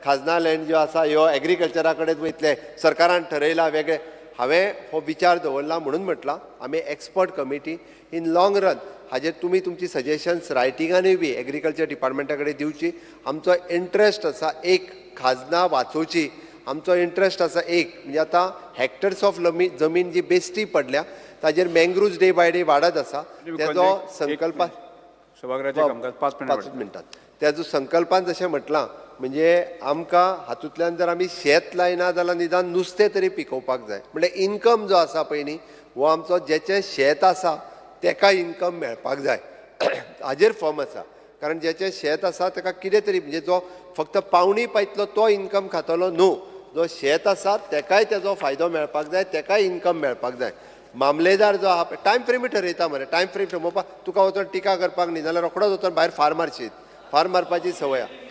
खाजना लँड ज्यो आसा ह्यो एग्रीकल्चरा कडेन वयतले, सरकारान ठरयला वेगळे. हांवें हो विचार दवरला म्हणून म्हटलां आमी expert committee in long run हाजेर तुमी तुमची सजेशन्स रायटिंगानूय बी एग्रीकल्चर डिपार्टमेंटा कडेन दिवची. आमचो इंट्रस्ट आसा एक खाजना वाचोवची, आमचो इंट्रस्ट आसा एक म्हणजे आतां हॅक्टर्स ऑफ जमीन जी बेश्टी पडल्या ताजेर मँग्रुव्ज डे बाय डे वाडत आसा. तेजो संकल्प सभागृहाचें कामकाज 5 मिनटां. 5 मिनटां तेजो संकल्पान जशें म्हटलां म्हणजे आमकां हातूंतल्यान जर आमी शेत लायना जाल्यार निदान नुस्तें तरी पिकोवपाक जाय. म्हणल्यार इन्कम जो आसा पळय न्ही हो आमचो जेचें शेत आसा तेका इन्कम मेळपाक जाय, हाजेर फर्म आसा. कारण जेचें शेत आसा तेका कितें तरी म्हणजे जो फक्त पावणी पायतलो तो इन्कम खातलो न्हू, जो शेत आसा तेकाय तेजो फायदो मेळपाक जाय, तेकाय इन्कम मेळपाक जाय. मामलेदार जो आहा टायम फ्रेमूय ठरयता मरे, टायम फ्रेम ठरोवपाक तुका वचोन टिका करपाक न्ही जाल्यार रोखडोच वचोन भायर फार मारशीत, फार मारपाची संवय आहा.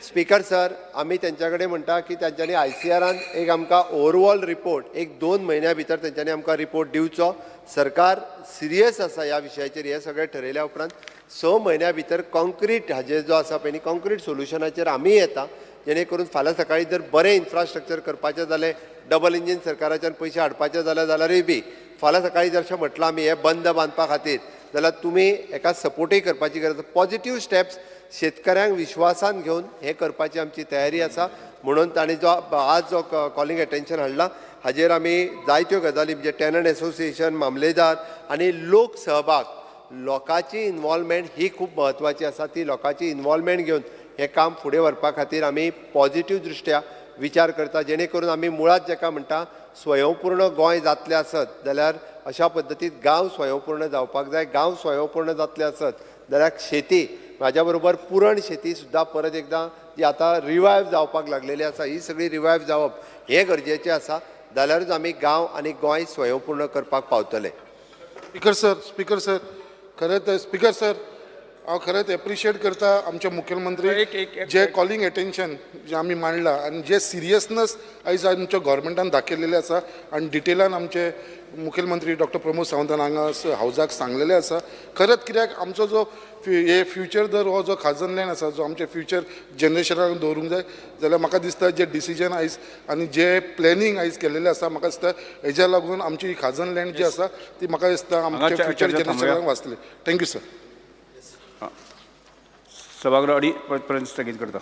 स्पीकर सर, आमी तेंच्या कडेन म्हणटा की तेंच्यांनी ICRान एक आमकां ओवरऑल रिपोर्ट एक 2 म्हयन्या भितर तेंच्यांनी आमकां रिपोर्ट दिवचो. सरकार सिरियस आसा ह्या विशयाचेर. हें सगळें ठरयल्या उपरांत 6 म्हयन्या भितर कॉन्क्रीट हाजेर जो आसा पळय न्ही कॉन्क्रीट सोल्युशनाचेर आमी येता, जेणे करून फाल्यां सकाळीं जर बरें इन्फ्रास्ट्रक्चर करपाचें जालें, डबल इंजीन सरकाराच्यान पयशे हाडपाचे जाल्यार जाल्यारूय बी फाल्यां सकाळीं जर अशें म्हटलां आमी हें बंद बांदपा खातीर जाल्यार तुमी हेका सपोर्टूय करपाची गरज. पॉझिटीव स्टेप्स शेतकऱ्यांक विश्वासान घेवन हें करपाची आमची तयारी आसा. म्हणून तांणी जो आज जो कॉलिंग एटेन्शन हाडला हाजेर आमी जायत्यो गजाली म्हणजे टेनंट एसोसिएशन, मामलेदार आनी लोक सहभाग, लोकांची इन्वॉल्वमेंट ही खूब म्हत्वाची आसा. ती लोकांची इन्वॉल्वमेंट घेवन हें काम फुडें व्हरपा खातीर आमी पॉझिटीव दृश्ट्या विचार करता, जेणे करून आमी मुळांत जेका म्हणटा स्वयंपूर्ण गोंय जातलें आसत जाल्यार अशा पद्दतीन गांव स्वयंपूर्ण जावपाक जाय. गांव स्वयंपूर्ण जातले आसत जाल्यार शेती म्हाज्या बरोबर पुरण शेती सुद्दां परत एकदां जी आतां रिवायव जावपाक लागलेली आसा ही सगळी रिवायव जावप हें गरजेचें आसा, जाल्यारूच आमी गांव आनी गोंय स्वयंपूर्ण करपाक पावतले. स्पीकर सर, खरें तर स्पीकर सर हांव खरेंच एप्रिशिएट करता आमचे मुख्यमंत्री जे कॉलिंग एटेन्शन जे आमी मांडला आनी जे सिरियसनस आयज आमच्या गव्हर्मेंटान दाखयलेलें आसा आनी डिटेलान आमचे मुखेलमंत्री डॉक्टर प्रमोद सावंतान हांगा हावजाक सांगलेलें आसा. खरेंच कित्याक आमचो जो हे फ्युचर जर हो जो खाजन लँड आसा जो आमचे फ्युचर जनरेशनाक दवरूंक जाय जाल्यार म्हाका दिसता जे डिसिजन आयज आनी जे प्लॅनिंग आयज केलेलें आसा म्हाका दिसता हेज्या लागून आमची खाजन लँड जी आसा ती म्हाका दिसता आमच्या फ्युचर जनरेशनाक वाचतली. Thank you sir. सभागृह 2:30 पर्यंत स्थगीत करता.